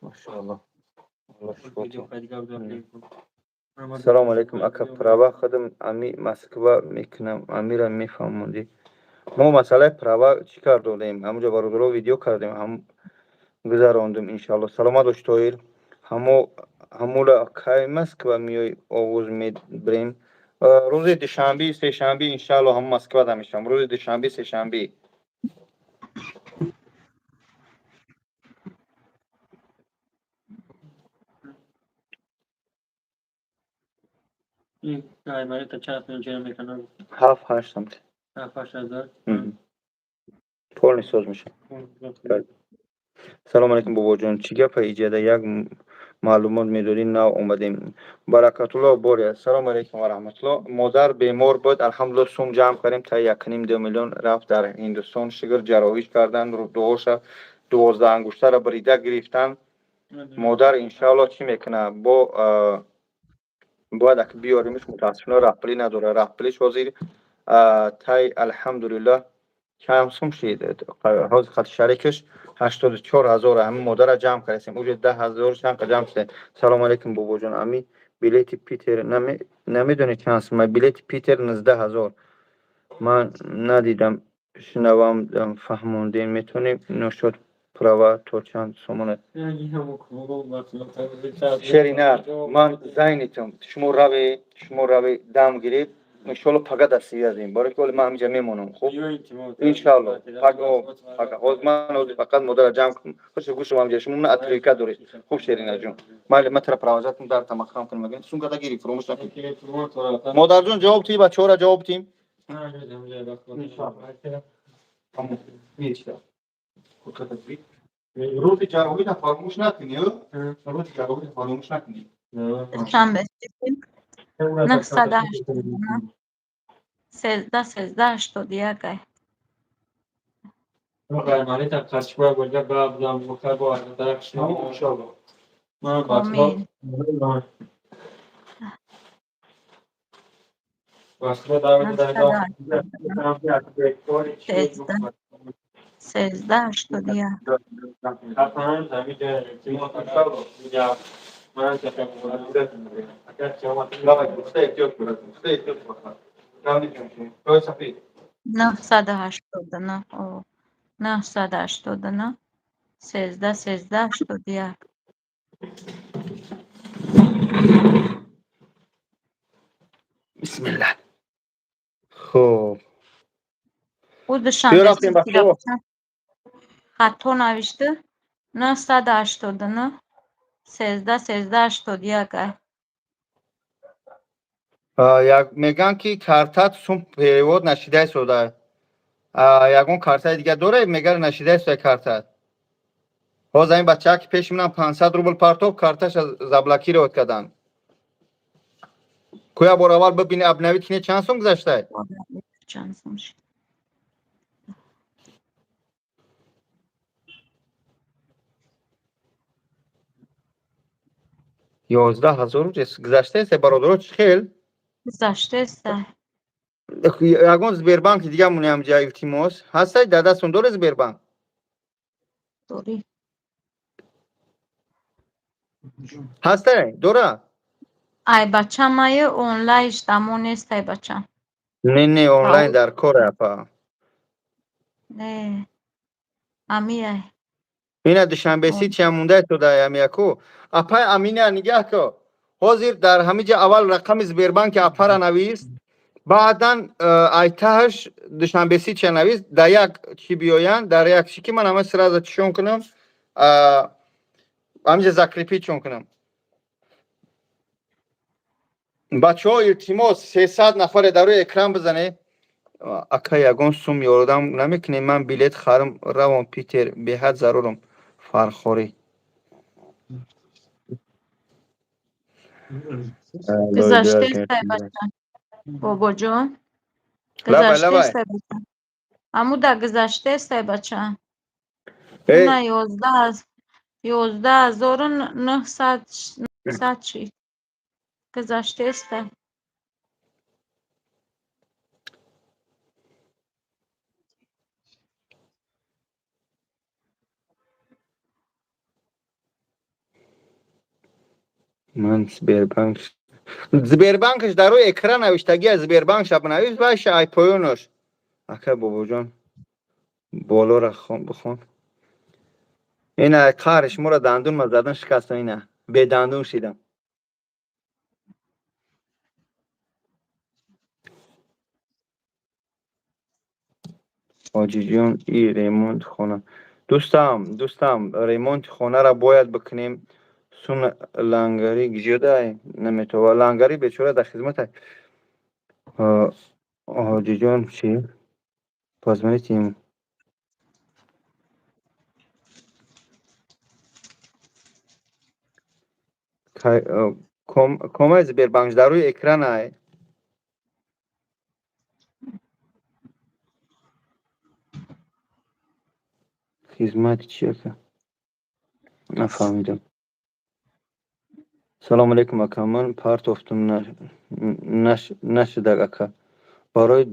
Speaker 1: Машаалло. Салому алайкум, ака, права худам ами Москва мекунам, амира мефаҳмондӣ. Мо масъалаи права чӣ кар додем, ҳамуҷо бародаро видео кардем, ҳам гузарондем, иншалло. Саломат бош, Тоҳир. Ҳамо ҳамура кай Москва меои, оғоз мебирем? Рӯзи душанби, сешанби, иншалло, ҳам Москвада мешавам. Рӯзи душанби, сешанби. Ҳафт ҳашт самт. Полный соз мешавам. Салому алайкум, бобоҷон, чӣ гапа иҷада, як маълумот медодӣ, нав омадем. Баракатулло бория. Салому алайкум ва раҳматулло. Модар бемор буд, алҳамдулилло, сум ҷамъ кардем, та 1,5-2 миллион рафт. Дар Ҳиндустон шигр ҷарроҳиш кардан, дуоша 12 ангуштара бирида гирифтан. Модар, иншаалло, чӣ мекуна, бо бояд ак биёримиш. Мутаассифона, раҳпулӣ надора, раҳпулиш ҳозир тай, алҳамдулилло, чанд сум шид ҳозир, хати шарикаш 84 ҳазор. Ҳамин модара ҷамъ кардем, уже 10 ҳазор чанд ҷамъ шуда. Салому алайкум, бобоҷон, ами билети Питер намедонӣ чанд сума? Билети Питер 19 ҳазор. Ман надидам, шунавам, фаҳмондем метавонем. Ношод права то чанд сомона? Шеринар, ман зайнитам. Шумо раве, шумо раве, дам гиред, иншолло, пага дастгирӣ, барои ки ҳоли ман ҳаминҷа мемонам. Хуб, иншалло, пага. Ҳозир ман ҳозир фақат модара ҷамъ кунам. Хуш, гӯшам ҳаминҷа, шумо на отрывка доред. Хуб, Шеринаҷон, майли, ман тара провожать дар тамахам кунам. Сумката гири, фуромӯш накун. Модарҷон, ҷавоб тии, бачаҳора ҷавоб тиҳим. Рӯзи ҷарроҳита фаромӯш накунӣ, рӯзи ҷарроҳита фаромӯш накунӣ.
Speaker 2: Душанбе 989 13 13 81 ай.
Speaker 1: Иншалло.
Speaker 2: Омин. 989 13 81. 989, 989 13 13 81.
Speaker 1: Бисмиллаҳ. Хуб.
Speaker 2: Ӯ Душанбе
Speaker 1: рафтем, бачаҳо.
Speaker 2: Хато навишта, 989 13 13 81 ай.
Speaker 1: Мегӯянд, ки картат сум перевод нашидаи сода. Ягон картаи дига доред? Мегӯяд, нашидаи сода картат. Ҳозир ин бачаа, ки пеши манам 500 рубл партофт, карташа заблокировать карданд. Куя бор аввал бибини, обновить кине, чанд сум гузаштай?
Speaker 2: Чанд сум шид?
Speaker 1: 11 000 гузаштаест, бародаро, чӣ хел?
Speaker 2: Гузаштаест.
Speaker 1: Ягон Сбербанки дига монеам ҷа, илтимос. Ҳастай, дар дастон доре Сбербанк?
Speaker 2: Дорӣ.
Speaker 1: Ҳастай, дора?
Speaker 2: Ай бача, мае онлайн дамо нест, ай бача.
Speaker 1: Не, онлайн дар кор, апа.
Speaker 2: Не, амиай.
Speaker 1: Ина Душанбе Сити ҳам мондай то дар амияку. Апай Амина, нигаҳ ко, ҳозир дар ҳамиҷа аввал рақами Сбербанки апара навист, баъдан айтаҳаш Душанбе Сития навист, дар як чӣ биёянд, дар як чӣ, ки ман ҳама сразу чишон кунам, ҳамиҷа закрепить чон кунам. Бачаҳо, илтимос, 300 нафаре дар рӯи экран бизанед. Ака, ягон сум ёрдам намекунем? Ман билет харам, равон Питер, беҳад зарурам. Фархорӣ.
Speaker 2: Гузаштаест, ай бача, бобоҷон.
Speaker 1: Лабай, лабай.
Speaker 2: Гузаштаест, ай бача, амуда гузаштаест, ай бача. На, 11 900 шид, гузаштаест. Ай.
Speaker 1: Ман Сбербанк, Сбербанкаш дар рӯи экран навиштагия, Сбербанк шаб навис, вайша ай поёнош. Ака бобоҷон, болора бихон. Ина қаҳри шуморо, дандун ма задан шикастам, ина бедандун шидам. Ҳоҷиҷон, и ремонти хона, дӯстам, ремонти хонаро бояд бикунем. Сум лангари гиҷодай наметова, лангари бечора дар хизматай. Ҳоҷиҷон, чӣ, позвоните ему. Комай Сбербанк дар рӯи экран ай. Хизмати чи, ака, нафаҳмидам. Салому алейкум, ака, ман партофтум, нашудак, ака. Барои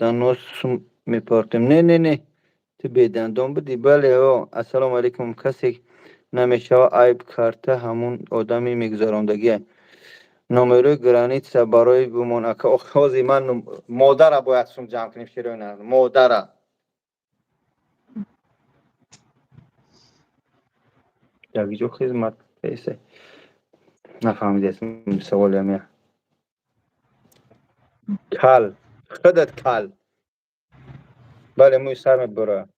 Speaker 1: данос сум мепартем. Не, не, не, ту бедандон будӣ, бале. О, ассалому алейкум. Касе намешава, айб карта ҳамун одами мегузарондагия. Номерои граница барои бумон, ака. Ҳозир ман модара бояд сум ҷамъ кунем, шерои модара. Якҷо хизмат песе, нафаҳмидем саволям. Я кал, худат кал, бале, мӯи сар мебура.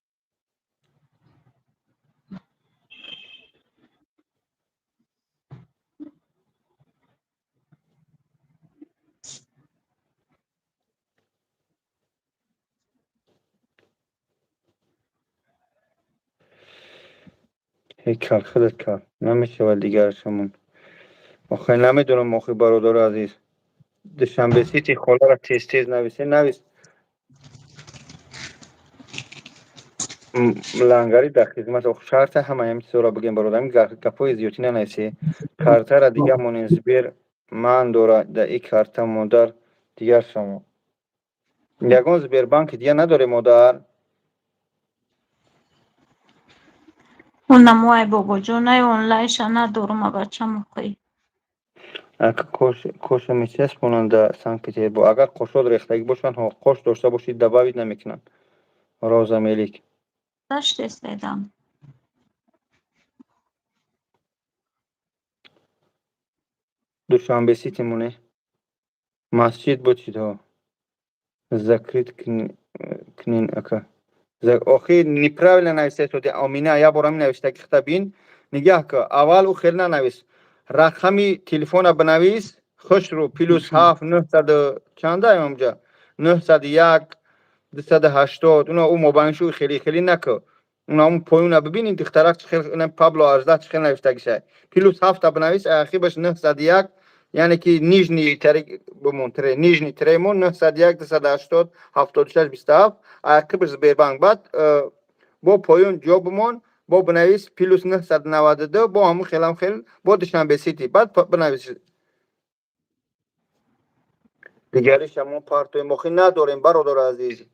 Speaker 1: Ҳей кал, худат кал, намешавад дигарашамон. Охир намедонам, охир, бародари азиз, Душанбе Сити холара тез тез нависе, навис. Лангари дар хизмат. Ох, шарта ҳама ҳамин чизоро бигем, бародарам, гапҳои зиёдтӣ нанависе. Картара дига монен, Сбер ман дора, да и карта модар. Дигар шумо. Ягон Сбербанки дига надорем, модар?
Speaker 2: Унаму ай бобоҷон, ай онлайнша надорум, бачам охи.
Speaker 1: Коша мечаспонанд дар Санкт-Петербург. Агар қошот рехтагӣ бошанд, ҳо, қош дошта бошӣ, добавить намекунанд. Роза Мелик.
Speaker 2: Даштестедам.
Speaker 1: Душанбе Сити моне. Масҷид буд чидҳо. Закрыть книн ака. Охи неправильно нависед, Омина, як бор ҳамин навиштаги хита бин. Нигаҳ ка, аввал ӯ хел нанавис. Рақами телефона бинавис, хушрӯ +7 900 чанда онҷа? 901 280 уна ӯ мобайншу хеле хеле нака. Уна он поюна бибинин, духтарак чӣ хел, ина Пабло 18 чӣ хел навиштагиша. +7 бинавис, ахибаш 901, яъне ки нижний тире бимон, тире, нижний тире мон 901 280 76 27, ақибаш Сбербанк. Баъд бо поён ҷо бимон, бо бинавис +992, бо ҳамун хелам хел, бо Душанбе Сити, баъд бинавис. Дигариша мо партоем, охи надорем, бародари азиз.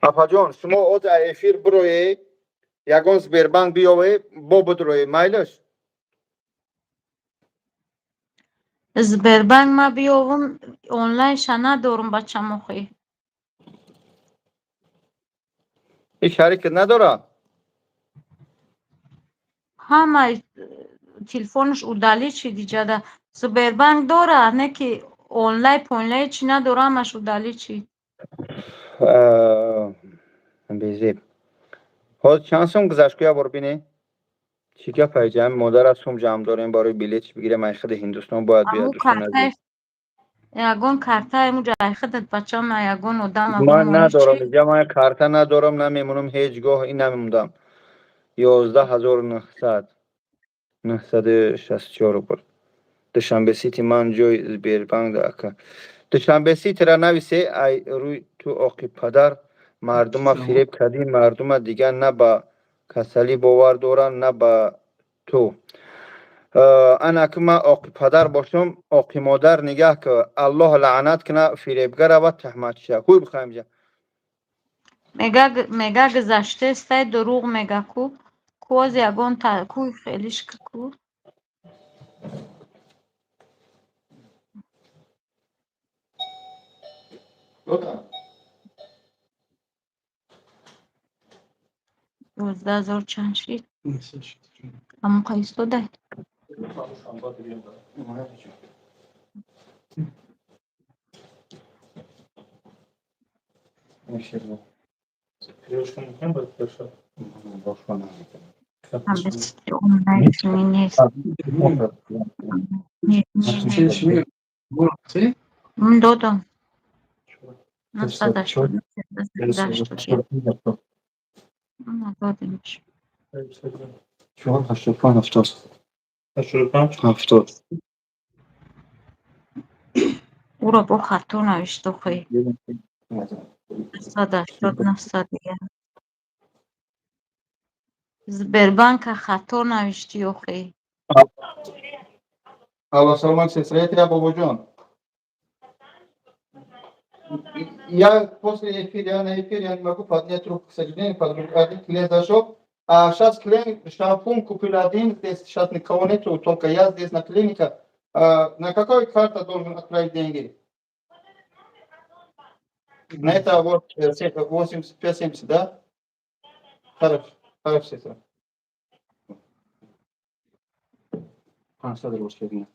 Speaker 1: Апаҷон, шумо оз эфир бироед, ягон Сбербанк биёве, бо бидроед, майлаш?
Speaker 2: Сбербанк ма биёвум, онлайнша надорум, бачам охи.
Speaker 1: Ин шарикат надора?
Speaker 2: Ҳама телефонаш удалить шид иҷада. Сбербанк дора, не ки онлайн понлайн чи надора, ҳамаш удалить шид.
Speaker 1: Безеб. Ҳозир чанд сум гузашт, ку як бор бинед? Чӣ гапай, ҷамъ модара сум ҷамъ дорем барои билет бигирем, ай худи Ҳиндустон бояд биёяд, дӯстони азиз.
Speaker 2: Ягон картаи муҷа ай худат, бачам, ягон одам.
Speaker 1: Ман надорам, иҷа ман карта надорам, намемонам ҳеҷ гоҳ, ин намемондам. 11 900 964 рубл. Душанбе Сити ман ҷои Сбербанк да ака. Душанбе Ситира нависе, ай рӯи ту оқи падар, мардума фиреб кардӣ, мардума дигар на ба касалӣ бовар доранд, на ба ту. Ана ки ман оқи падар бошам, оқи модар, нигаҳ ки Аллоҳ лаънат куна фиребгара ва туҳматчия. Куй бихоҳем ҷа.
Speaker 2: Мега гузаштестай, дурӯғ мега, ку куоз ягон куй хелиш ку. 11 000 чанд шид? Ҳамон қа истодай? Онлайн нест. Додам. 980. Додемш.
Speaker 1: 4 85 70.
Speaker 5: 85?
Speaker 1: 70.
Speaker 2: Ӯро бо хато навишт охи. 980 901. Сбербанка хато навиштӣ охи.
Speaker 1: Алло, салом, сестра, это я, Бобоҷон. Я после эфира, я на эфире, я не могу поднять трубку, к сожалению, один клиент зашел. А сейчас клиент шампунь купил один, здесь сейчас никого нету, только я здесь на клинике. А на какой карте должен отправить деньги? На это вот 85-70, да? Хорошо, хорошо, сестра. 500 рублей.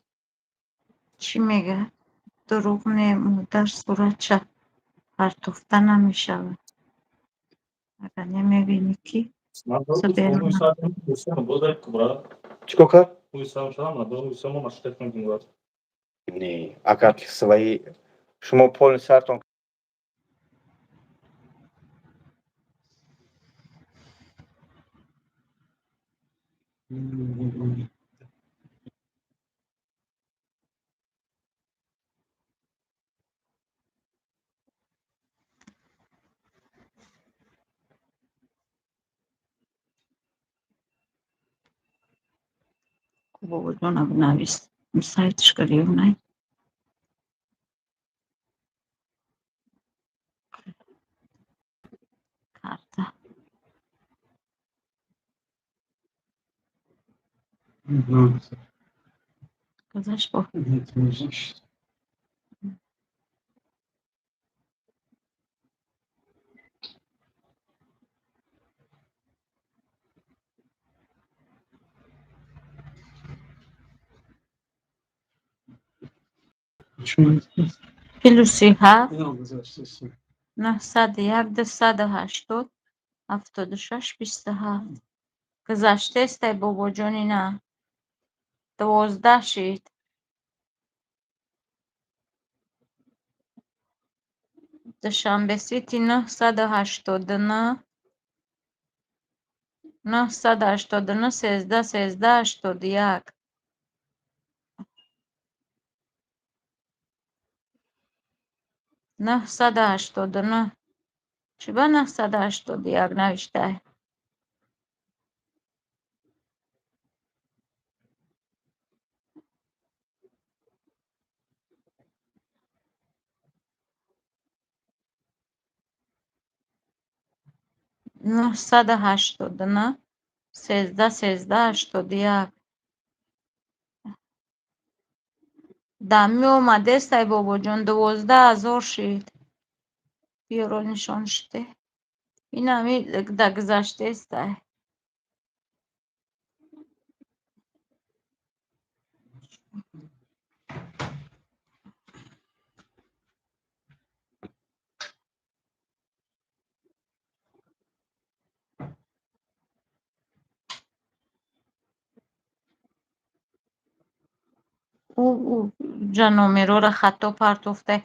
Speaker 2: Чӣ мега? Дурӯғ не, модар, суратча партофта намешавад. Агар намебинӣ ки
Speaker 1: Чикор кард? Не, агар ки свои шумо полный сартон.
Speaker 2: Бобоҷона бинавис. Сайтш кардиёнай. Карта. Гузашт бо. Плюси ҳафт 901 280 76 27. Гузаштестай, бобоҷони, на 12 шид. Душанбе Сити 989 989 13 13 81. 989. Чиба 981 навиштай? 989 13 13 81. Дами омадестай, бобоҷон, 12 000 шид. Биёро нишон шуде. Инами да гузаштестай. Ӯ ҷа номерора хато партофтай.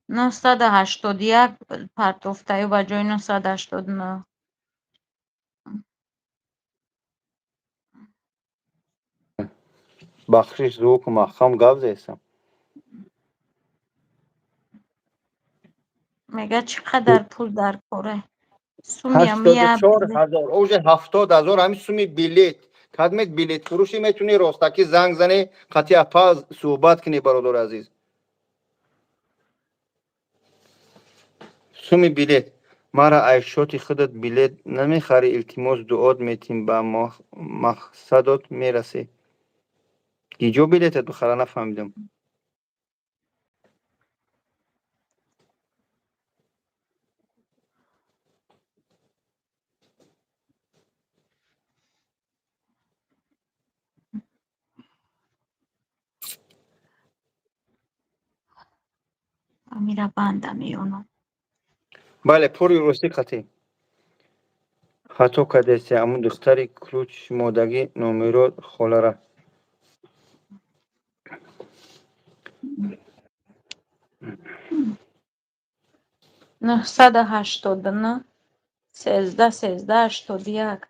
Speaker 2: 981 партофтаю ба ҷои 989.
Speaker 1: Бахшиш, звуку маҳкам гап зесам.
Speaker 2: Мега, чӣ қадар пул дар коре? Сумия
Speaker 1: ҳаштоду
Speaker 2: мия
Speaker 1: чор ҳазор, уже 70 000 ҳамин суми билет. Кадмет билет фурӯшӣ, метунӣ ростакӣ занг занӣ, қати апа суҳбат кунӣ, бародари азиз. Суми билет. Мара ай шоти худат билет намехарӣ, илтимос, дуот метим, ба мақсадот мерасӣ. Иҷо билетат бихара, нафаҳмидам.
Speaker 2: Амира банда меёнам.
Speaker 1: Бале, пури русӣ қатӣ. Хато кардеси, амун духтари ключ модагӣ номеро холара.
Speaker 2: 989 13 13 81.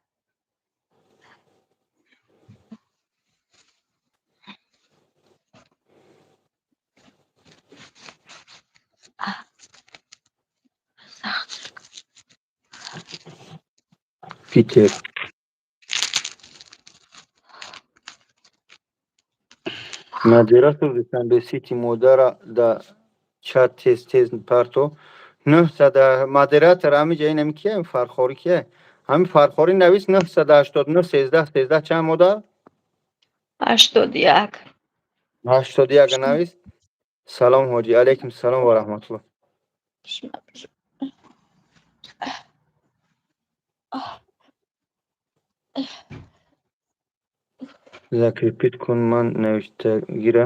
Speaker 2: Сахт.
Speaker 1: Питер. Модератор Душанбе Сити, модара да чат тез тез парто. Нӯҳсада модератор ҳамиҷа инами кия, Фархорӣ кия? Ҳами Фархорӣ навис 989 13 13 чанд, модар?
Speaker 2: 81.
Speaker 1: 81 навис. Салом, ҳоҷӣ, алайкум салом ва раҳматуллоҳ. Закрепить кун, ман навиштагира.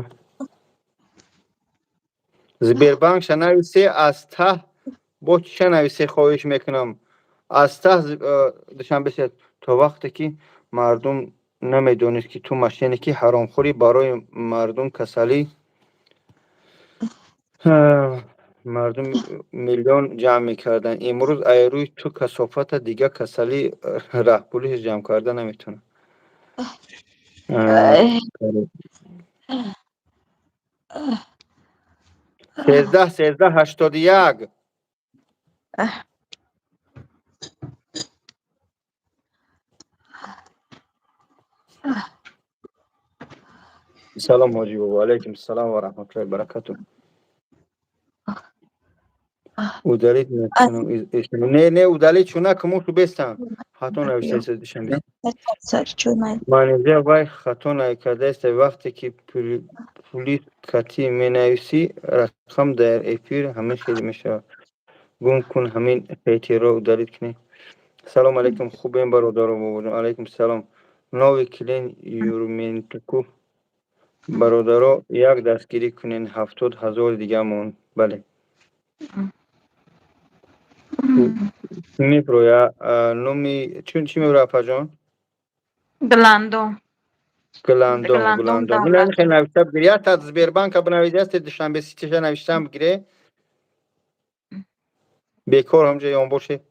Speaker 1: Сбербанкша нависе аз таҳ, бо чиша нависе, хоҳиш мекунам. Аз таҳ Душанбе то вақте ки мардум намедонист, ки ту мошенники ҳаромхӯрӣ, барои мардум касалӣ, мардум миллион ҷамъ мекарданд. Имрӯз ай рӯи ту касофата дига касалӣ раҳпулиш ҷамъ карда наметавонад. 13 13 81. Салом ҳоҷӣ бобо, алайкум салом ва раҳматуллоҳи ва баракатуҳ. Удалить накунам. Не, не, удалить чуна куму шу бестам. Хато навиштаест Душанбе. Манижа вай хато накардааст, вақте ки пули катӣ менависӣ, рақам дар эфир ҳамин хел мешавад. Гум кун ҳамин хейтерро, удалить кунӣ. Салом алейкум, хубем бародаро, бобоҷон. Алейкум салом. Новый клиент Юрментуку. Бародаро, як дастгирӣ кунен, 70 000 дига монд. Бале. Меброя номи чун чӣ меброя, апаҷон?
Speaker 2: Гландом.
Speaker 1: Гландом, Гландом. Хел навишта бигир. Як та Сбербанка бинавиди, Душанбе Ситиша навиштам бигире. Бекор ҳамҷа ён боше.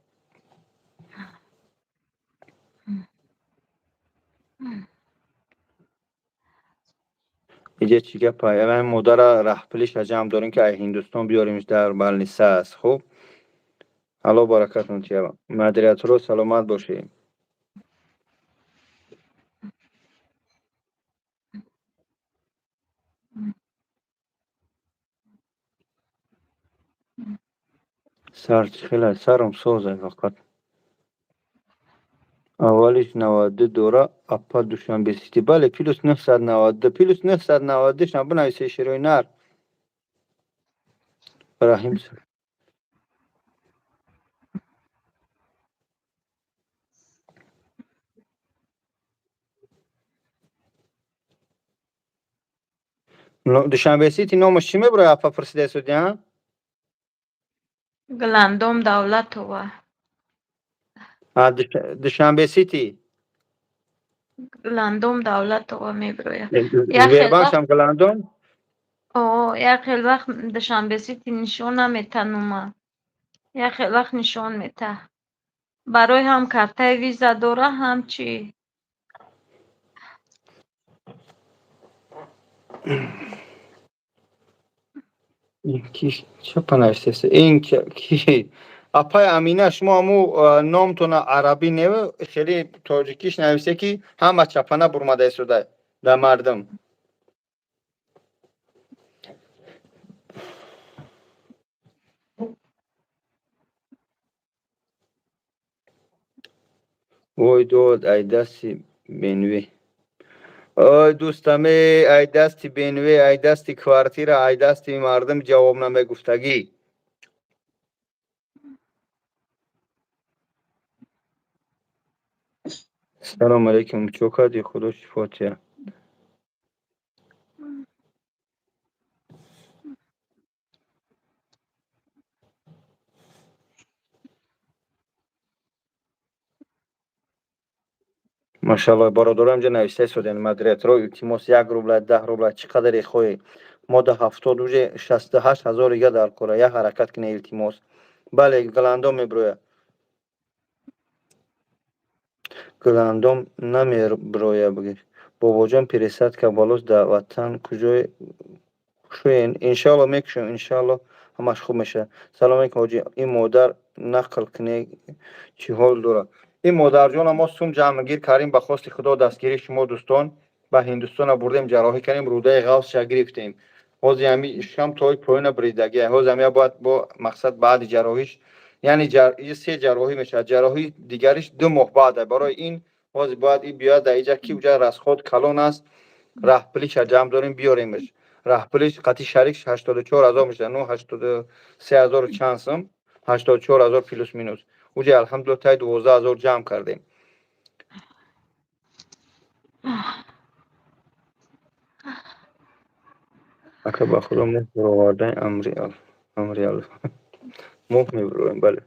Speaker 1: Иҷа чӣ гапа? Яган модара раҳпулиша ҷамъ дорем, ки ай Ҳиндустон биёримш, дар больница аст. Хуб, Алло баракатон тия. Модераторо, саломат бошед. Сар чӣ хел аст? Сарам соз аст фақат. Аввалиш 92 дора, апа, Душанбе Сити. Бале, +992, +992 шам бинависе, шерои нар. Раҳим. Душанбе Сити номаш чӣ мебурояд, апа, пурсида судя?
Speaker 2: Гландом Давлатова.
Speaker 1: Душанбе Сити.
Speaker 2: Гландом Давлатова меброяд.
Speaker 1: Сбербанкшам Гландом?
Speaker 2: О, як хел вақт Душанбе Сити нишон намета нума. Як хел вақт нишон мета. Барои ҳам картаи виза дора, ҳам чӣ.
Speaker 1: Ин ки чапа навиштааст? Ин ки апай Амина, шумо ҳаму номтона арабӣ не, хеле тоҷикиш нависта, ки ҳама чапана бурмада истода дар мардум. Вой дод, ай дасти бенве. Ой дӯстаме, ай дасти бенве, ай дасти квартира, ай дасти мардум ҷавоб намегуфтагӣ. Салом алейкум, чо кардӣ? Худо шифо тия. Машалло, бародарам ҷа нависта истодем, модераторо, илтимос, 1 рубла, 10 рубла, чӣ қадаре хоҳӣ. Мо да 70 уже 68 000 дига дар кора, як ҳаракат кине, илтимос. Бале, Гландом меброяд. Гландом намеброя, бигир. Бобоҷон, пересадка волос дар ватан куҷое кушоен? Иншалло мекушем, иншалло ҳамаш хуб мешавад. Салом алейкум ҳоҷӣ, ин модар нақл кине, чӣ ҳол дорад? Ин модарҷона мо сум ҷамъгир кардем, ба хости Худо, дастгирии шумо дӯстон, ба Ҳиндустона бурдем, ҷарроҳӣ кардем, рӯдаи ғафсша гирифтем. Ҳозир ҳами шам тои поёна бридагия. Ҳозир ҳамия бояд бо мақсад баъди ҷарроҳиш, яъне се ҷарроҳӣ мешавад. Ҷарроҳии дигариш 2 моҳ баъд. Барои ин ҳозир бояд ин биёяд дар иҷа, ки уҷа расход калон аст. Раҳпулиша ҷамъ дорем, биёремаш. Раҳпулиш қатъи шарик 84 000 мешавад, ну 83 000 чанд сум, 84 000 плюс минус. Уҷа алҳамдулилла таи 12 000 ҷамъ кардем. Ака, ба Худо, моҳ баровардани амри Аллоҳ. Моҳ мебароем, бале.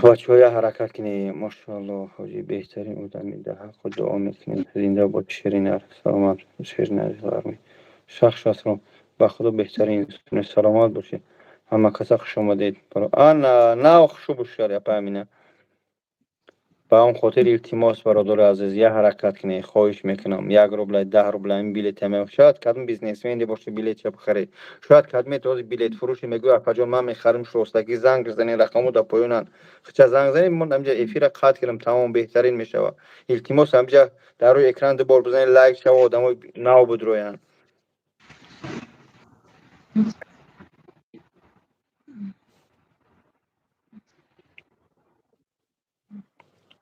Speaker 1: Бачаҳо, як ҳаракат кунед. Мошоалло, ҳоҷӣ беҳтарин одами, дар ҳаққу дуо мекунем. Зинда бод Ширинар, саломат, Ширинар Ғармӣ. Шахс ҳастам, ба худо беҳтарин инсон, саломат бошед. Ҳама каса хуш омадед. Ана нав хушу бушар, апа Амина. Ба он хотир илтимос, бародари азиз, як ҳаракат кунед, хоҳиш мекунам. 1 рубля, 10 рубля ин билет ҳама. Шояд кадом бизнесмене боше, билетша бихаред. Шояд кадоме този билетфурӯше мегӯяд: «Апаҷон, ман мехарам шостагӣ». Занг занед, рақамҳо дар поёнанд. Хича занг занед, мо ҳамҷа эфира қатъ кунем, тамом, беҳтарин мешавад. Илтимос, ҳамҷа дар рӯи экран ду бор бизанед, лайк шава, одамои нав бидроянд.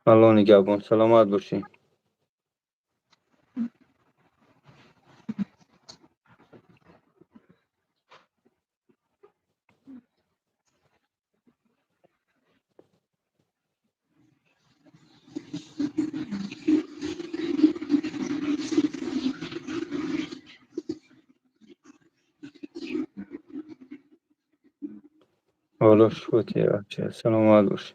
Speaker 1: Алло нигаҳбон, саломат бошӣ. Ҳоло шуд, саломат бошӣ.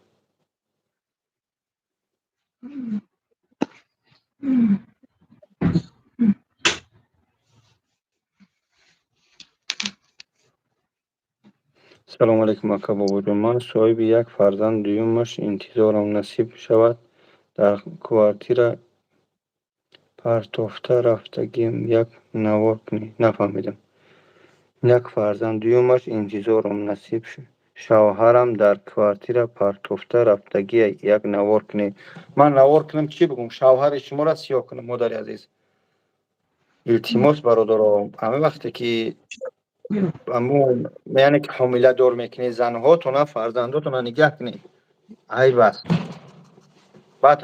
Speaker 1: Салому алайкум, ака Бобоҷон. Ман соҳиби як фарзанд, дуюмаш интизорам, насиб шавад. Дар квартира партофта рафтагим, як навор кунед. Нафаҳмидам. Як фарзанд, дуюмаш интизорам, насиб, шавҳарам дар квартира партофта рафтагия, як навор кунед. Ман навор кунам, чӣ бигӯм? Шавҳари шуморо сиёҳ кунам, модари азиз? Илтимос, бародаро, ҳамин вақте ки яъне ки ҳомиладор мекунед занҳотона, фарзандотона нигаҳ кунед, айб аст. Баъд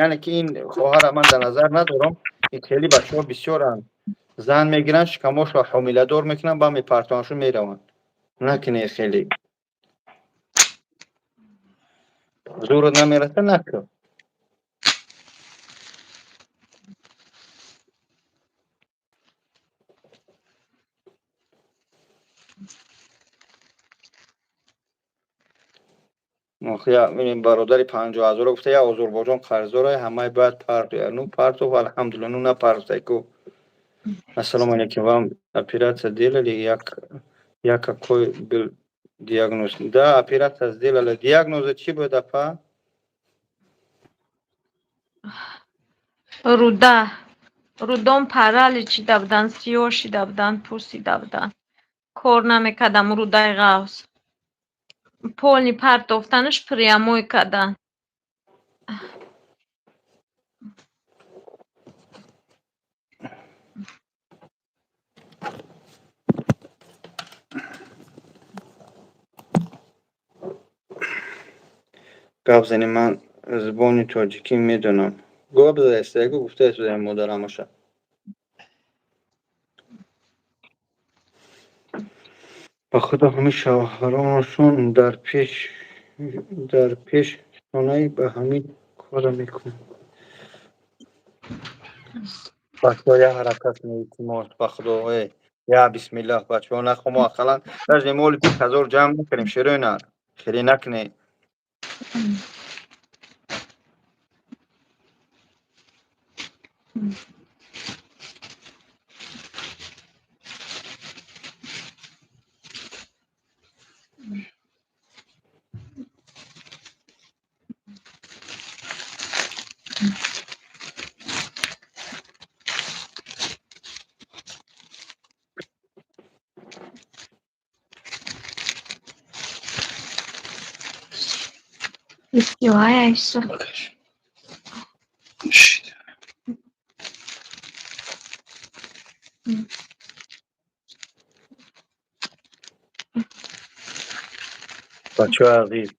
Speaker 1: яъне ки ин хоҳара ман дар назар надорам, ин хеле бачаҳо бисёранд, зан мегиранд, шикамошро ҳомиладор мекунанд, баъд мепартоаншу мераванд. Накунед, хеле зурат намераса, накун. Бародари 50 000 гуфта, я Озурбойҷон қарздора, ҳамаи бояд партоя. Ну партов, алҳамдулилла, ну напартофтай ку. Ассалому алайкум, вам операция делали, я какой был диагноз? Да, операция сделали. Диагноза чӣ буд, апа?
Speaker 2: Руда, рудом паралич шида буданд, сиёҳ шида буданд, пурсида буданд. Кор намекардам рудаи ғавз. Полный партофтанаш прямой кардан.
Speaker 1: Гап занем, ман забони тоҷикӣ медонам. Гап задаистагу гуфтааст модарамаша. Ба худо, ҳамин шавҳаронашон дар пеш шонаи ба ҳамин кора мекунанд. Бачаҳо, як ҳаракат кунед, илтимос, ба худо, я бисмиллаҳ, бачаҳо, нахо мо ақаллан даже моли 20 000 ҷамъ накардем, шерои нар, хеле накунед.
Speaker 2: Издеваешься.
Speaker 1: Shit. Бачаҳои азиз,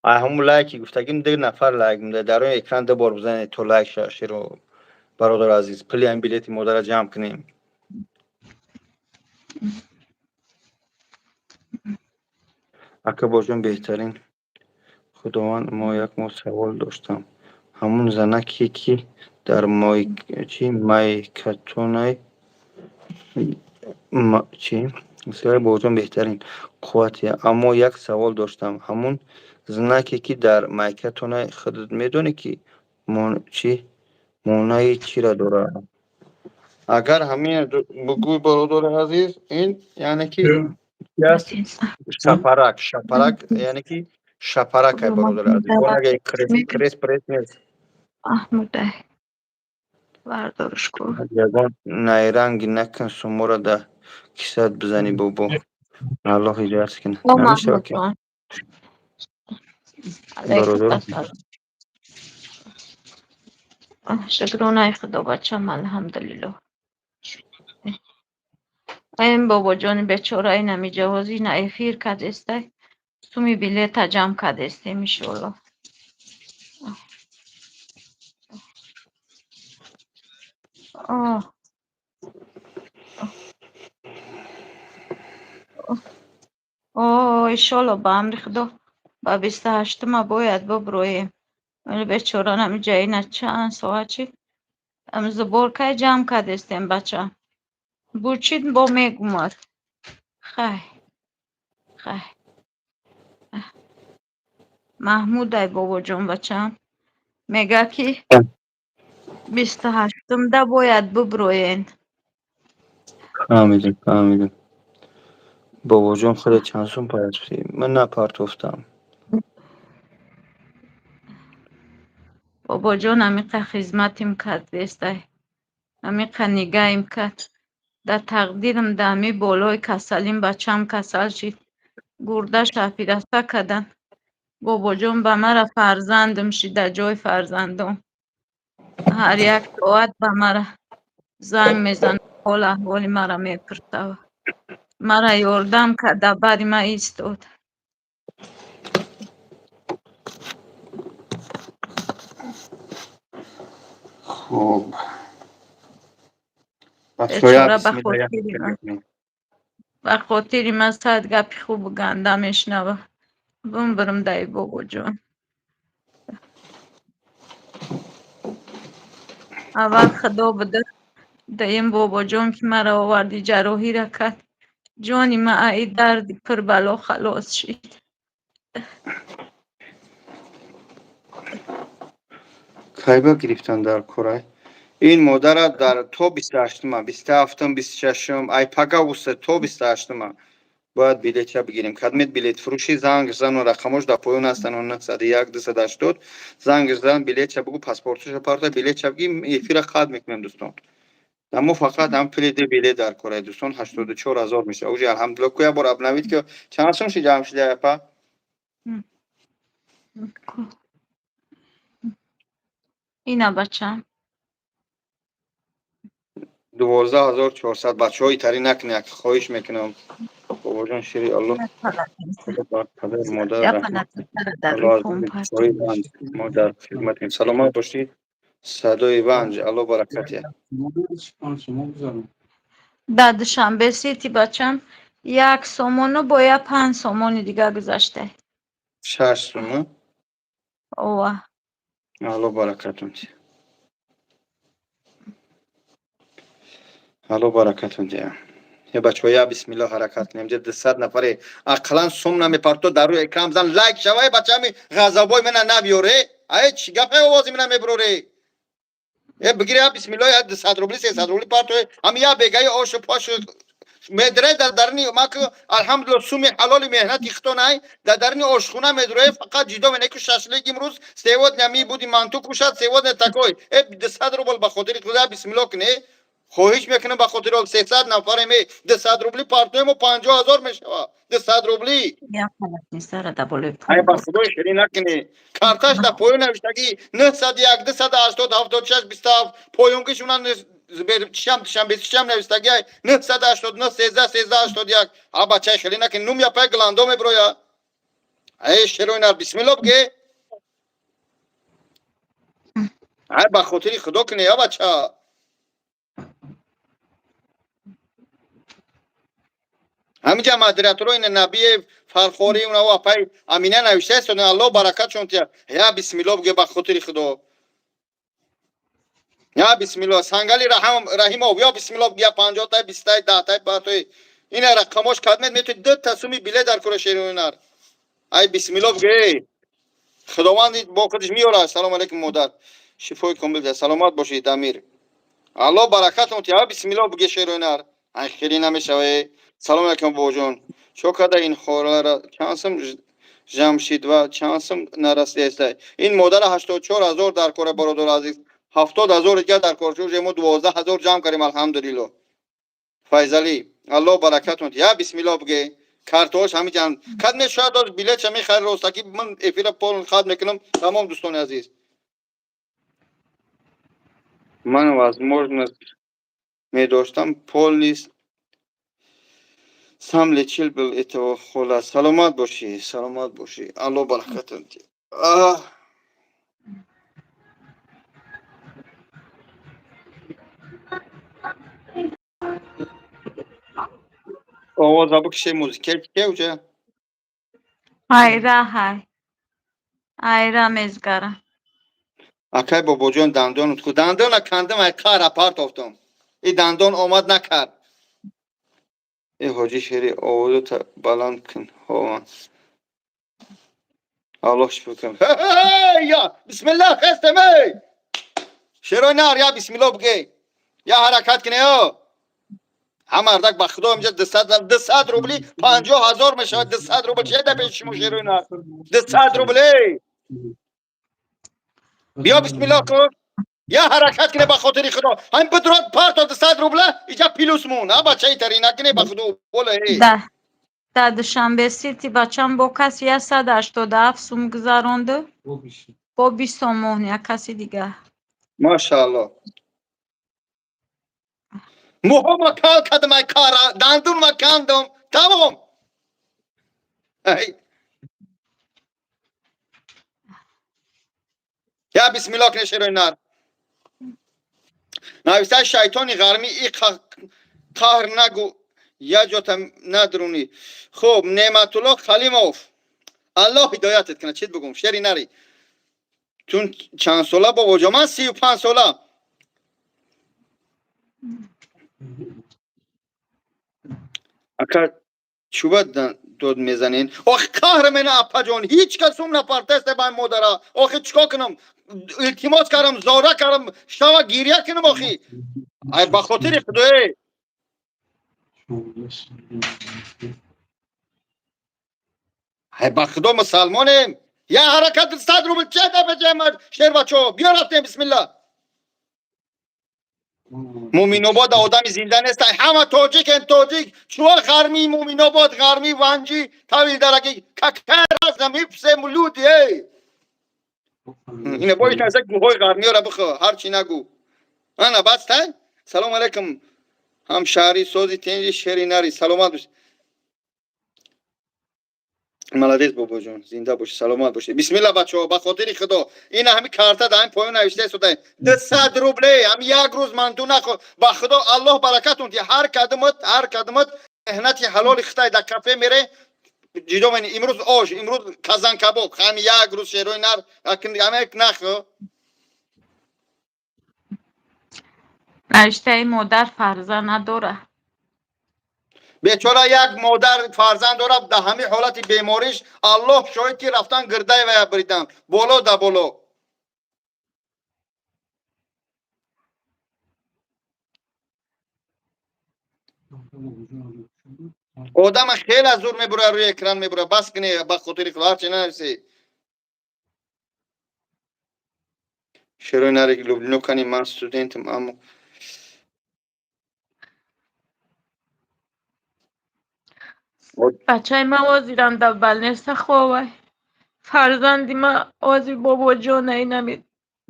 Speaker 1: ай ҳамун лайки гуфтагим, ду нафар лайк муда. Дар рӯи экран ду бор бизанед, то лайк шава. Шеро бародари азиз, пули ҳамин билети модара ҷамъ кунем. Ака Божон, беҳтарин худованд. Мо як мо савол доштам. Ҳамун занаке ки дар чи майкатонай чи Бисёр бобоҷон, беҳтарин, қуввате. Аммо як савол доштам: ҳамун знаке, ки дар майкатона, худат медонӣ, ки чӣ маънои чиро дорад? Агар ҳамин бугӯй, бародари азиз, ин яъне ки аст? Шапарак, шапарак, яъне ки шапарак, ай бародари азиз. Крест прес нест.
Speaker 2: Аҳмудай вардориш ку.
Speaker 1: Ягон найранги накун, сумора да кисат бизанӣ, бобо. Аллоҳ ҳидоят кунад. Намешавад ки бародар.
Speaker 2: Шукронаи Худо, бачам, алҳамдулиллоҳ. Ин бобоҷони бечора инами ҷавози ина эфир кардестай, суми билета ҷамъ кардестем, иншоаллоҳ. Оҳ. О, иншоалло, ба амри Худо, ба 28-ума бояд биброем. Вале бечора намиҷа ина чанд соат чи сборкай ҷамъ кардестем, бача. Бучид, бо мегумад. Хай. Хай. Маҳмудай бобоҷон, бачам. Мега, ки 28-умда бояд биброен.
Speaker 1: Фаҳмидем, фаҳмидем. Бобоҷон, худат чанд сум партофтӣ? Ман напартофтам.
Speaker 2: Бобоҷон амиқа хизматим кардестай. Амиқа нигаҳим кард. Дар тақдирам да ами болои касалим бачам касал шид. Гурдаша операция карданд. Бобоҷон ба мара фарзандам шид, дар ҷои фарзандом. Ҳар як соат ба мара занг мезанад, ҳол аҳволи мара мепурсад. Мара ёрдам кард, дар бари ман истод.
Speaker 1: Хуб.
Speaker 2: Бечора ба хотири ман сад гапи хубу ганда мешунавад. Бумбурум дай, бобоҷон. Аввал Худо буда, дуюм бобоҷон, ки маро оварди, ҷарроҳиро кард. Ҷони ман аи дарди пурбало халос шид.
Speaker 1: Кайба гирифтан дар корай? Ин модара дар то 28-ума, 27-ум, 26-ум, ай пага уста то 28-ума бояд билетча бигирем. Кадмет билетфурӯшӣ занг зану, рақамош дар поён ҳастанд, 901 280, занг зан, билетча бугу, паспорташа парта, билетча биги, эфира қатъ мекунем, дӯстон. Мо фақат ҳам пули ди билет дар корай, дӯстон, 84 000 мешавад. Уже алҳамдулилла, ку як бор обновить ки, чанд сум ши ҷамъ шуда, апа?
Speaker 2: Ина, бачам.
Speaker 1: 12 400. Бачаҳо, итарӣ накунед, як хоҳиш мекунам. Бобоҷон, шири Аллоҳ бар падар модар раҳмат. Мо дар хидматем. Саломат бошед. Садои ванҷ, Аллоҳ баракат диҳад.
Speaker 2: Дар Душанбе Сити, бачам, 1 сомону бо як 5 сомони дигар гузашта.
Speaker 1: 6 суму.
Speaker 2: Ова.
Speaker 1: Аллоҳ баракатон диҳад. Аллоҳ баракатон диҳад. Е бачаҳо, я бисмиллоҳ, ҳаракат кунем. 200 нафаре ақаллан сум намепарто, дар рӯи экран бизан, лайк шавай, бачаами ғазабои мена набиёре. Ай, чӣ гапе, овози мена мебироре? Е, бигире, я бисмиллоҳ, я 200 рубли, 300 рубли парто, ҳам я бегаи ошу пошу медре дар дарни ма, ки алҳамдулилла, суми ҳалоли меҳнати хитонай дар дарни ошхона медурое, фақат ҷидо мене ку шашлик имрӯз, сегодня мы будем манту кушать сегодня такой. Э, 200 рубл, ба хотири Худо, бисмиллоҳ куне, хоҳиш мекунам, ба хотири 300 нафарем, 200 рубли партоему, 50 000 мешавад 200 рубли. Ай, ба худои ширин накунӣ. Карташ дар поён навиштагӣ: 901 280 76 27. Поёнгиш уна чишам, душанбе навиштагӣ: 989 13 13 81. А, бачаи, хеле накунӣ, нум япай гландо меброя. Ай, шероинар, бисмилло бге. Ай, ба хотири худо кунӣ, я бача. Ҳаминҷа модераторо ина Набиев, Фархорӣ, унаво апай Амина навиштааст. Аллоҳ баракатшон тия. Я бисмилло бге, ба хотири худо, я бисмилло. Сангали Раҳимов, ё бисмилло бге, я 50-тай, 20-тай, 10-тай партои. Ина рақамош кадмет метои ду та суми билет дар кора шерои нар. Ай бисмилло бге. Худованд бо худаш меорад. Салом алейкум модар. Шифои комил да. Саломат бошед Амир. Аллоҳ баракатон тия. Бисмилло бге шерои нар. Ай хеле намешаве. Салом алейкум бобоҷон. Чо када ин хорара чанд сум ҷамшид ва чанд сум нарасидаеста. Ин модара 84 000 дар кора, бародари азиз. 70 000 дига дар кор шуд, мо 12 000 ҷамъ кардем, алҳамдулилло. Файзалӣ, Аллоҳ баракатон тия. Бисмилло бге. Картош ҳами ҷамъ. Кад мешояд доз билетша мехари ростаки ман эфира пол хат мекунам. Тамом, дӯстони азиз. Ман возможность медоштам, полис сам лечил был этого хола. Саломат бошӣ, саломат бошӣ. Аллоҳ баракатон тия. Аҳ. Овоза бикше, музика ке уҷа?
Speaker 2: Айра ҳай. Айра мезгара.
Speaker 1: Акай бобоҷон, дандонут ку? Дандона кандам, ай қара партофтам. И дандон омад накард. Э ҳоҷи шери, овозата баланд кун. Ҳо. Аллоҳ шукр кун. Я бисмиллах хестем эй. Шерои нар, я бисмилло бге. Я ҳаракат кне ё. Ҳама мардак ба худо инҷа 200 200 рубли 50 000 мешавад. 200 рубл че да пеши шумо, шерои нар? 200 рубли. Биё бисмилло кун. Я ҳаракат кне ба хотири худо. Ҳам бидрод парто 200 рубла иҷа плюс мун. А бачаи тари накне ба худо. Бола эй.
Speaker 2: Да. Да Душанбе Сити бачам бо каси 187 сум гузаронду. Бо 20 сомон як каси дига.
Speaker 1: Машаалло. Муҳома кал кардам, ай кара, дандунма кандам. Тамом. Ай. Я бисмилло кне, шерои нар. Нависта шайтони ғармӣ и қаҳр нагу, я ҷота надрунӣ. Хуб, Неъматулло Халимов. Аллоҳ ҳидоятат кунад, чит бигум, шери нари. Тун чанд сола бобоҷон? Ман 35 сола. Ака чӯба дод мезанен? Охи қаҳр мена, апаҷон, ҳеҷ кас сум напартаста ба модара. Охи чикор кунам? Илтимос кардам, зора кардам, шава гиря кунам охи. Ай ба хотири худое. Ай ба худо мусалмонем. Я ҳаракат, 100 рубл че да беҷема шербачо. Биё рафтем, бисмилла. Муминобод одами зинда нест. Ҳама тоҷикен, тоҷик. Чуа ғармӣ Муминобод, ғармӣ Ванҷи, Тавилдараки. Какая разница, мы все люди, эй. Ина боиш наса гӯҳои ғармиёра бихо, ҳар чӣ нагӯ. Ана бас тай? Салом алейкум. Ҳамшаҳри сози тенҷи шери нари. Саломат бош. Молодец бобоҷон, зинда бошӣ, саломат бошӣ. Бисмилла бачаҳо, ба хотири худо. Ина ҳами карта дар ҳами поён навишта истода. 200 рубле, ҳами як рӯз манту нахо. Ба худо Аллоҳ баракатон диҳад. Ҳар кадумат, ҳар кадумат меҳнати ҳалоли хитай дар кафе мере ҷидо мени имрӯз ош, имрӯз казан кабоб, ҳами як рӯз шерои нар, ҳами нахо.
Speaker 2: Навиштаи модар фарзанд надорад.
Speaker 1: Бечора як модар фарзанд дорад, дар ҳамин ҳолати бемориш Аллоҳ шоҳид ки рафтан гирдаи вая бридан. Боло да боло. Одама хеле зур мебура, рӯи экран мебура. Бас кне ба хотири худо, ҳарчи нанависӣ. Шерои нари люблю кани, ман студентам, аммо
Speaker 2: Бачаи ман ҳозирам дар больница ховай. Фарзанди ман ҳозир бобоҷонай, инами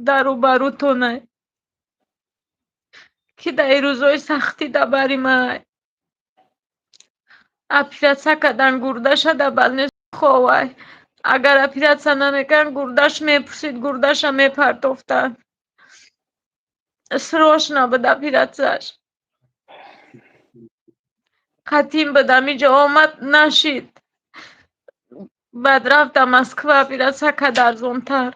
Speaker 2: дару барутонай. Ки дар ин рӯзҳои сахтӣ дар бари ман оператсия кардан, гурдаша дар больница ховай. Агар оператсия намекард, гурдаш мепурсид, гурдаша мепартофтанд. Срочно буд оператсияш. Қатим буд, ҳаминҷо омад нашид. Баъд рафт дар Москва оператсия кард арзонтар.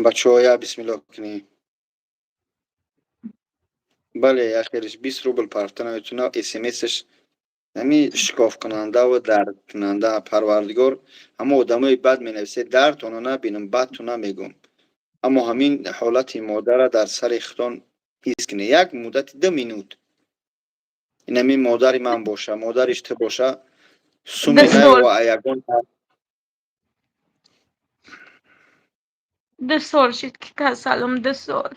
Speaker 1: Бачаҳо, я бисмиллоҳ кунем. Бале, яхелиш 20 рубл парта наметуна смсш ҳами шикофкунандаву дардкунанда. Парвардигор, ҳама одамои бад менависе, дардтонро набинам, бадту намегӯм, аммо ҳамин ҳолати модарра дар сари худтон ҳис кунед як муддати 2 минут. Ин ҳамин модари ман боша, модариш ту боша, суме наёва ягон.
Speaker 2: 2 сол шид, ки касалам, 2 сол.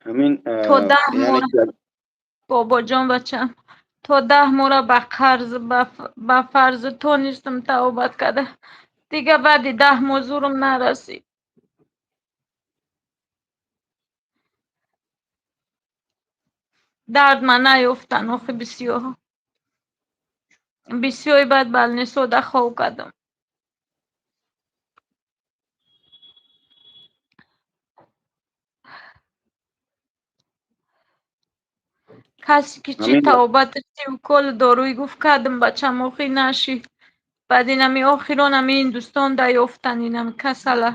Speaker 1: Ҳамин.
Speaker 2: То 10 моҳ, бобоҷон, бачам, то 10 моҳра ба қарз, ба фарз тонистам тавбат карда. Дига баъди 10 моҳ зурам нарасид. Дард ма наёфтан охи, бисёр бисёри. Баъд больницода хов кардам. Касе ки чӣ тавбати чи уколу доруӣ гуфт, кардам, бачам, охи нашид. Баъд инами охирон ами Ҳиндустон да ёфтан инами касала,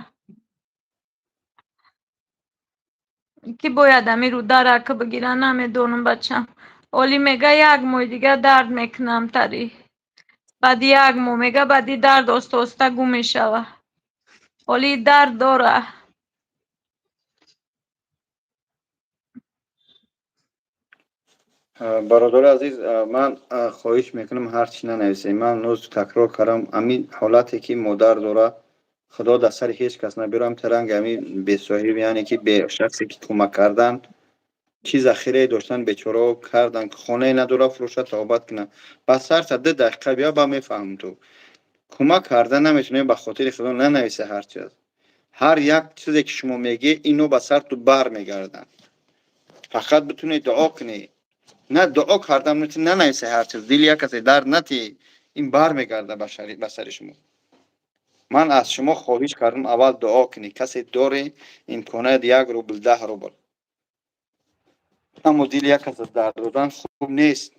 Speaker 2: ки бояд ами рӯдарака бигиран, намедонам, бачам. Оли мега, як моҳи дига дард мекунам тари. Баъди як моҳ, мега, баъди дард оста оста гум мешава. Оли дард дора.
Speaker 1: Бародари азиз, ман хоҳиш мекунам, ҳар чӣ нанависем. Ман ноз такрор кардам, ҳамин ҳолате ки модар дора, Худо дар сари ҳеҷ кас набиёрам. Таранг ҳамин бесоҳиб, яъне ки бе шахсе ки кӯмак кардан, чӣ захирае доштан, бечорао кардан. Хонае надора, фурӯша, тавбат кунад. Ба сарта 2 дақиқа биё, ба мефаҳмам, ту кӯмак кардан наметонем. Ба хотири Худо нанависе ҳар чиз. Ҳар як чизе ки шумо мегӯед, ино ба сар ту бар мегарданд. Фақат битунед дуо кунед. На дуо кардам нанависе ҳар чиз, дили як касе дард натӣ, ин бар мегарда ба сари шумо. Ман аз шумо хоҳиш кардам, аввал дуо кунед. Касе доре имконият, 1 рубл, 10 рубл, аммо дили як каса дард додан хуб нест.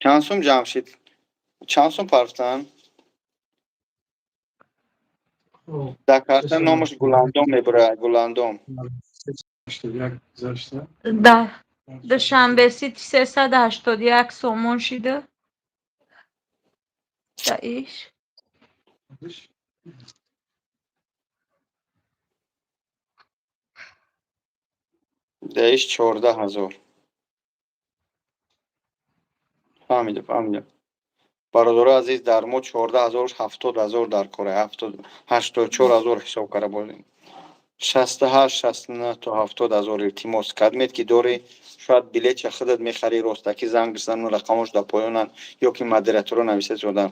Speaker 1: Чанд сум ҷамъ шид? Чанд сум партан дар карта? Номаш Гуландом мебурад, Гуландом.
Speaker 2: Да Душанбе Сити 381 сомон шида да иш.
Speaker 1: Даиш 14 000. Фаҳмидам, фаҳмидам. Бародари азиз, дар мо 14 000, 70 000 дар кора, 84 000 ҳисоб карда бозем, 68, 69 то 70 000. Илтимос кардмед, ки дорӣ, шояд билетча худат мехарӣ, ростакӣ занг бизану рақамош дар поёнанд ё ки модераторо нависа зодан.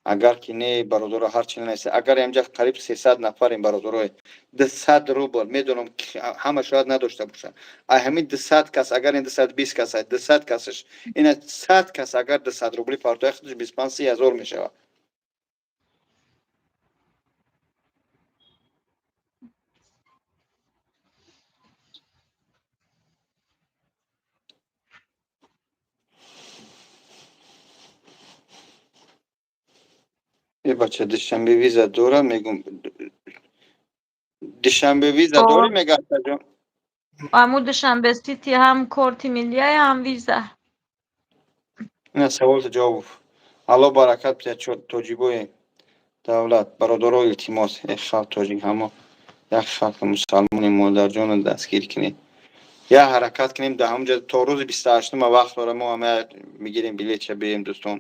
Speaker 1: Агар ки не, бародаро, ҳар чи нанависа. Агар инҷа қариб 300 нафарем, бародарои, 200 рубл, медонам, ҳама шояд надошта бошанд. Ай ҳамин 200 кас, агар ин 220 кас, 200 касаш, ина 100 кас агар 200 рубли партоя, худаш 25, 30 ҳазор мешавад. Э, бача, Душанбе виза дора, мегум. Душанбе виза дорӣ, мега, ҷон?
Speaker 2: Аму Душанбе Сити ҳам корти миллия, ҳам виза.
Speaker 1: Ина саволта ҷавоб. Алло баракат бидиҳад, тоҷибои давлат. Бародаро, илтимос, э халқ тоҷик, ҳамо як халқи мусалмони, модарҷонро дастгир кунед. Як ҳаракат кунем дар ҳамонҷа. То рӯзи 28-ума вақт дора, мо ҳама мегирем билетша, бием, дӯстон.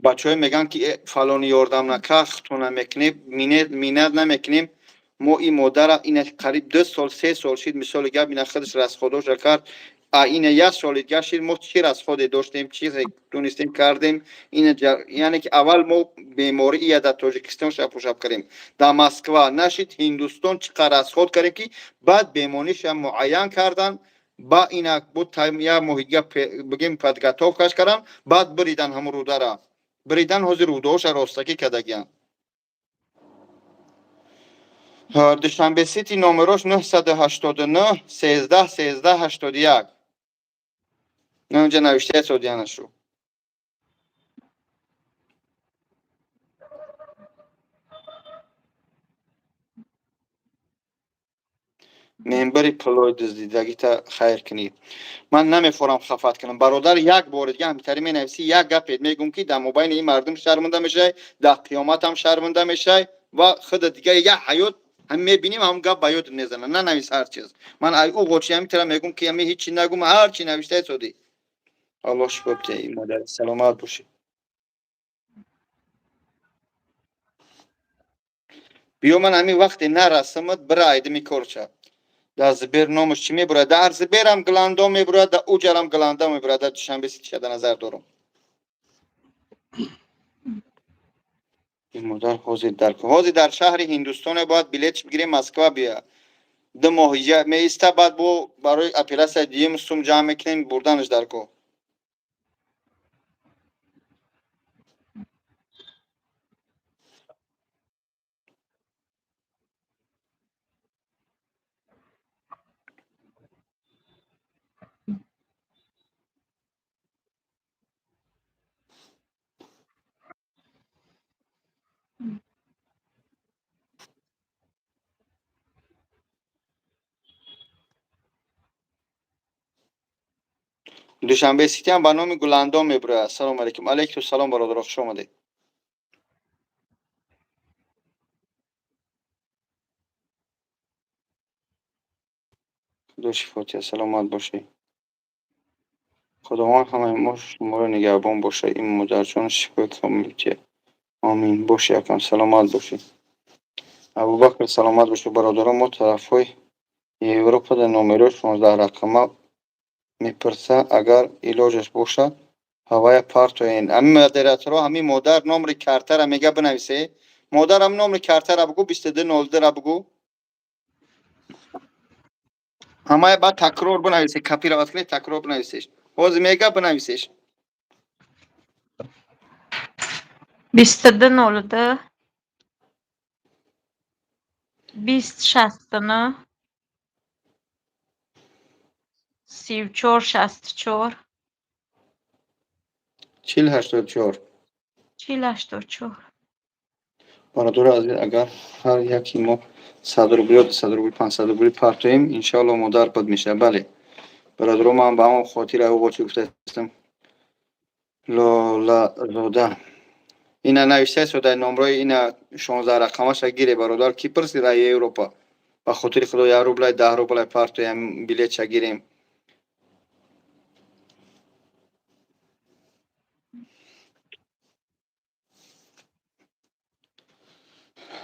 Speaker 1: Бачаҳое мегӯянд, ки фалони ёрдам накард, худтон намекунем, миннат намекунем. Мо ин модара ина қариб 2 сол, 3 сол шид, мисоли гап, ина худаш расходоша кард. А ина як соли дигар шид, мо чӣ расходе доштем, чизе донистем, кардем ина. Яъне ки аввал мо беморӣ ия дар Тоҷикистон шапушап кардем, дар Москва нашид, Ҳиндустон чӣ қадр расход кардем, ки баъд бемониша муайян кардан, ба ина бу як моҳи дига бигем подготовкаш кардан, баъд биридан ҳамун рӯдара. Бридан, ҳозир рӯдаҳоша ростакӣ кардагиян. Душанбе Сити номерош 989 13 13 81. Унҷа навиштаи содиянашу. Мембари пулои дуздидагита хайр кунӣ. Ман намефорам хафат кунам, бародар. Як бори дига ҳамитари менависӣ, як гапет мегӯм, ки дар мобайни ин мардум шарманда мешавай, дар қиёматам шарманда мешавай ва худа дига як ҳаёт ҳам мебинем, ҳам гап ба ёд мезана. Нанавис ҳар чиз. Ман ай ӯ ғочи ҳамитара мегӯм, ки ҳами ҳичи нагум, ҳар чи навиштаи содӣ. Аллоҳ шифо бидиҳад, модар, саломат бошӣ. Биё, ман ҳамин вақте нарасамад, бира айдими корча. Дар Зибер номаш чӣ мебурад? Дар Зиберам Гландо мебурад, дар уҷарам Гландо мебурад, дар Душанбе Ситиша дар назар дорам. Ин модар ҳозир дар шаҳри Ҳиндустоне, бояд билетш бигирем, Москва бия. 2 моҳ иҷа меиста, баъд бо барои оператсияи дуюм сум ҷамъ мекунем, бурданаш дар кор. Душанбе Ситиам ба номи Гуландом мебурояд. Ассалому алайкум. Алайкум салом, бародаро, хуш омадед. Худо шифо диҳад, саломат бошед. Худованд ҳамаи мо шуморо нигаҳбон бошад. Ин модарҷон шифои комил диҳад. Омин. Боши, акам, саломат бошед. Абубакр, саломат бошед. Бародарон, мо тарафҳои Европа дар номерои 16 рақама мепурса, агар илоҷаш бошад, ҳавая партоен. Ҳамин модераторҳо, ҳамин модар номри картара мега, бинависе. Модарам, номри картара бугӯ, 2202-ра бугӯ. Ҳамая баъд такрор бинависе, копировать кунед, такрор бинависеш. Ҳозир мега, бинависеш.
Speaker 2: 2202 2069 3464.
Speaker 1: 4084.
Speaker 2: 4084.
Speaker 1: Бародари азиз, агар ҳар яки мо 100 рубл ё 200 рубл, 500 рубл партоем, иншоалло модар буд мешавад. Бале, бародаро, ман ба ҳамон хотир чӣ гуфтаистам. Лолазода ина навиштааст, дар номрои ина 16 рақамаша гире. Бародар, ки пурсид ай Европа, ба хотири Худо, 1 рублай, 10 рублай партоям, билетша гирем.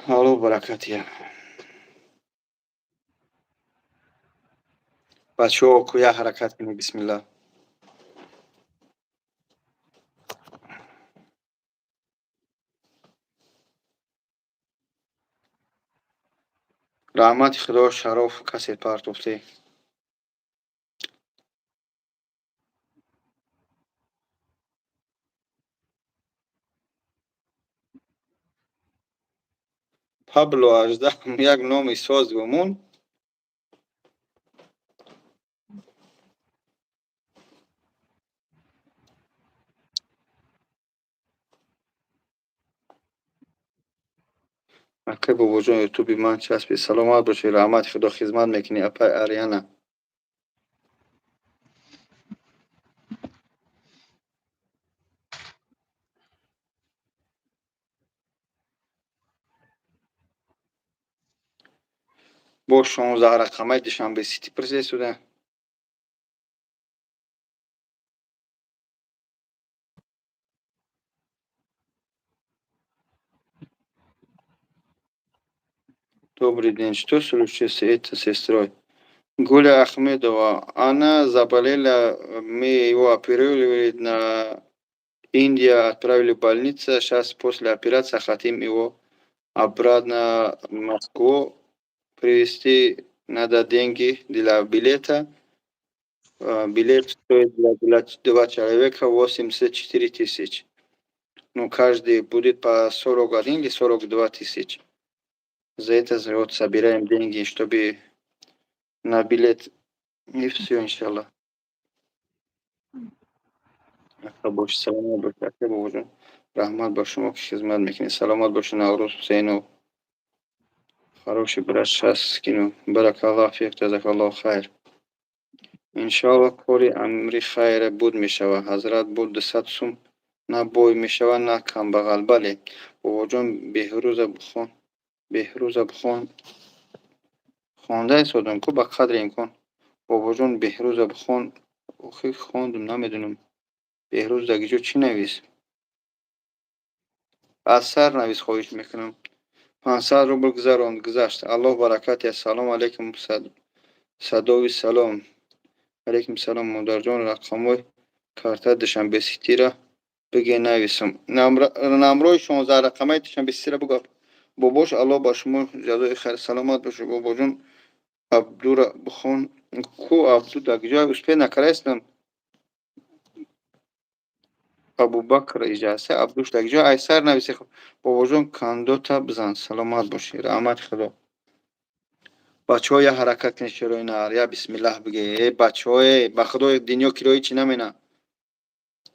Speaker 1: Алло, баракатия. Бачаҳо, куя ҳаракат кунед, бисмиллаҳ. Раҳмати Худо, шароф касе партофте. Пабло 18 як номи соз бимон. Акай бобоҷон, ютуби ман часпи. Саломат бошед, раҳмати Худо, хизмат мекунӣ, апай Ариана. Бо 16 рақамаи Душанбе Сити пурсидесуда. Добрый день. Что случилось с этой сестрой? Гуля Ахмедова. Она заболела, мы его оперировали на Индия, отправили в больницу. Сейчас после операции хотим его обратно в Москву привезти. Надо деньги для билета. Билет стоит для два человека 84 тысяч. Ну, каждый будет по 41 или 42 тысяч. За это вот собираем деньги, чтобы на билет. И все, иншаллах. Бош, саломат бош, ака бобоҷон. Раҳмат ба шумо, ки хизмат мекунед. Саломат бошед, Наврӯз Ҳусейнов. Хороший брат, сейчас скину. Баракаллах фик, ҷазакаллоҳу хайр. Иншоаллоҳ, кори амри хайре буд мешавад. Ҳазрат, буд 200 сум на бой мешавад, на камбағал. Бале, бобоҷон, Беҳрӯза бихон, Беҳрӯза бихон. Хонда истодам ку ба қадри имкон. Бобоҷон, Беҳрӯза бихон. Охи, хондум, намедонам. Беҳрӯз дагиҷо чӣ навис? Аз сар навис, хоҳиш мекунам. 500 рубл гузаронд, гузашт. Аллоҳ баракат диҳад. Салом алейкум, садови салом. Алейкум салом, модарҷон. Рақамҳои карта Душанбе Ситира бигӯ, нависам. Намрои 16 рақамаи Душанбе Ситира бугӯ. Бобош, Аллоҳ ба шумо ҷазои хайр. Саломат бошед, бобоҷон. Абдура бихон. Ку Абду дагиҷо успеть накардаистам. Абубакр иҷаса, Абдуш дагиҷо айсар нависе. Бобоҷон, кандота бизан. Саломат бошед, раҳмати Худо. Бачаҳо, я ҳаракат кунед, шерои нар, я бисмиллаҳ биге. Э, бачаҳо, э, ба Худои дунё кирои чӣ намена.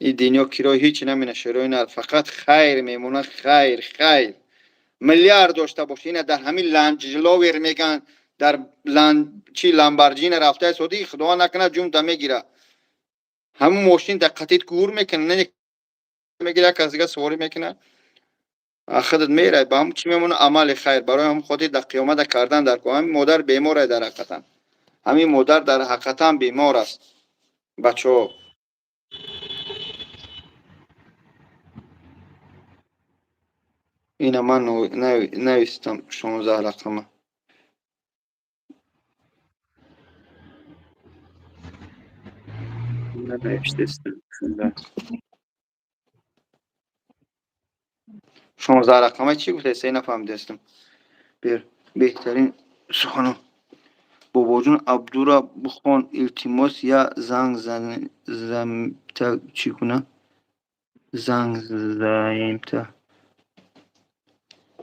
Speaker 1: И дунё кирои ҳеҷ намена, шерои нар, фақат хайр мемонад, хайр, хайр. Миллиард дошта бошӣ, ина дар ҳамин Ланҷловер меган, дар чи Ламбарҷина рафта истодӣ, Худо накунад, ҷумта мегира. Ҳамун мошин дар қатит гур мекунад, не мегира, кас дига суворӣ мекунад. Худат мерай, ба ҳамун чӣ мемонад? Амали хайр. Барои ҳамун хотир дар қиёмата кардан дар ҳамин модар беморай дар ҳақиқатан. Ҳамин модар дар ҳақиқатан бемор аст. Бачаҳо. Ина ман навистам 16 рақама. Навиштестам. 16 рақама чӣ гуфтаст? Нафаҳмидастам. Беҳтарин сухано. Бобоҷон, Абдура бихон, илтимос, я занг замта чӣ куна? Занг заемта.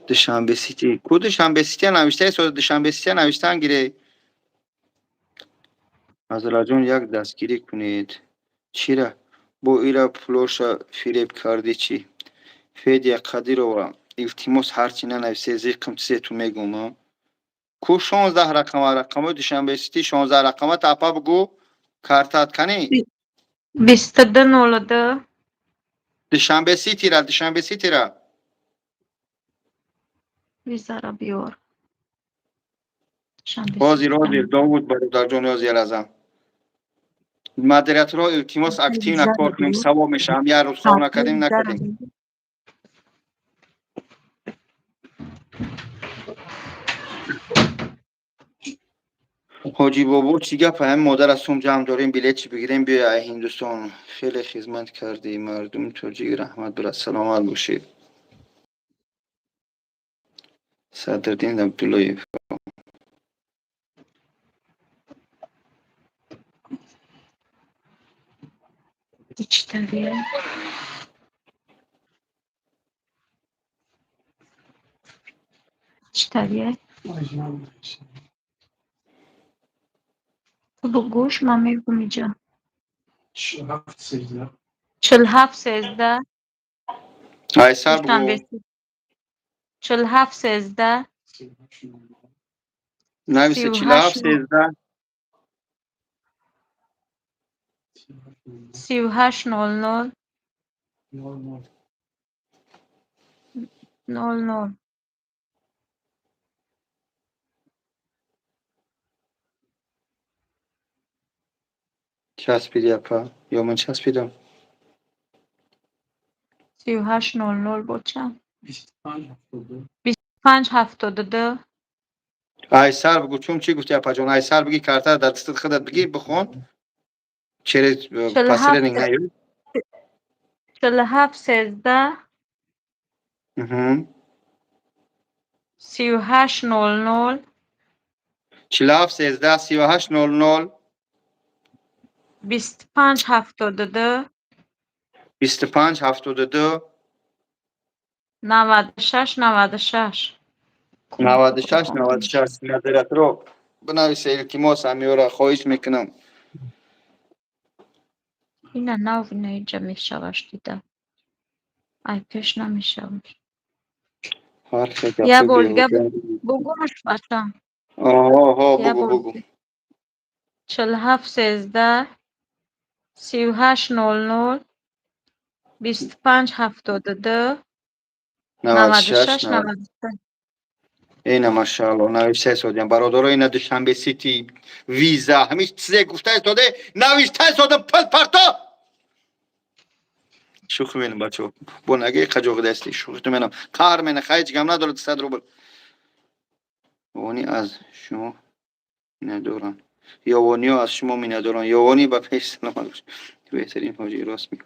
Speaker 1: Душанбе Сити. Ку Душанбе Сити навиштаест? Душанбе Сити навиштан гире. Ҳазратҷон, як дастгирӣ кунед. Чира? Бо ира пулоша фиреб кардӣ чӣ? Федя Қадирова, илтимос, ҳарчи нанависе, зиқм чизету мегӯм. Ку 16 рақама, рақамои Душанбе Сити 16 рақама тапа бугӯ, картат кани?
Speaker 2: 22 02.
Speaker 1: Душанбе Ситира, Душанбе Ситира.
Speaker 2: Визара биёр.
Speaker 1: Ҳозир, ҳозир, Довуд бародарҷон, ҳозир азам. Модераторҳо, илтимос, активно кор кунем, савоб мешавам. Як рӯз хоб накардем, накардем. Ҳоҷӣ бобо, чӣ гап? Ҳамин модара сум ҷамъ дорем, билет чӣ бигирем, биёй ай Ҳиндустон. Хеле хизмат кардӣ мардуми тоҷик, раҳмат брат, саломат бошед. Садриддин Абдуллоев.
Speaker 2: Читавия. Читавия. Ту бугӯш, ман мегӯм иҷа. 47 13.
Speaker 1: Айсар бугӯ.
Speaker 2: 47 13.
Speaker 1: Нависе 47 13.
Speaker 2: 38 00 00.
Speaker 1: Часпиди, апа, ё ман часпидам?
Speaker 2: 38 00 бо чанд? 25 72.
Speaker 1: Айсар бугӯ, чун чӣ гуфти, апаҷон? Айсар биги, карта дар дастат худат биги, бихон. Через посредник наё.
Speaker 2: 47 13. 38 00.
Speaker 1: 47 13 38 00.
Speaker 2: 25 72.
Speaker 1: 25 72.
Speaker 2: 96 96.
Speaker 1: 96 96. Модераторо, бинависе, илтимос, ҳамиёра хоҳиш мекунам.
Speaker 2: Ина нав инаиҷа мешаваш, дида. Ай пеш намешаваш.
Speaker 1: Ҳар хел
Speaker 2: Я
Speaker 1: гапҳои
Speaker 2: бор дига
Speaker 1: беҳуда.
Speaker 2: бугумаш, бача.
Speaker 1: Оҳо,
Speaker 2: Я
Speaker 1: бугу,
Speaker 2: бор
Speaker 1: бугу.
Speaker 2: 47 13 38 00 25 72
Speaker 1: 96
Speaker 2: 96 93.
Speaker 1: Ина, машаалло, навишта истодиям, бародаро. Ина Душанбе Сити, виза, ҳамин чизе гуфта истоде, навишта истодам. Пул парто, шӯхӣ менам, бачаҳо, бо наги қаҷоғидасти, шӯхиту менам, қаҳр мена, хай, ҳеҷ гам надорад. 100 рубл ёвонӣ аз шумо миннатдорам, ёвониҳо аз шумо миннатдорам, ёвонӣ ба пеш, саломат бош, беҳтарин ҳоҷӣ, рост мегӯ.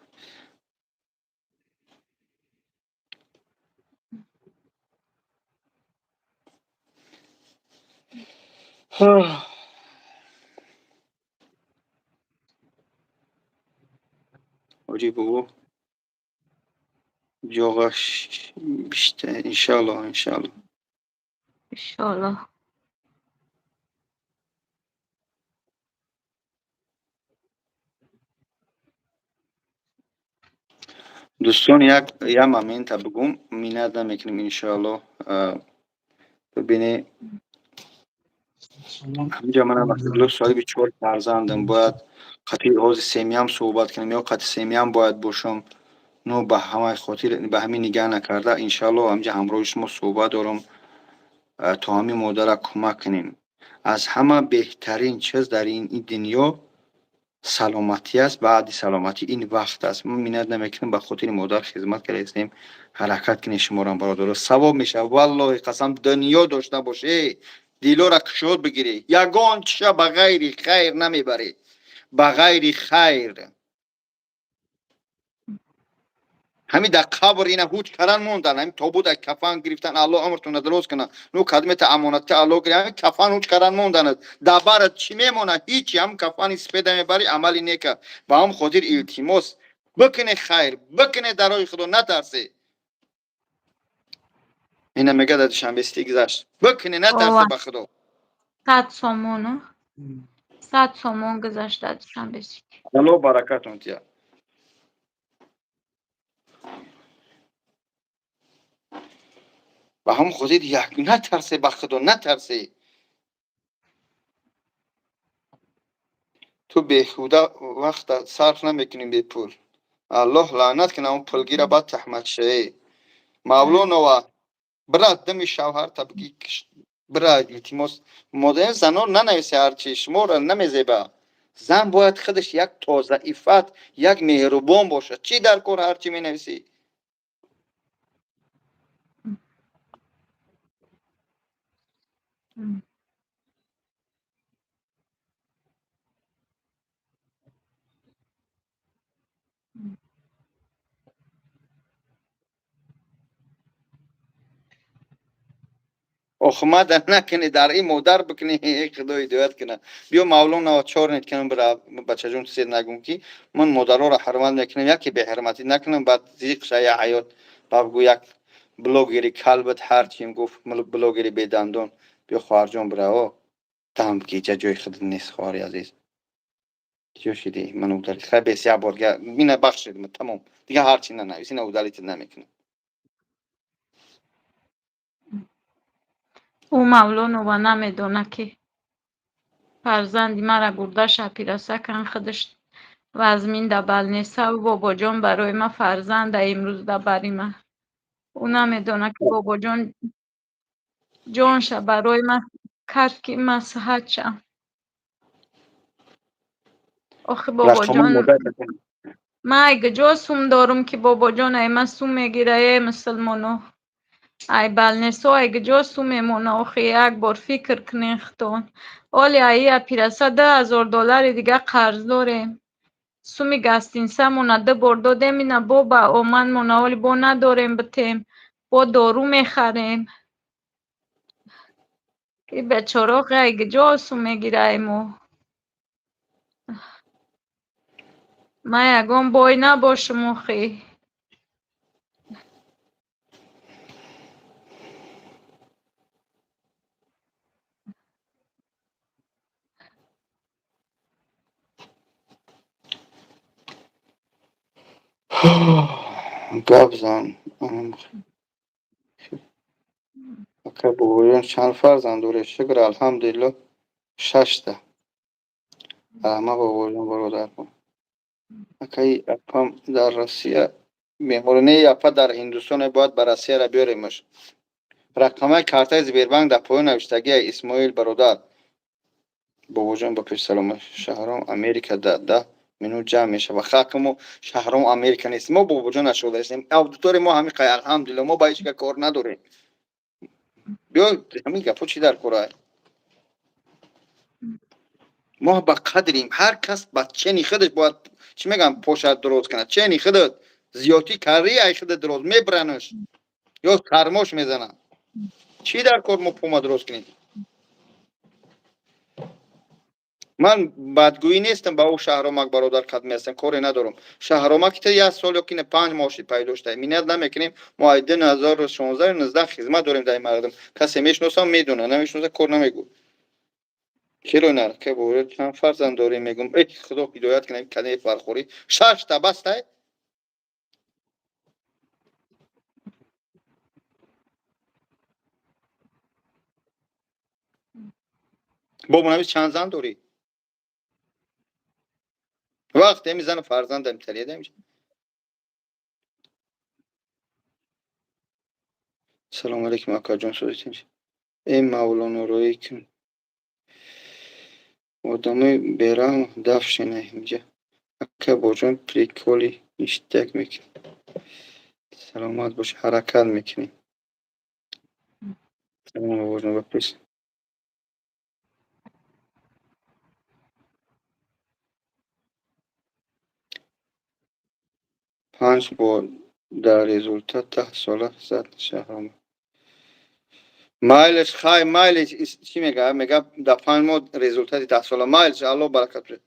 Speaker 1: Ҳоҷӣ бобо ҷоғаш бишта, иншалло, иншалло.
Speaker 2: Иншоаллоҳ.
Speaker 1: Дӯстон, як момента бигӯм, миннат намекунем, иншоалло. Бибине, ҳаминҷа манам вақти соҳиби чор фарзандам, бояд қатъи ҳози семьям суҳбат кунам ё қатъи семьям бояд бошам. Ну, ба ҳамаи хотир, ба ҳамин нигаҳ накарда, иншоалло, ҳаминҷа ҳамроҳи шумо суҳбат дорам, то ҳамин модара кӯмак кунем. Аз ҳама беҳтарин чиз дар ин дунё саломатӣ аст, баъди саломатӣ ин вақт аст. Мо миннат намекунем, ба хотири модар хизмат карда истем. Ҳаракат кунед шуморам, бародаро, савоб мешавад. Валлоҳи қасам, дунё дошта боше, дилора кушод бигирӣ, ягон чиша ба ғайри хайр намебарӣ, ба ғайри хайр. Ҳамин дар қабр ина ҳуҷ кардан мондан, ҳамин тобут кафан гирифтан, Аллоҳ умртона дароз кунад, ну кадмета амонатка Аллоҳ гирифт, ҳамин кафан ҳуҷ кардан монданад, дар барат чӣ мемонад? Ҳичи. Ҳам кафани сипеда мебарӣ, амали нека. Ба ҳам хотир илтимос, бикуне хайр, бикуне дар роҳи Худо, натарсе. Ина мега, дар Душанбе Сити гузашт, бикуне, натарсе ба Худо.
Speaker 2: 100 сомону 100 сомон гузашт дар Душанбе Сити.
Speaker 1: Аллоҳ баракатон тия. Ба ҳам хотир як натарсе, ба Худо натарсе. Ту беҳуда вақта сарф намекунӣ бепул. Аллоҳ лаънат кунад он пулгира, баъд таҳмат шаве. Мавлонова, брат, дами шавҳарта бигӣ, бира, илтимос. Модар, занон, нанависе ҳарчи шуморо намезеба. Зан бояд худаш як тозаиффат, як меҳрубон бошад. Чӣ дар кор ҳарчи менависӣ? Охмада накунӣ, дар ин модар бикунӣ, Худо ҳидоят кунад. Биё, Мавлонова, чор нет кунам, бира, бачаҷон, чизе нагум, ки ман модароро ҳурмат мекунам, яке беҳурматӣ накунам, баъд зиқ ша я ҳаёт ба бигӯ як блогери калбат, ҳарчим гуфт, блогери бедандон. Биё, хоҳарҷон, бира, о дам ки иҷа ҷои худ нест, хоҳари азиз, чӣ шидӣ? Ман удалить, хай, бес, як бор мина бахшид, тамом, дига ҳарчи нанавис, ина удалить намекунам.
Speaker 2: Ӯ Мавлонова намедонад, ки фарзанди мара гурдаша пираса кан, худаш вазмин да балнесаву бобоҷон барои ма фарзанда имрӯз да бари ма. Ӯ намедонад, ки бобоҷон ҷонша барои ма кард, ки ман сиҳат шавам. Охи, бобоҷон, ман ай куҷо сум дорум, ки бобоҷон ай ман сум мегира? Е мусулмоно, ай балнесо ай куҷо сум мемона? Охи, як бор фикр кунен худтон. Оли аи пираса 2000 доллари дига қарз дорем. Суми гостиницамона ду бор додем, ина бо ба омадмона оли бо надорем битем, бо дору мехарем. И бечора ай куҷо сум мегира ай мо? Ман ягон бой набошум, охи.
Speaker 1: Гап зан. Ака бобоҷон, чанд фарзанд доред? Шукр, алҳамдулилло, шашта. Раҳмат, бобоҷон, бародар. Акаи апам дар Россия бемор не, апа дар Ҳиндустон, бояд ба Россияра биёремаш. Рақамаи картаи Сбербанк дар поён навиштагия, Исмоил бародар. Бобоҷон, ба пеш салома. Шаҳром Америка да 10 минут ҷамъ мешава. Хаки мо шаҳром Америка нест. Мо бобоҷон нашудаистем. Аудитория мо ҳамин қай, алҳамдулилло, мо ба ҳеҷ ка кор надорем. Биё, ҳамин гапҳо чӣ дар кора? Мо ба қадрим, ҳар кас ба чени худаш бояд, чӣ мегӯям, пошад дуроз кунад. Чени худат зиёдтӣ карри, ай худат дуроз мебаранаш ё сармош мезанад. Чӣ дар кор мо пома дуроз кунем? Ман бадгӯӣ нестам ба ӯ Шаҳромак бародар, қадми ҳастам, коре надорам. Шаҳромак та як сол ё ки 5 моҳ шид пайдо шуда. Миннат намекунем, мо ай 2016 19 хизмат дорем дар ин мардум. Касе мешиносам, медонад, намешиноса, кор намегӯ. Чиро нар? Ка бобоҷон, чанд фарзанд дорем, мегӯм. Э, Худо ҳидоят кунад кадами фархорӣ. Шашта бастай? Бобо, навис, чанд зан дорӣ? Вақт эми зану фарзандам талида. Салому алейкум, акаҷон, созитин. Э, Мавлонороӣ кун. Одамои бераҳм даф шина инҷа. Ака боҷон, приколи ништяк мекунӣ. Саломат бош, ҳаракат мекунӣ. Салом, бобоҷон, ба пеш. Панҷ бор дар результат 10 сола зад Шаҳром. Майлеш, хай, майлеш, чӣ мега? Мега дар 5 моҳ результати 10 сола. Майлеш, Аллоҳ баракат бидиҳад.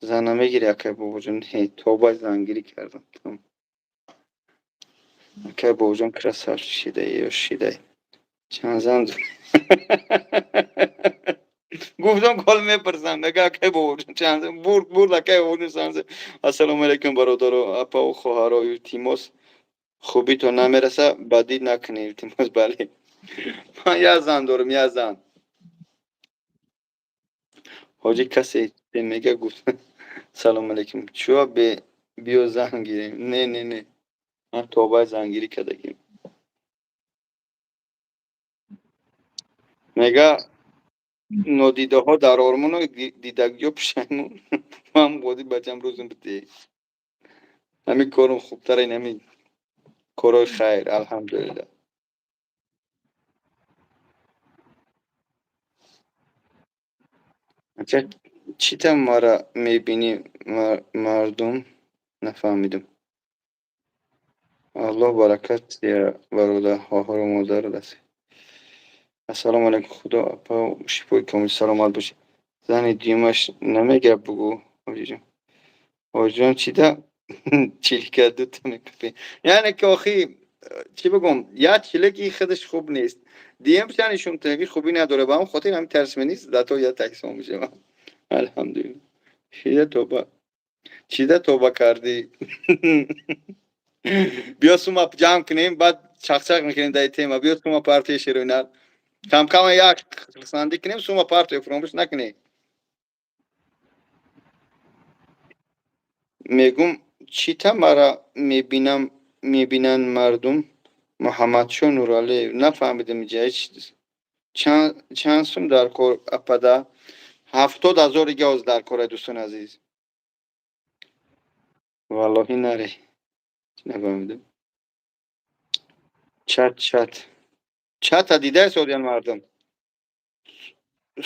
Speaker 1: Зан намегирӣ, акай бобоҷон? Не, тобаи зангирӣ кардам. Акай бобоҷон, красавчик шидаи ё шидаи. Чанд зан гуфтам, кол мепурсам, мега акай бобоҷон чанд зан бурд, бурд, акай бобоҷон чанд зан. Ассалому алайкум, бародаро, апаву хоҳаро, илтимос, хубитон намераса, бадӣ накунед, илтимос. Бале, ман як зан дорам, як зан. Ҳоҷӣ, касе мега гуфт. Салому алайкум, чӯ бе биё зан гирем. Не, не, не, ман тобаи зангирӣ кардагим. Мега нодидаҳо дар ормону дидагиё пушаймон. Ман боди бачам рӯзум бите. Ҳамин корум хубтар, ин ҳамин корҳои хайр, алҳамдулилло. Ача, чита мара мебинӣ мардум, нафаҳмидум. Аллоҳ баракат диҳад, бародар, хоҳару модар даст. Ассалому алайкум, Худо апа шифои комил, саломат бошед. Зани дуюмаш намега, бугӯ, ҳоҷиҷон. Ҳоҷиҷон, чида чилика дута мекупӣ? Яъне ки охи, чӣ бигӯм, як чилики худаш хуб нест. Дуюмша нишонтаги хубӣ надорад. Ба ҳамон хотир ҳамин тарсме нест, зато як таксон мешавам. Алҳамдулилло. Чида тоба? Чида тоба кардӣ? Биё, сума ҷамъ кунем, баъд чақчақ мекунем дар тема. Биё, сума партияи шеруинар. Камкам як хурсандӣ кунем, сума партия фуромӯш накунем. Мегум, чита мара мебинам, мебинанд мардум? Муҳаммадшо Нуралиев, нафаҳмидам иҷа. Чанд сум дар кор, апада? 70 000 газ дар кора, дӯстони азиз. Валлоҳи наре. Нафаҳмидам. Чат, чат. Чата дидаи содиян мардум.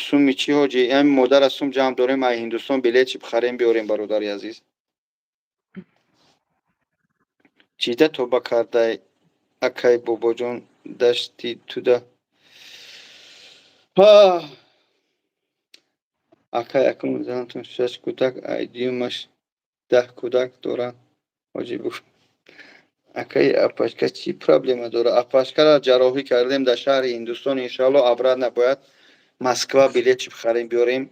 Speaker 1: Суми чӣ, ҳоҷӣ? Ҳамин модара сум ҷамъ дорем, ай Ҳиндустон билет чи бихарем, биёрем, бародари азиз. Чида тоба кардай, акай бобоҷон, дашти туда? Акай, акун занатон шаш кӯдак, ай дуюмаш 10 кӯдак доранд. Ҳоҷӣ, бугӯ. Акаи, апашка чӣ проблема дора? Апашкара ҷарроҳӣ кардем дар шаҳри Ҳиндустон. Иншоалло, обратно бояд Москва билет бихарем, биёрем.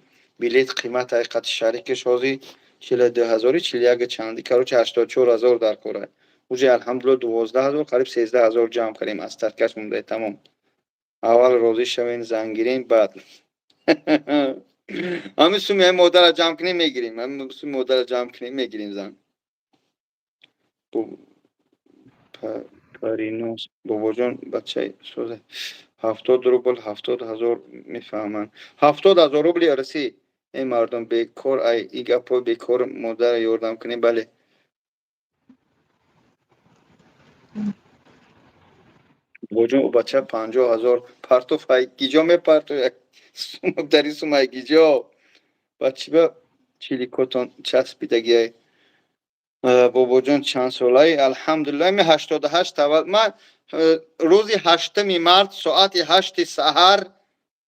Speaker 1: Билет қимат ҳақиқати шарикиш ҳозир 42 ҳазори 41 чанди, короче, 84 000 дар кора. Уже, алҳамдулилла, 12 000, қариб 13 000 ҷамъ кардем, остаткаш монда, тамом. Аввал розӣ шавем, зан гирем, баъд ҳамин суми ҳами модара ҷамъ кунем, мегирем. Ҳамин суми модара ҷамъ кунем, мегирем зан. Паринос, бобоҷон, бачаи созе, 70 рубл 70 000 мефаҳманд, 70 000 рубли русӣ. Эй мардум, бекор ай и гапҳои бекор, модара ёрдам кунем. Бале, бобоҷон, бача 50 000 партоф, ай гиҷо мепартояд дари сум, ай гиҷо бачиба чиликотон часпидагиай. Бобоҷон, чанд солаи? Алҳамдулилла, ми 88 тавал ман, рӯзи 8-уми март соати 8-и саҳар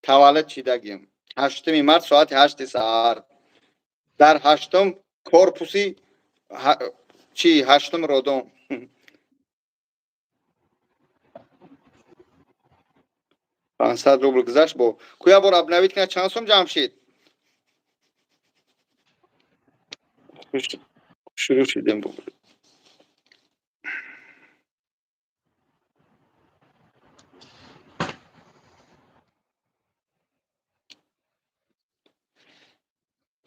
Speaker 1: таваллуд шидагиам. 8-уми март соати 8-и саҳар дар ҳаштум корпуси чи ҳаштум родом. 500 рубл гузашт, бо куя бор обновить кунад, чанд сум ҷамъ шид? Шурӯъ шудем. Бо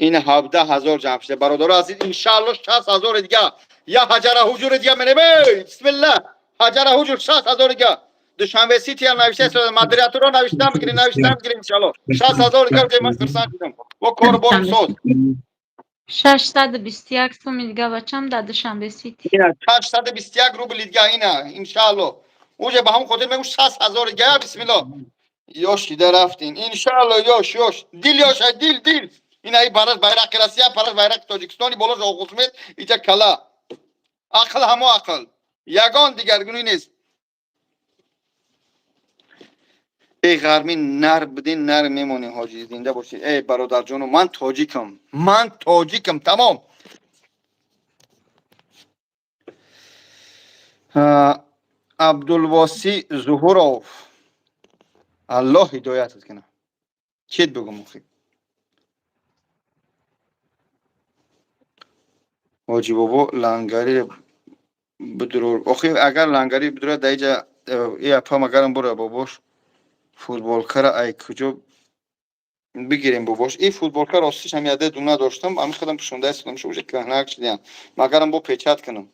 Speaker 1: ин 17 000 ҷамъ шуда, бародаро азиз. Иншаалло, 60 000-и дига, я ҳаҷара ҳуҷури дига менебе. Бисмилла, ҳаҷара ҳуҷур, 60 000 дига. Душанбе Сити ям навишта, модераторо навиштан бигирем, навиштан бигирем. Иншалло, 60 000 дига. Ман хурсанд шудам, бо корборм соз.
Speaker 2: 621 суми дига, бачам, дар Душанбе Сити.
Speaker 1: 621 рубли дига ина, иншаалло. Уже ба ҳамон хотир мегӯм, 60 000 дига. Бисмилло, ёш дида рафтин, иншаалло. Ёш, ёш, дил ёш, дил, дил. Ина и бараш байрақи Россия, параш байрақи Тоҷикистони, болош оғузмед, иҷа кала. Ақл ҳамо ақл, ягон дигаргунӣ нест. Эй ғармӣ, нар будин, нар мемонӣ. Ҳоҷӣ, зинда бошӣ. Эй бародарҷоно, ман тоҷикам, ман тоҷикам, тамом. Абдулвосӣ Зуҳуров, Аллоҳ ҳидоятат кунад. Чит бигум охи? Ҳоҷӣ бобо, лангари бидур охи. Агар лангари бидура, дар иҷа и апам агарам бура. Бобош, футболкара ай куҷо бигирем? Бобош, и футболка ростиш ҳам яде дуна доштам, ами худам пӯшонда истодам, шу уже кӯҳнак шидиям. Магарам бо печать кунам.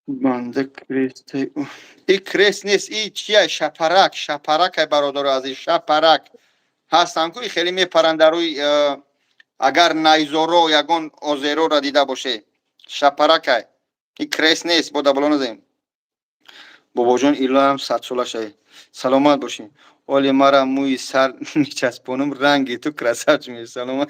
Speaker 1: Банда крест, и крест нест, и чия? Шапарак, шапарак. Ай бародаро азиз, шапарак ҳастам ку, и хеле мепаранд дар рӯи, агар найзоро, ягон озероро дида боше, шапаракай. И крест нест, бо даболо назем. Бобоҷон, илоҳам садсола шавӣ, саломат бошӣ. Оли мара мӯи сар мечаспонам, ранги ту красавчик мешӣ. Саломат,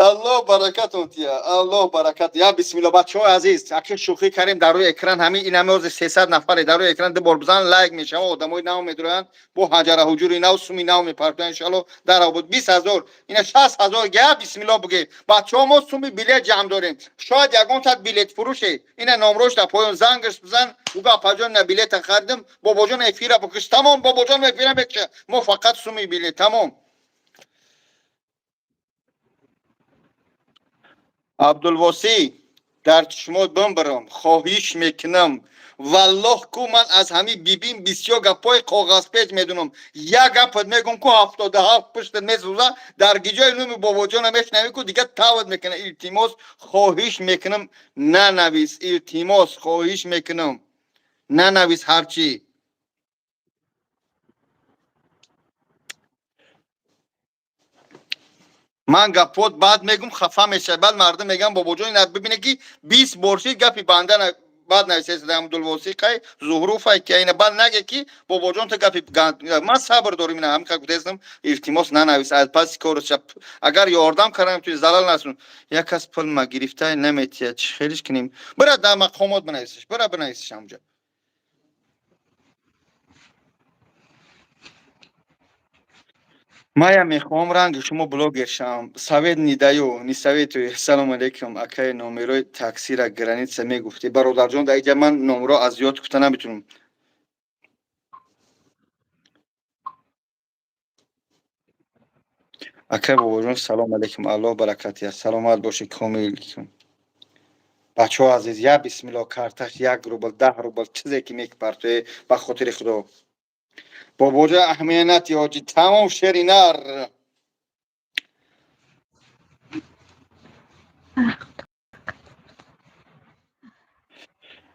Speaker 1: Аллоҳ баракатон тия, Аллоҳ баракат. Я бисмилла, бачаҳои азиз, акин шӯхӣ кардем. Дар рӯи экран ҳамин ин ҳами ҳозир 300 нафаре дар рӯи экран. Ду бор бизан, лайк мешава, одамои нав медуроянд, бо ҳаҷара ҳуҷури нав, суми нав мепартоянд. Иншалло, дар обуд 20 000, ина 60 000. Я бисмилло буге, бачаҳо, мо суми билет ҷамъ дорем. Шояд ягон та билет фурӯше, ина номрош дар поён, зангаш бизан, уга: «Апаҷон, ина билета харидам, бобоҷон, эфира бикиш». Тамом, бобоҷон эфира мекиша. Мо фақат суми билет, тамом. Абдулвосӣ, дар чишмот бимбирам, хоҳиш мекунам, валлоҳ ку, ман аз ҳамин бибим бисёр гапҳои коғазпеч медунам. Як гапат мегум ку, 77 пуштат месӯза. Дар гиҷои нуми бобоҷона мешунавӣ ку, дига тават мекунам. Илтимос, хоҳиш мекунам, нанавис. Илтимос, хоҳиш мекунам, нанавис ҳарчи. Ман гапот баъд мегум, хафа мешавад. Баъд мардум мегӯям: «Бобоҷон, ина бибине ки 20 бор шид, гапи банда баъд нависеста». Абдулвосиқай Зуҳруфай ки ина баъд наге ки: «Бобоҷон, ту гапи». Ман сабр дорим, ина ҳамин гуфтаистам. Илтимос, нанавис. Аз паси корша агар ёрдам кардам, ту залал насон. Як кас пул ма гирифта наметиҳад, чӣ хелиш кунем? Бира, дар мақомот бинависиш, бира, бинависиш ҳамҷа. Мая мехоҳам ранги шумо блогер шавам. Совет не даю, не советую. Салом алейкум, акай, номерои таксира граница мегуфтӣ. Бародарҷон, дар иҷа ман номро аз ёд гуфта наметунам. Акай бобоҷон, салом алейкум, Аллоҳ баракат диҳад, саломат бошӣ, комил. Бачаҳо азиз, я бисмилло, карташ 1 рубл, 10 рубл, чизе ки мепартое, ба хотири Худо. Бобоҷон, аҳамият ҳоҷи, тамом, шери нар.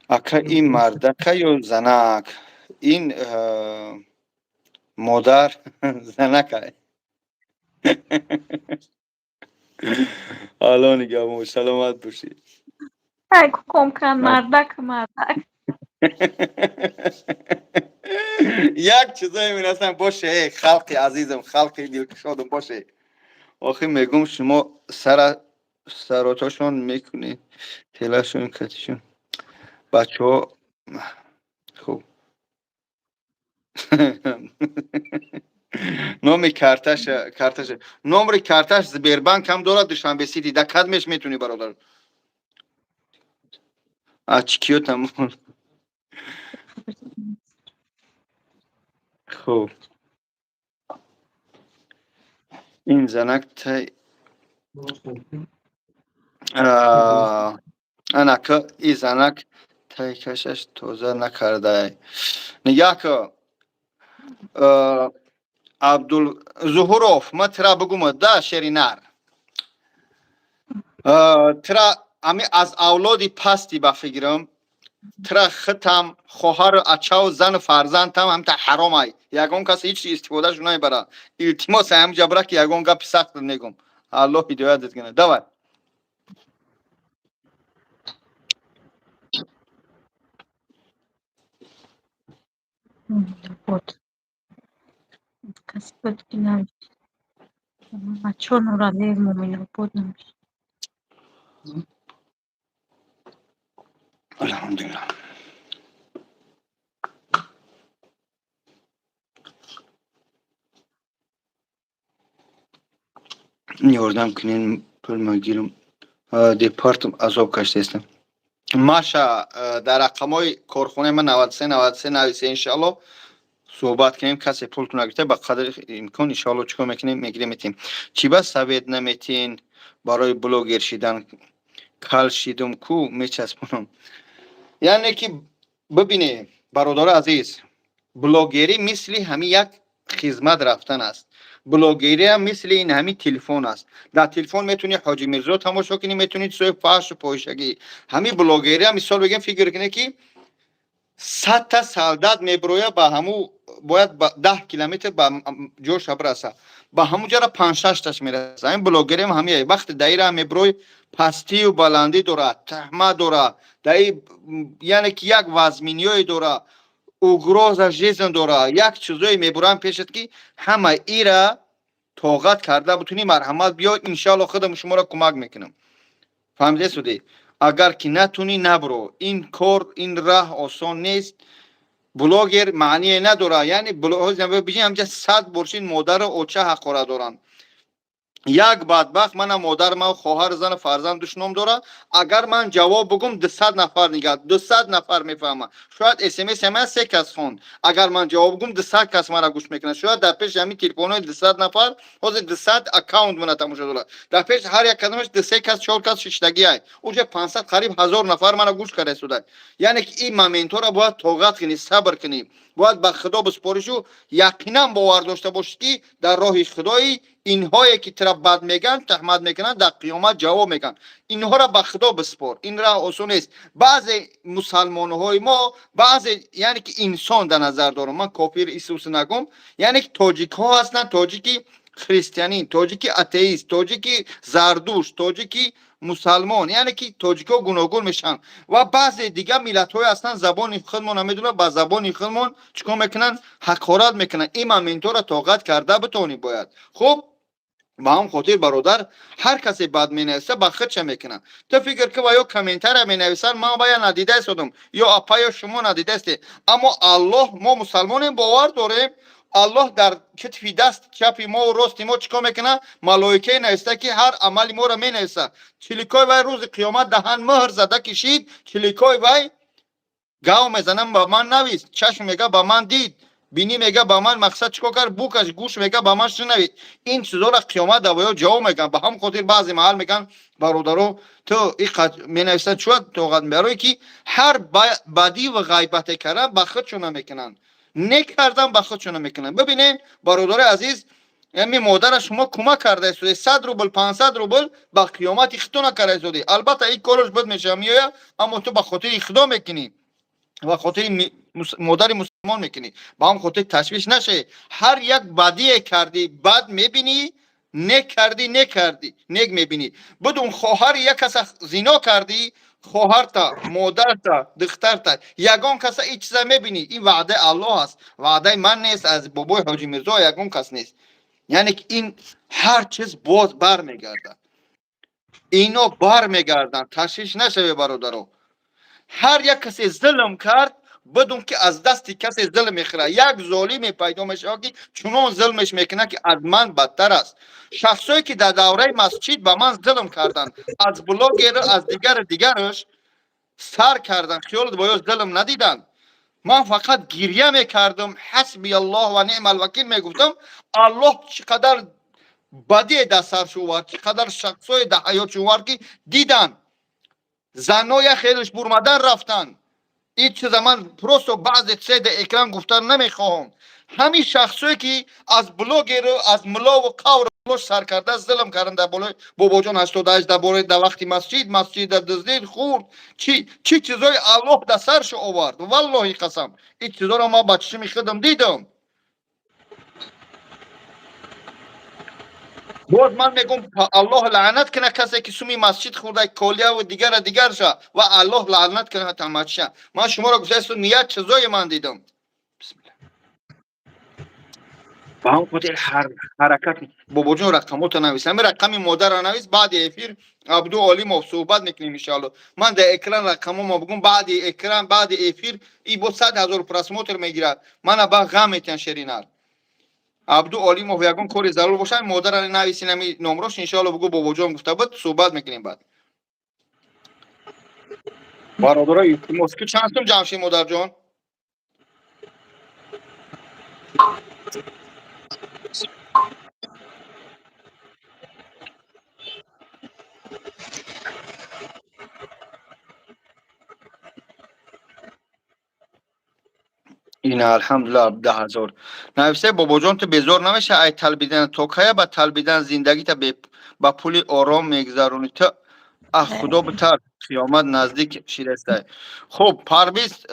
Speaker 1: Ака, ин мардака ё занак? Ин модар занака. Алло нигаҳбон, саломат бошӣ.
Speaker 2: Ай, куком кан, мардак, мардак.
Speaker 1: Як чизое мерасам, боше, эй халқи азизам, халқи дилкушодам, боше. Охи мегум, шумо сара саротошон мекунед, телашон катишон. Бачаҳо, хуб, номи карташа, номри карташ Сбербанк ҳам дорад, Душанбе Сити да кадмеш метуни, бародар? Ачкиётам. Хуб, ин занак тай анака, и занак тайкашаш тоза накардай. Нигаҳ ка, Абдул Зуҳуров, ма тира бугума да, шери нар. Тира ами аз авлоди пасти, ба фикрам, тира хитам, хоҳару ачаву зану фарзандтам ҳамта ҳаромай, ягон кас ҳеҷ истифодашу намебара. Илтимос, ҳамҷа бира, ки ягон гапи сахт негум. Аллоҳ ҳидоятат кунад. Давай.
Speaker 2: Вот. Каси буд ки навишт. Бачаҳо, Нуралиев Муминобод навишт.
Speaker 1: Алҳамдулиллаҳ. Ёрдам кунен, пул магирам, депортам, азоб кашидаистам. Маша, дар рақамҳои корхонаи ман 93 93 нависе, иншаалло суҳбат кунем. Касе пултон нагирифта, ба қадри имкон, иншаалло, чӣ кор мекунем, мегирем, метем. Чӣ ба совет наметин барои блогер шидан? Кал шидум ку, мечаспонам. Яъне ки бибине, бародари азиз, блогерӣ мисли ҳами як хизмат рафтан аст. Блогериам мисли ин ҳами телефон аст. Дар телефон метавонӣ Ҳоҷи Мирзо тамошо кунӣ, метавонӣ чизои фаҳшу фоҳишагӣ. Ҳами блогериам, мисол бигем, фикр кунед, ки 100-та солдат мебироя, ба ҳаму бояд ба 10 километр ба ҷоша бираса, ба ҳамун ҷара панҷ-шашташ мераса. Ҳамин блогериам ҳамия. Вақте даира мебирой, пастию баландӣ дорад, таҳмат дорад даи, яъне ки як вазминиёе дорад, угроза жизнь дорад, як чизое мебуранд пешат, ки ҳама ира тоқат карда бутунӣ, марҳамат, биё, иншаалло, худам шуморо кӯмак мекунам. Фаҳмиде судӣ? Агар ки натунӣ, набуро. Ин кор, ин раҳ осон нест. Блогер маъние надорад. Яъне бижин, ҳамҷа 100 боршин модару оча ҳақора доранд. Як бадбахт мана модар ман, хоҳар, зану фарзанд душном дорад. Агар ман ҷавоб бугум, 200 нафар нигар, 200 нафар мефаҳмад. Шояд смс ман се кас хонд, агар ман ҷавоб бугум, 200 кас мара гӯш мекунад. Шояд дар пеши ҳамин телефонҳои 200 нафар, ҳозир 200 аккаунт мана тамошо дорад, дар пеши ҳар як кадомаш ду се кас, чор кас шиштагиай, уҷа 500, қариб 1000 нафар мана гӯш карда истода. Яъне ки ин моментҳоро бояд тоқат кунӣ, сабр кунӣ, бояд ба Худо биспоришу, яқинан бовар дошта бошӣ, ки дар роҳи Худои. Инҳое ки тира бад мегӯянд, таҳмат мекунанд, дар қиёмат ҷавоб мекунанд. Инҳоро ба Худо биспор. Ин раҳ осон нест. Баъзе мусалмонҳои мо, баъзе, яъне ки инсон дар назар дорам ман, кофир исус нагум, яъне ки тоҷикҳо ҳастанд, тоҷики христианин, тоҷики атеист, тоҷики зардушт, тоҷики мусалмон, яъне ки тоҷикҳо гуногун мешаванд. Ва баъзе дигар миллатҳое ҳастанд, забони худмон намедонанд, ба забони худмон чӣ кор мекунанд? Ҳақорат мекунанд. Ин моментҳоро тоқат карда битонӣ бояд. Хуб, ба ҳам хотир, бародар, ҳар касе бад менависа, ба худша мекунад. Ту фикр ки ва ё комментария менависанд, ман вая надида истодам, ё апа, ё шумо надидаистед, аммо Аллоҳ, мо мусалмонем, бовар дорем. Аллоҳ дар китфи даст чапи мо рости мо чӣ кор мекунад? Малоикае нависта, ки ҳар амали моро менависа. Чиликои вай рӯзи қиёмат даҳан мӯҳр зада кишид, чиликои вай гав мезанам, ба ман навис, чашм мега, ба ман дид, бинӣ мега, ба ман мақсад чӣ кор кард, букаш, гӯш мега, ба ман шунавид. Ин чизоро қиёмат давоё ҷавоб мегӯянд. Ба ҳам хотир баъзе маҳал мегӯянд, бародаро, ту менависанд, чӯ тоғат, барое ки ҳар бадӣ ва ғайбате кардан, ба худшона мекунанд, нек кардан, ба худшона мекунанд. Бибинем, бародари азиз, ами модара шумо кӯмак карда истоди, 100 рубл, 500 рубл, ба қиёмати худтона карда истоди. Албатта, ин кораш буд мешава, меояд, аммо ту ба хотири худо мекунӣ, ба хотири модари мусулмон мекунӣ. Ба ҳам хотир ташвиш нашавӣ. Ҳар як бадие кардӣ, бад мебинӣ, нек кардӣ, нек кардӣ, нек мебинӣ. Будун, хоҳари як каса зино кардӣ, хоҳарта, модарта, духтарта, ягон каса ин чиза мебинӣ. Ин ваъдаи Аллоҳ аст, ваъдаи ман нест, аз бобои Ҳоҷи Мирзо, ягон кас нест. Яъне ки ин ҳар чиз боз бармегардад, ино бармегарданд. Ташвиш нашаве, бародаро. Ҳар як касе зулм кард, бидун ки аз дасти касе зулм мехӯрад. Як золиме пайдо мешавад, ки чунон зулмеш мекунад, ки аз ман бадтар аст. Шахсое ки дар давраи масҷид ба ман зулм карданд, аз блогеру аз дигару дигараш сар карданд, хиёлат бо ё зулм надиданд. Ман фақат гирья мекардам, ҳасби Аллоҳ ва неъмал вакил мегуфтам. Аллоҳ чӣ қадар бадие дар сарш овард, чӣ қадар шахсое дар ҳаётш овард, ки диданд, заноя хелеш бурмадан рафтанд. Ин чиза ман просто баъзе чизе экран гуфтан намехоҳам. Ҳамин шахсое ки аз блогеру, аз мулову қавр сар карда зулм кардан дар болои бобоҷон 88, дар бораи дар вақти масҷид, масҷида дуздид, хӯрд, чӣ чӣ чизои Аллоҳ дар сарш овард, валлоҳи қасам, ин чизоро ман ба чишми худам дидам. Боз ман мегӯм, Аллоҳ лаънат кунад касе ки суми масҷид хӯрда, колияву дигара дигарша, ва Аллоҳ лаънат кунад тамачша. Ман шуморо гуфтаисту ният чизое ман дидам. Ба ҳам хотир ҳаракат. Бобоҷон, рақамота навис, ҳамин рақами модарро навис. Баъди эфир Абду Олимов суҳбат мекунем, иншоалло. Ман дар экран рақамомо бигӯм, баъди экран, баъди эфир и бо 100 000 просмотр мегирад, мана ба ғам метиҳан. Шеринар Абду Олимов, ягон кори зарур бошад, модарро нависин, ҳами номрош, иншоалло. Бугӯ, бобоҷон гуфта буд, суҳбат мекунем баъд. Бародаро, илтимос, ки чанд сум ҷамъ шид, модарҷон? Ина, алҳамдулилла, 10 000 нависе. Бобоҷон, ту безор намеша ай талбидан? То кая ба талбидан зиндагита ба пули ором мегузаронӣ? Ту ах худо битарс, қиёмат наздик шидастай. Хуб, Парвиз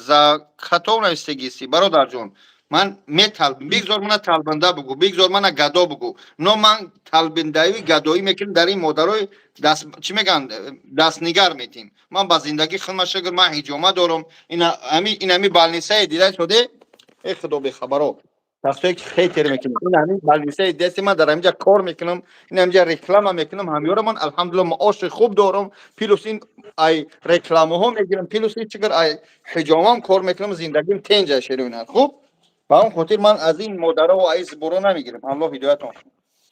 Speaker 1: Закатов навистагиси. Бародарҷон, ман металб, бигзор мана талбанда бугӯ, бигзор мана гадо бугӯ, но ман талбиндаи гадоӣ мекунем, дар ин модарои даст чӣ мегӯянд, дастнигар метим. Ман ба зиндагӣ хидмат, шукр, ман ҳиҷома дорам. Ин ҳами больницае дида шуде, э худо, бехабаро, шахсое ки хейтер мекунам, ин ҳамин больницаи дасти ман, дар ҳаминҷа кор мекунам, ин ҳаминҷа реклама мекунам. Ҳамёра ман, алҳамдулилла, маоши хуб дорам, плюс ин ай рекламаҳо мегирам, плюс ин чигар ай ҳиҷомам кор мекунам, зиндагим тенҷа, шерӯна. Хуб, ба он хотир ман аз ин модараву ай зиборо намегирам. Аллоҳ ҳидоятон.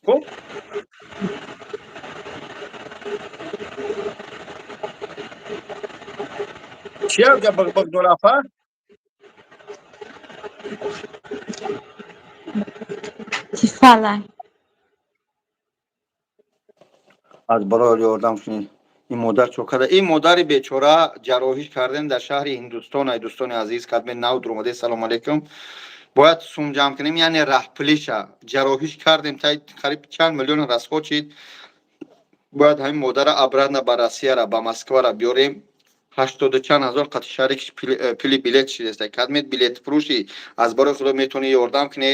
Speaker 1: Хуб, чия биг дунафа?
Speaker 2: Тифалай.
Speaker 1: Аз барои ёрдам кунед. Ин модар чо карда? Ин модари бечора ҷарроҳӣ кардем дар шаҳри Ҳиндустон. Ай дӯстони азиз, кадме нав дуромаде, салом алейкум. Бояд сум ҷамъ кунем, яъне раҳпулиша ҷарроҳиш кардем, тай қариб чанд миллион расход шид. Бояд ҳамин модара обратно ба Россияра, ба Москвара биёрем. Ҳаштоду чанд ҳазор қати шарикш пули билет шидеста. Кадмет билетфурӯшӣ, аз барои худо, метавонӣ ёрдам кунӣ,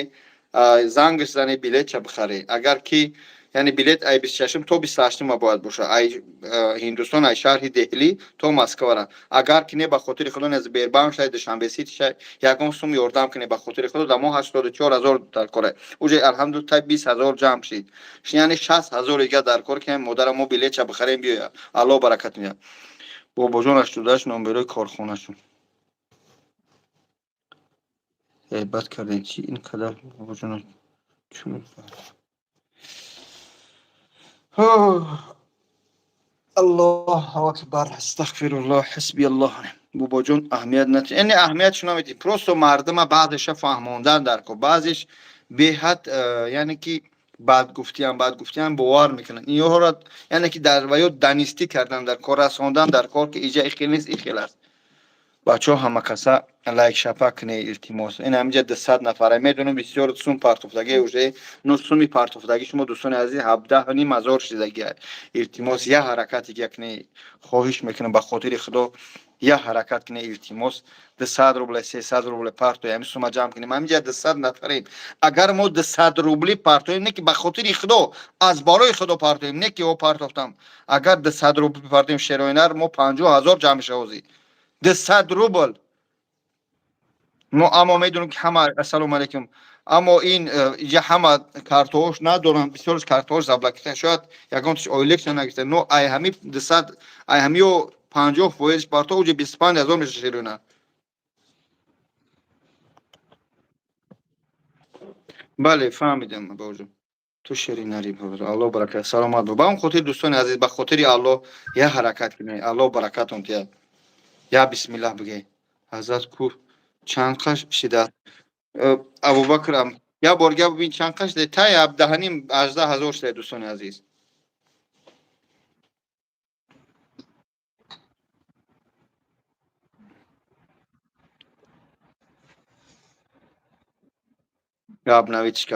Speaker 1: зангш зани, билетша бихарӣ. Агар ки яъне билет ай 26-ум то 28-ума бояд боша, ай Ҳиндустон, ай шаҳри Деҳлӣ то Москвара. Агар ки не, ба хотири худо, не Сбербанк шай, Душанбе Сити шай, ягон сум ёрдам кунӣ, ба хотири худо. Да мо 84 000 дар кора, уже алҳамдулилла тай 20 000 ҷамъ шид, яъне 60 000 дига дар кор, ки модара мо билетша бихарем, биёя. Аллоҳ баракат медиҳад. Бобоҷон, 88 номерои корхонашон. Бад кардем, чи ин қадар, бобоҷон, чун Аллоҳу акбар, астағфируллоҳ, ҳасби Аллоҳ. Бобоҷон, аҳамият нат, яъне аҳамиятшо намедиҳем, просто мардума баъзеша фаҳмондан дар кор, баъзеш беҳад, яъне ки бадгуфтиам бовар мекунанд инҳоро, яъне ки дар ваё данистӣ кардан дар кор, расондан дар кор, ки иҷа ихел нест, ихел аст. Бачаҳо, ҳама каса лайк шапа кунед, илтимос. Ин ҳаминҷа 200 нафара, медонам, бисёр сум партофтагӣ уже, но суми партофтагӣ шумо, дӯстони азиз, 17,5 ҳазор шидагӣ. Илтимос, як ҳаракати кунед, хоҳиш мекунам, ба хотири Худо як ҳаракат кунед, илтимос. 200 рубле, 300 рубле партои, ҳамин сума ҷамъ кунем. Ҳаминҷа 200 нафарем, агар мо 200 рубли партоем, не ки ба хотири Худо, аз барои Худо партоем, не ки о партофтам, агар 200 рубли партоем, шероинар, мо 50 000 ҷамъ мешавозӣ, 200 рубл мо. Аммо медонем, ки ҳама, ассалому алайкум, аммо ин иҷа ҳама картоҳош надоранд, бисёрш картоҳош заблокирован, шояд ягонташ ойликша нагирифта, но ай ҳами 200, ай ҳамиё 50 фоизш парто, уҷа 25 000 меша, шерона. Бале, фаҳмидам, бобоҷон, ту шери нари, Аллоҳ баракат, саломат бо. Ба он хотир, дӯстони азиз, ба хотири Аллоҳ як ҳаракат кунед, Аллоҳ баракатон диҳад, я бисмиллаҳ бигӯед. Ҳазрат ку чанд қаш шидааст? Абубакр, як бор гап бибин, чанд қаш шида? Тай 17,5, 18 ҳазор шуда, дӯстони азиз. Гап навитиш,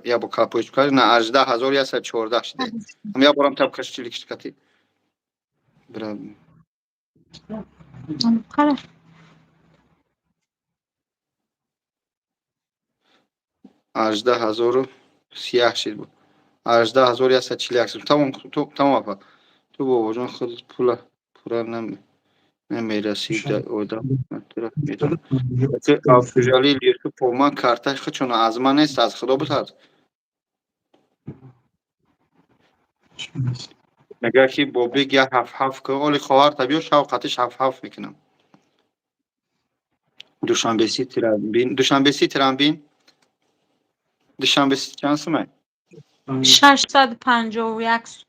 Speaker 1: я бо капоиш на 18 114 шиде. Ам я борам таб каш чиликиш кати. Бира.
Speaker 2: Қара.
Speaker 1: 18 031 шид буд. 18 141 сум. Тамом, тамом, апа. Ту, бобоҷон, худат пула пура намерасӣ, одам медонам. Абдуҷалил Юсупов, ман картаи худшона аз ман нест, аз Худо бутарс. Мегӯяд, ки бобик як ҳафт ҳафт кун, оли хоҳарта биё, шавқатиш ҳафт ҳафт мекунам. Душанбе Сити-ра бин, Душанбе Сити-рам бин. Душанбе Сити чанд сумай?
Speaker 2: 651,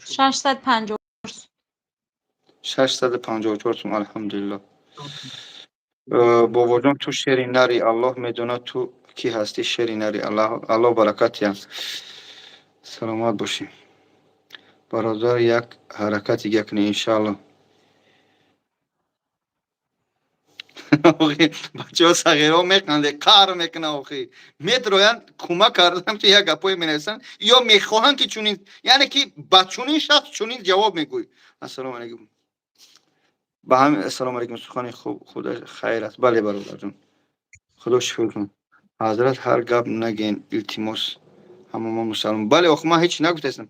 Speaker 2: 650.
Speaker 1: 654 сум, алҳамдулиллоҳ. Бобоҷон, ту шери нари, Аллоҳ медонад, ту кӣ ҳастӣ, шери нари, Аллоҳ баракат диҳад. Саломат бошӣ. Бародар, як ҳаракати дига кунед, иншааллоҳ. Охи, бачаҳо, сағирҳо механде, қаҳр мекунанд, охи. Медроянд, кӯмак кардам, ки як гапое менависанд ё мехоҳанд, ки чунин, яъне ки ба чунин шахс чунин ҷавоб мегӯй. Ассалому алайкум. Ба ҳамин, ассалому алайкум, сухани хуб, худо хайр аст. Бале, бародарҷон. Худо шукр кун. Ҳазрат, ҳар гап нагӯен, илтимос. Ҳама мо мусалмон. Бале, охи, ман ҳеҷ нагуфтаистам.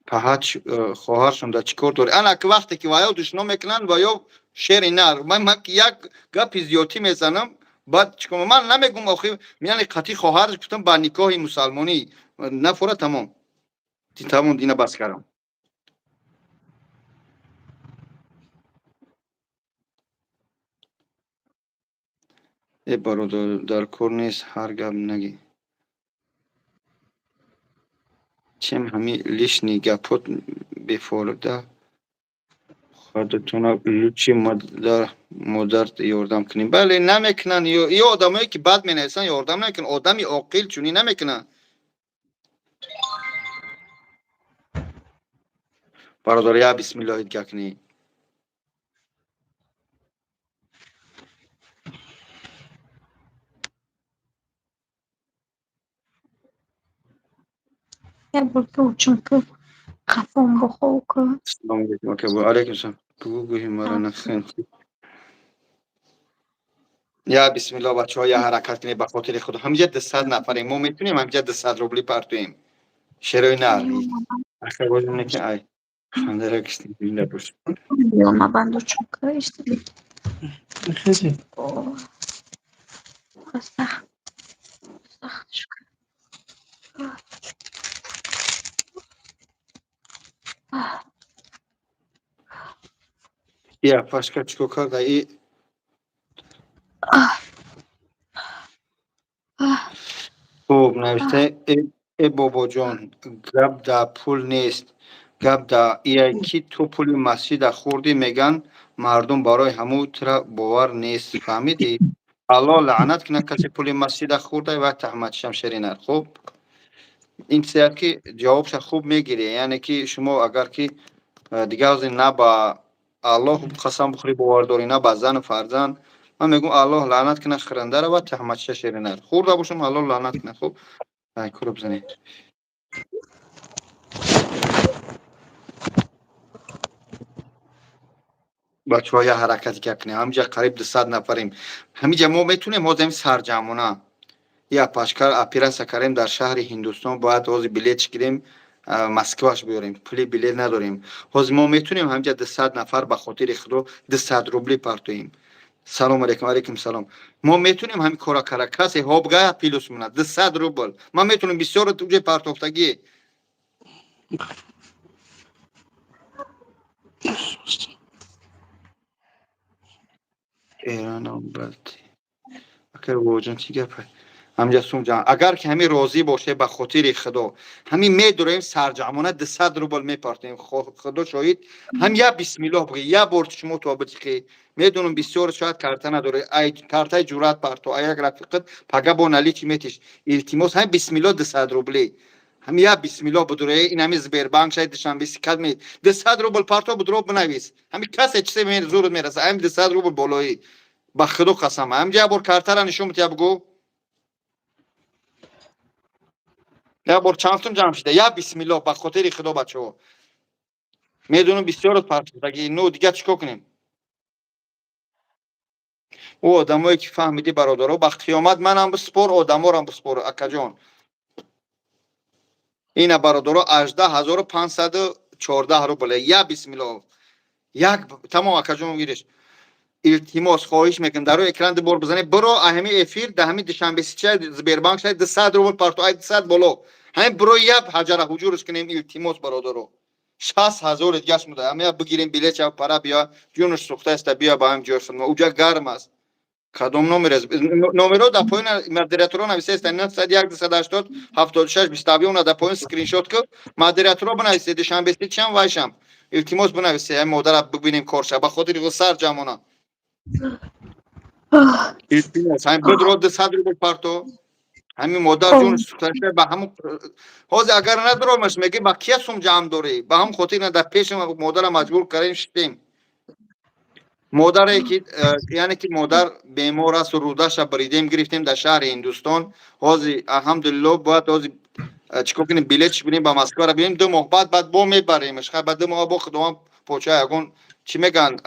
Speaker 1: Фаҳад, хоҳаршон дар чӣ кор дорӣ? Ана ки вақте ки ваё душно мекунанд, ваё шери нар. Ман як гапи зиёдтӣ мезанам, баъд чӣ кор? Ман намегум, охи, яъне қатъи хоҳарш гуфтам ба никоҳи мусалмонӣ. Нафора, тамом. Тамом, дина бас кардам. Э, бародар, дар кор нест, ҳар гап нагӣ. Чем ҳами лишний гапот бефоида, худатона лучше модар ёрдам кунем. Бале, намекунанд, ё одамое ки бад менависанд, ёрдам намекунанд. Одами оқил чунин намекунад. Бародар, я бисмиллоҳи дига кунӣ.
Speaker 2: Як бор ки учум ки қафом бухов ку.
Speaker 1: Ассалому алайкум, ака, алайкум салом. Бугӯ, гӯҳи маро нахен. Я бисмиллоҳ, бачаҳо, я ҳаракат кунед, ба хотири Худо. Ҳаминҷа 200 нафарем. Мо метунем ҳаминҷа 200 рубли партоем. Шерои нар. Аха, бозем, ки ай. Хандара киштем, зинда бош.
Speaker 2: Ёма банду чум ки иштиди. Сахт. Сахт шуд.
Speaker 1: Я пашка чикор карда? И Хуб, навишта: э бобоҷон, гап да пул нест, гап да ия, ки ту пули масҷида хӯрдӣ, меган мардум, барои ҳаму тура бовар нест, фаҳмидӣ? Аллоҳ лаънат кунад касе пули масҷида хӯрда ва таҳматшам шеринар. Хуб, ин чизе ки ҷавобша хуб мегирӣ, яъне ки шумо агар ки дигар на ба Аллоҳ қасам бихӯрӣ, бовар дорӣ, на ба зану фарзанд. Ман мегӯм, Аллоҳ лаънат кунад хӯрандаро ва таҳматша шеринар. Хӯрда бошам, Аллоҳ лаънат кунад. Хуб, куро бизанед. Бачаҳо, я ҳаракати ка кунем. Ҳамиҷа қариб 200 нафарем. Ҳамиҷа мо метунем ҳозир ҳами сарҷамъона я пашкар операция кардем дар шаҳри Ҳиндустон, бояд ҳозир билетш гирем, Москваш биёрем, пули билет надорем. Ҳозир мо метунем ҳамиҷа 200 нафар ба хотири Худо 200 рубли партоем. Салом алейкум, алейкум салом. Мо метунем ҳамин кора кара, касе ҳобга плюс мона 200 рубл. Ман метунем, бисёр уҷе партофтагӣ. Эронам балти. Акай воҷон, чӣ гапа? Ҳамҷа сум ҷамъ. Агар ки ҳамин розӣ боше, ба хотири Худо, ҳамин медуроем, сарҷамъона 200 рубл мепартоем. Худо шоҳид, ҳам я бисмиллоҳ бигӯ, я бор шумо то битиқӣ. Медонам, бисёр шояд карта надорӣ, ай картаи ҷуръат парто, ай як рафиқат пага бо наличный метиш. Илтимос, ҳамин бисмиллоҳ 200 рубли. Ҳамин я бисмиллоҳ будуре, ин ҳамин Сбербанк шай Душанбе сикат ме 200 рубл парто, будуро бинавис. Ҳамин касе чизе зурут мераса, ҳамин 200 рубл болоӣ. Ба Худо қасам. Ҳамин я бор картара нишон бит, я бугӯ. Я бор чанд сум ҷамъ шуда? Я бисмиллоҳ, ба хотири Худо, бачаҳо. Медонам, бисёр партофтагӣ, ну дигар чӣ кор кунем? Ӯ одамое ки фаҳмидӣ, бародаро, ба қиёмат манам биспор, одаморам биспор, акаҷон. Ина, бародаро, 18 514 рубл. Я бисмиллоҳ. Як тамом, акаҷон, гириш. Илтимос, хоҳиш мекунам, дар рӯи экран ду бор бизанед, биро ҳамин эфир дар ҳамин Душанбе сича Сбербанк шай 200 рубл парто, ай 200 боло. Ҳамин биро, як ҳаҷара ҳуҷурш кунем, илтимос, бародаро. 60 000 дигаш муда. Ҳамин бигирем билет ша, пара биё, ҷунуш сӯхта аста, биё ба ҳамин ҷои хидмат. Уҷа гарм аст. Кадом номер аст? Номеро дар поён модераторо нависеста: 901 280 76 27. Дар поён скриншот ку, модераторо бинависе, Душанбе чам вайшам. Илтимос, бинависе, ҳамин модара бибинем корша, ба хотири сар ҷамъона. Илтимос, ҳамин бидро 200 рубл парто. Ҳамин модар ҷон сӯхташа ба ҳамун ҳозир агар надоромаш, мегӣ ба кия сум ҷамъ дорӣ? Ба ҳамун хотир дар пеши модара маҷбур кардем, шитем. Модаре ки, яъне ки модар бемор аст, рудаша бридем, гирифтем дар шаҳри Ҳиндустон. Ҳозир, алҳамдулиллоҳ, бояд ҳозир чӣ кор кунем, билетш бинем, ба Москвара биёем, 2 моҳ баъд бо мебаремаш. Хай, ба 2 моҳ бо Худованд поча ягон чӣ мегӯянд,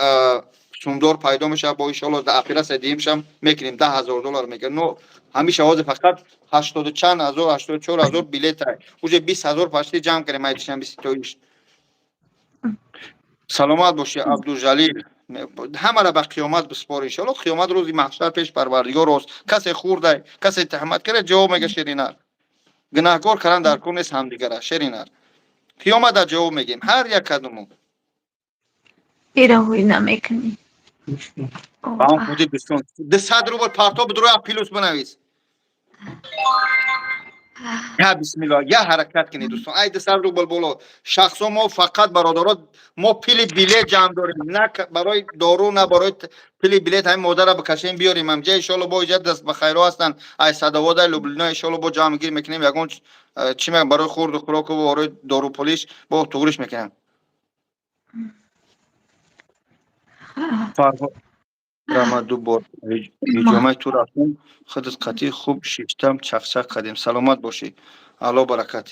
Speaker 1: сумдор пайдо мешавад, бо иншоалло дар операция диҳимшам мекунем, 10 000 доллар мегирад. Но ҳамеша ҳозир фақат ҳаштоду чанд ҳазор, 84 000 билет, уже 20 000 почти ҷамъ кардем ай Душанбе ситоиш. Саломат бошӣ, Абдуҷалил. Ҳамара ба қиёмат биспор, иншоалло. Қиёмат, рӯзи маҳшар, пеш Парвардигор рост. Касе хӯрдай, касе таҳмат карда, ҷавоб мега шеринар. Гунаҳкор кардан дар кор нест ҳамдигара, шеринар. Қиёмат дар ҷавоб мегем ҳар як кадому.
Speaker 2: Ираҳоӣ намекунӣ.
Speaker 1: Ба он худи дӯстон 200 рубл парто, бидро, плюс бинавис. Я бисмиллоҳ, я ҳаракат кунед, дӯстон, ай 200 рубл боло. Шахсо мо фақат, бародаро, мо пили билет ҷамъ дорем, на барои дору, на барои пили билет. Ҳамин модара бикашем, биёрем ҳамҷа, иншоалло. Бо иҷа даст ба хайро ҳастанд, ай садовода Люблино, иншоалло, бо ҷамъгир мекунем ягон чӣ мегӯям, барои хурду хӯроку, барои дорупулиш бо туғриш мекунем. Фарҳод рама, ду бор ҳиҷомаи ту рафтем, худат қатъи хуб шиштам, чақчақ кардем. Саломат бошӣ, Алло баракат,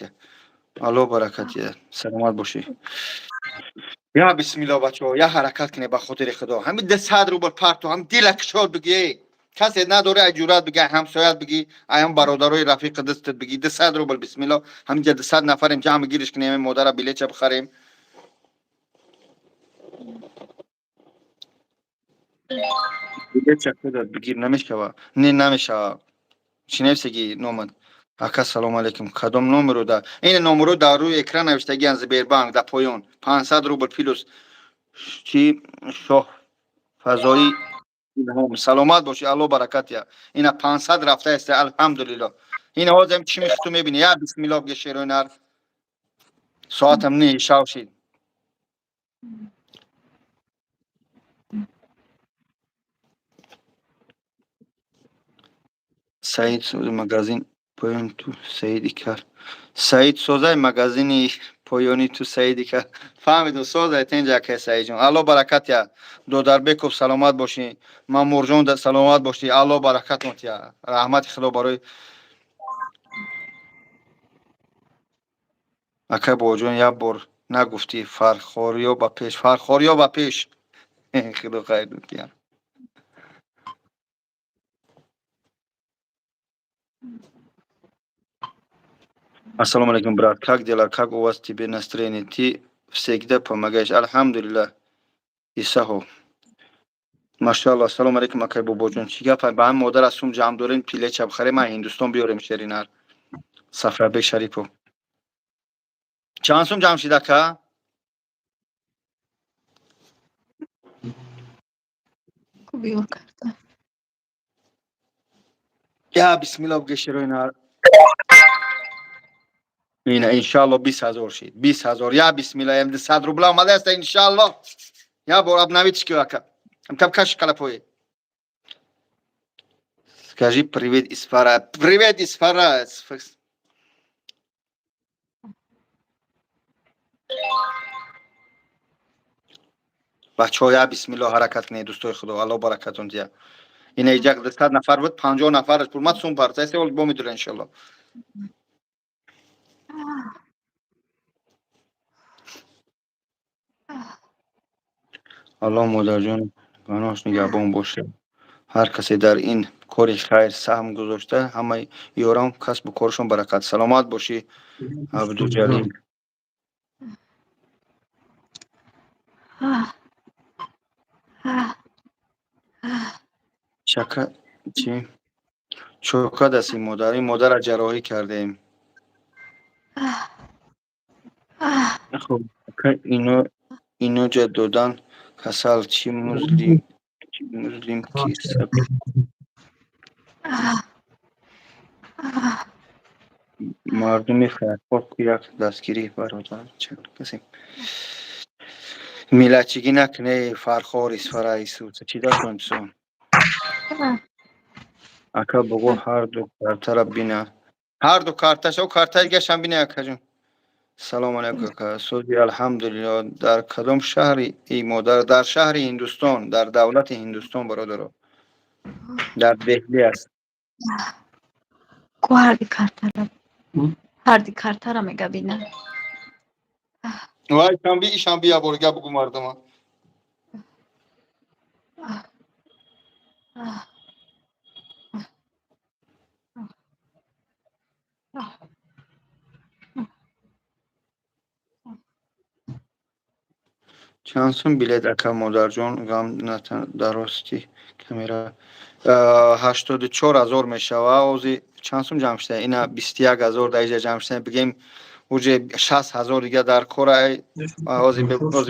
Speaker 1: Алло баракат, саломат бошӣ. Я бисмилло, бачаҳо, я ҳаракат кунед, ба хотири Худо. Ҳамин 200 рубл парто, ҳам дила кушод бигӣ, касе надоре, ай ҷуръат бигӣ, ай ҳамсоят бигӣ, ай ҳам бародарои рафиқи дастат бигӣ. 200 рубл, бисмилло. Ҳаминҷа 200 нафарем, ҷамъ гириш кунем, ҳамин модара билетча бихарем. Билетча худат бигир, намешава, не, намешава. Чӣ нависагӣ номад? Ака, салому алейкум, кадом номеро? Да, ин номеро дар рӯи экран навиштагиан, Сбербанк, дар поён 500 рубл плюс. Чи шоҳ фазои илҳом, саломат бошӣ, Алло баракат. Я ина 500 рафта аст, алҳамдулилло. Ин ҳозир чӣ мехту мебини. Я бисмиллоҳ бге, шерои нар. Соатам не шав шид. Саид магазин поён ту Саиди кар. Саид созай магазини поёни ту Саиди кар. Фаҳмидум, созай тенҷа, акай Саидҷон. Алло баракат я. Додарбеков, саломат бошӣ. Мамурҷон, саломат бошӣ. Алло баракатон тия. Раҳмати Худо барои акай Бобоҷон. Як бор нагуфтӣ фархориё ба пеш, фархориё ба пеш. Худо хайр тия. Ассалому алейкум, брат. Как дела? Как у вас тебе настроение? Ты всегда помогаешь. Алҳамдулиллах. Исахо. Машалло. Ассалому алейкум, акай Бобоҷон. Чӣ гап? Ба ҳам модар аз сум ҷамъ дорем, пилеча бихарем, ман Ҳиндустон биёрем, шеринар. Сафарбек Шарипов. Чанд сум ҷамъ шид, ака?
Speaker 2: Биёр карта.
Speaker 1: Я бисмиллоҳ бге, шероинар. Ина иншалло 20 000 шид. 20 000. Я бисмилла, эм 100 рубла омада аст, иншалло. Я бор обновить ки, ака. Кам каш калапои. Скажи привет из Фара. Привет из Фара. Бачаҳо, я бисмилло ҳаракат кунед, дӯстои худо, Алло баракатон дия. Ина иҷа 100 нафар буд, 50 нафараш пул мат сум парта, се бо медура, иншалло. Алло модарҷон паноҳш нигаҳбон бошад. Ҳар касе дар ин кори хайр саҳм гузошта, ҳамаи ёрон касбу коршон баракат. Саломат бошӣ, Абдуҷалил. Чака чӣ? Чокад аст ин модар. Ин модарро ҷарроҳӣ кардем. Хуб, ино иноҷа додан касал чӣ музлим, чӣ музлим ки мардуми хайрхоҳ як дастгирӣ, бародар, касе миллатчигӣ накуне. Фархор Исфара Исуса чӣ дастон сон, ака, бугӯ ҳарду картара бина, ҳарду карташа о картаи дигашам бина, акаҷон. Салому алайкум, ака, сози? Алҳамдулилло. Дар кадом шаҳри и модар? Дар шаҳри Ҳиндустон, дар давлати Ҳиндустон, бародаро, дар Деҳлӣ аст.
Speaker 2: Ку ҳарди картара. Ҳарди картара мега бина.
Speaker 1: Вай шанби, ишанби я бор гап бугӯ мардума. Чанд сум билет, ака? Модарҷон ғам дарости камера 84 000 мешава. Ози чанд сум ҷамъ шуда? Ина 21 000 дар иҷа ҷамъ шуда, бигем, уже 60 000 дига дар кора. Ози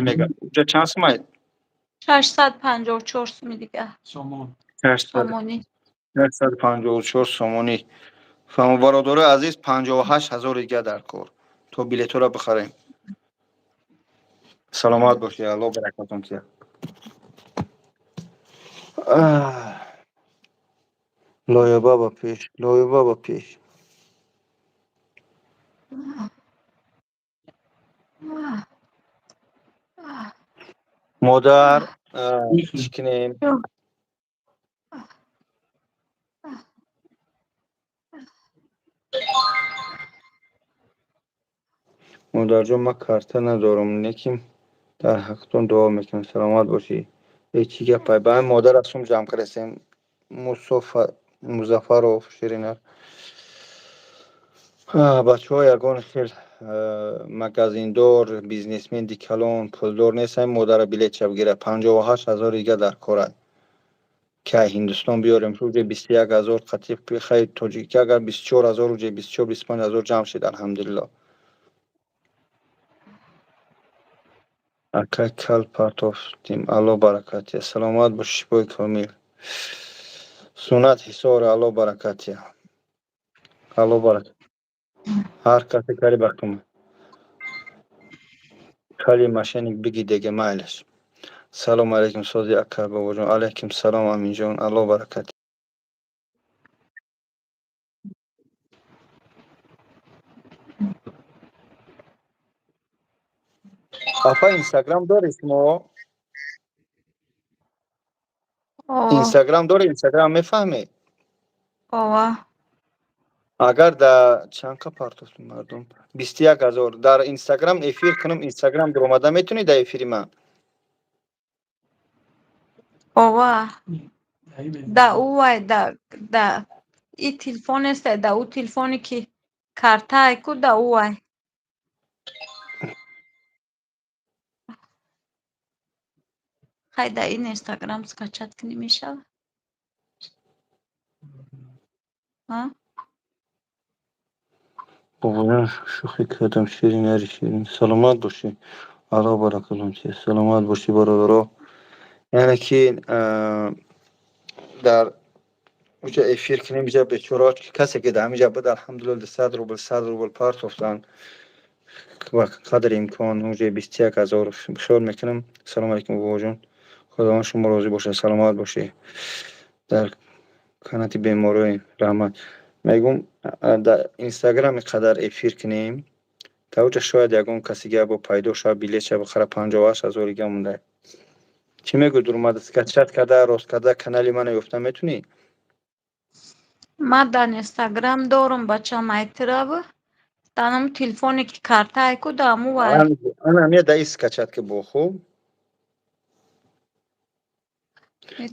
Speaker 1: мега, уҷа чанд сум ай?
Speaker 2: 654 суми дига.
Speaker 5: Сомон.
Speaker 2: Сомонӣ.
Speaker 1: 654 сомонӣ. Фаҳмо, бародарои азиз, 58 000 дига дар кор, то билетҳоро бихарем. Саломат бошед, Алло баракатон тиҳад. Лоёба ба пеш, лоёба ба пеш. Модар, чӣ кунем? Модарҷон, ман карта надорам, лекин дар ҳақтон дуо мекунам. Саломат бошӣ. Э, чӣ гапай? Ба ҳамин модар аз сум ҷамъ кардастем. Музаффаров Ширинар. Бачаҳо, ягон хел магазиндор, бизнесменди калон, пулдор нест, ҳамин модара билетша бигира? 58 000 дига дар кора, ки ай Ҳиндустон биёрем. Уже 21 000 қатиб хай тоҷики, агар 24 000, уже 24, 25 000 ҷамъ шид, алҳамдулилло. Акай, кал партофтим, Алло баракатия. Саломат боши, шифои комил. Сунат Ҳисор, Алло баракатия. Алло барак. Ҳар касе кари бахтума. Кали мошенник биги деге майлаш. Салом алейкум сози ака бобоҷон. Алейкум салом Аминҷон. Алло баракат. Апа Инстаграм дорӣ шумо? Инстаграм дорӣ? Инстаграм мефаҳмӣ?
Speaker 2: Ова.
Speaker 1: Агар дар чанд қа партофтум мардум? 21 000 дар Инстаграм эфир кунам, Инстаграм дуромада метавонӣ дар эфири ман?
Speaker 2: Ова. Да увай да и телефон нест, да ӯ телефоне ки картае ку да увай. Хай да ин Инстаграм скачать кунӣ мешавад? А?
Speaker 1: Бобоҷон, шӯхӣ кардам, ширин ари ширин. Саломат бошӣ. Алло баракаллоҳ ти. Саломат бошӣ бародаро. Яъне ки дар уҷа эфир кунем, иҷа бечораҳо касе ки дар ҳамиҷа буд, алҳамдулилла 200 рубл, 100 рубл партофтанд ва қадри имкон уҷа 21 000 хиёл мекунам. Салому алейкум бобоҷон. Худованд шумо розӣ бошад, саломат бошӣ. Дар канати беморои раҳмат. Мегӯм дар Инстаграм қадар эфир кунем, та уҷа шояд ягон каси га бо пайдо шавад, билетша бихара, 58 000 ига монда. Чӣ мегӯ, дуромада скачать карда, рост карда канали мана ёфта метунӣ?
Speaker 2: Ман дар Инстаграм дорум бачам айтираву. Дар ҳамун телефоне ки картае ку да ҳаму вай.
Speaker 1: Ана ҳамия да и скачать ки бо хуб.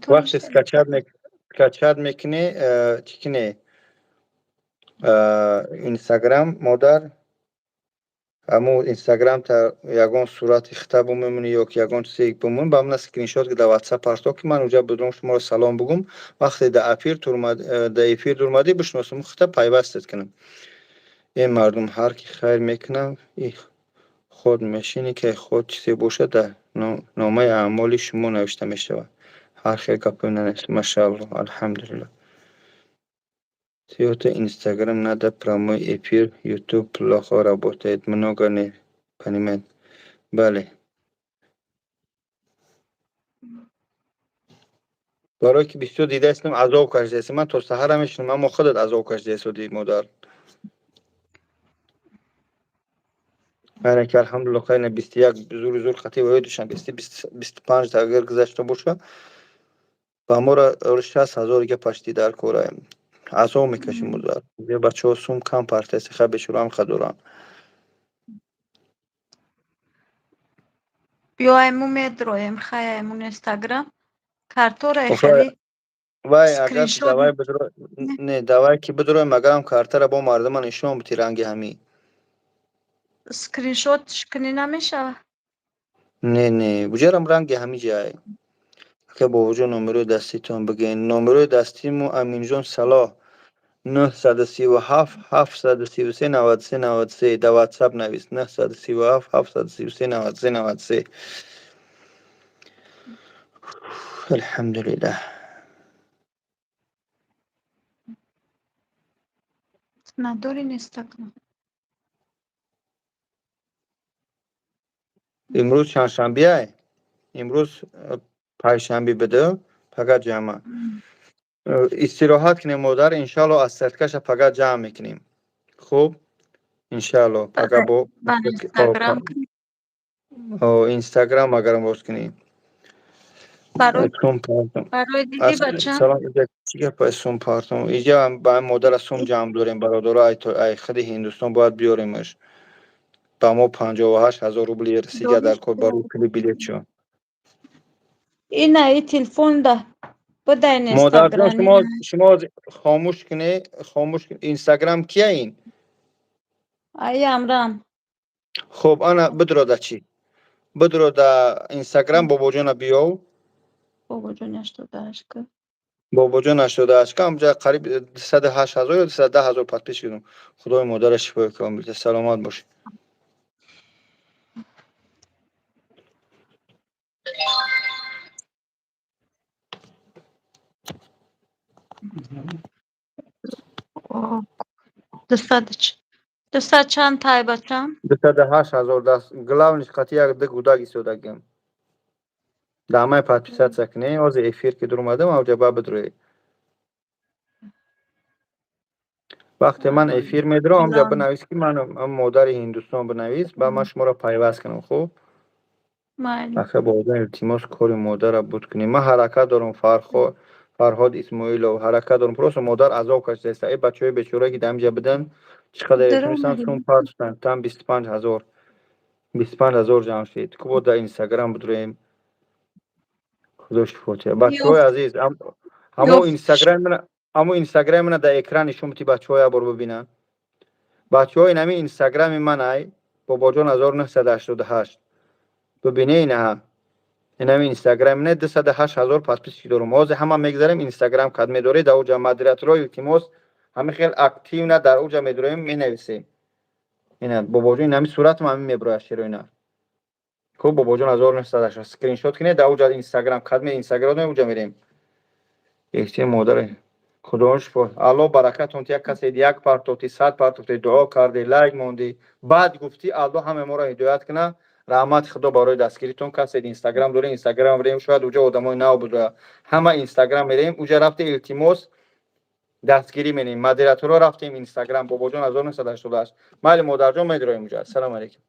Speaker 1: Вақте скачать мекунӣ, чӣ кунӣ? Инстаграм модар ҳамун Инстаграм та ягон сурати хита бумемонӣ ё ки ягон чизе бумонӣ, ба мана скриншот ки дар WhatsApp партоб ки ман уҷа будум шуморо салом бугум. Вақте дар эфир дурмадӣ бишносам, хита пайвастат кунам. Эй мардум, ҳар ки хайр мекунад, и худ мешинӣ ки худ чизе бошад дар номаи аъмоли шумо навишта мешавад. Ҳар хел гапҳо нанавис. Машааллоҳ, алҳамдулиллоҳ. Тётя, Инстаграм надо прямой эфир, Ютуб плохо работает, много не понимает. Бале. Барое ки бисёр дидаистам, азоб кашидаистам. Ман то саҳара мешинам, аммо худат азоб кашидаистодӣ, модар. Яъне ки алҳамдулиллоҳ хайна 21 зури зур хати ва душанбе 25 агар гузашта боша, ба моро 60 000 дига пашти дар кораем. Азоб мекашем модар. Бачаҳо сум кам партаси, ха бечора ҳам доранд.
Speaker 2: Биё айму медроем, хай аймун Инстаграм. Картора хеле
Speaker 1: вай агар давай бидро не давай ки бидроем, агарам картара бо мардума нишон бити ранги ҳамӣ.
Speaker 2: Скриншот кунӣ намешавад?
Speaker 1: Не, не, буҷарам ранги ҳами ҷай. Ака бобоҷон, номерои даститон бигӯен. Номерои дастиму Аминҷон Салоҳ 937 733 93 93. Дар WhatsApp навис 937 733 93 93. Алҳамдулиллаҳ.
Speaker 2: Надори Инстаграм?
Speaker 1: Имрӯз чандшанбеай? Имрӯз панҷшанбе биду, пага ҷамъа. Истироҳат кунем модар, иншаалло аз сарткаша пага ҷамъ мекунем. Хуб? Иншаалло пага бо Инстаграм агарам боз кунем.
Speaker 2: Барои диди бача?
Speaker 1: Чӣ гапа сум партом? Иҷа ба модара сум ҷамъ дорем, бародаро, ай худи Ҳиндустон бояд биёремаш. Ба мо 58 000 рубли расига дар кор барои пули билетшо.
Speaker 2: Ина и телефонда будай.
Speaker 1: Модарҷон, шумо хомӯш кунед, хомӯш. Инстаграм кия ин?
Speaker 2: Ай амрам.
Speaker 1: Хуб, ана бидро да чӣ? Бидро да Инстаграм бобоҷона биёв.
Speaker 2: Бобоҷон 88 ка.
Speaker 1: Бобоҷон 88 ка, ҳамҷа қариб 208 000 ё 210 000 подписчик дорам. Худои модара шифои комил диҳад. Саломат бошед.
Speaker 2: Дусад чанд тай, бачам?
Speaker 1: 208 000. Даст главный қати як ду гудак истодагим. Дамай подписаться кунӣ. Ҳозир эфир ки дуромадам, авҷа ба бидроед. Вақте ман эфир медурам, ҳамҷа бинавис, ки ман модари Ҳиндустон бинавис, ба ман шуморо пайваст кунам, хуб?
Speaker 2: Майли.
Speaker 1: Аха, бозан илтимос, кори модарро буд кунем. Ман ҳаракат дорам, Фарҳод Исмоилов, ҳаракат дорам. Просто модар азоб кашидааст. Э бачаҳои бечора, ки дар инҷа буданд, чӣ қадар тунистанд сум партофтанд, там 25 000, 25 000 ҷамъ шид. Ку бо дар Инстаграм бидроем. Худо шифо диҳад. Бачаҳои азиз, ҳамо инстаграми мана дар экран нишон бити, бачаҳо як бор бибинанд. Бачаҳо, инами инстаграми ман, ай Бобоҷон 1988, бибине, инаҳа, инами инстаграми мана, 208 000 подписчик дорум. Ҳозир ҳама мегзарем инстаграм, кад медоред дар уҷа, модераторо илтимос, ҳами хел активно дар уҷа медороем, менависем. Ина Бобоҷон, инами суратам ҳамин меброяд, шеро ина. Хуб, Бобоҷон 1980, скриншот кунед, дар уҷа инстаграм кадме инстаграм уҷа мерем. Эҳтиём, модаре Худо шифо, Алло баракатон. Як касе як партофти, 100 партофти, дуо карди, лайк монди, баъд гуфтӣ. Алло ҳаме моро ҳидоят куна. Раҳмати Худо барои дастгиритон. Касе инстаграм дорем, инстаграм мерем, шояд уҷа одамои нав буда. Ҳама инстаграм мерем, уҷа рафте, илтимос, дастгирӣ менем. Модераторо, рафтем инстаграм Бобоҷон 1988. Майли, модарҷон, медроем уҷа. Ассалому алайкум.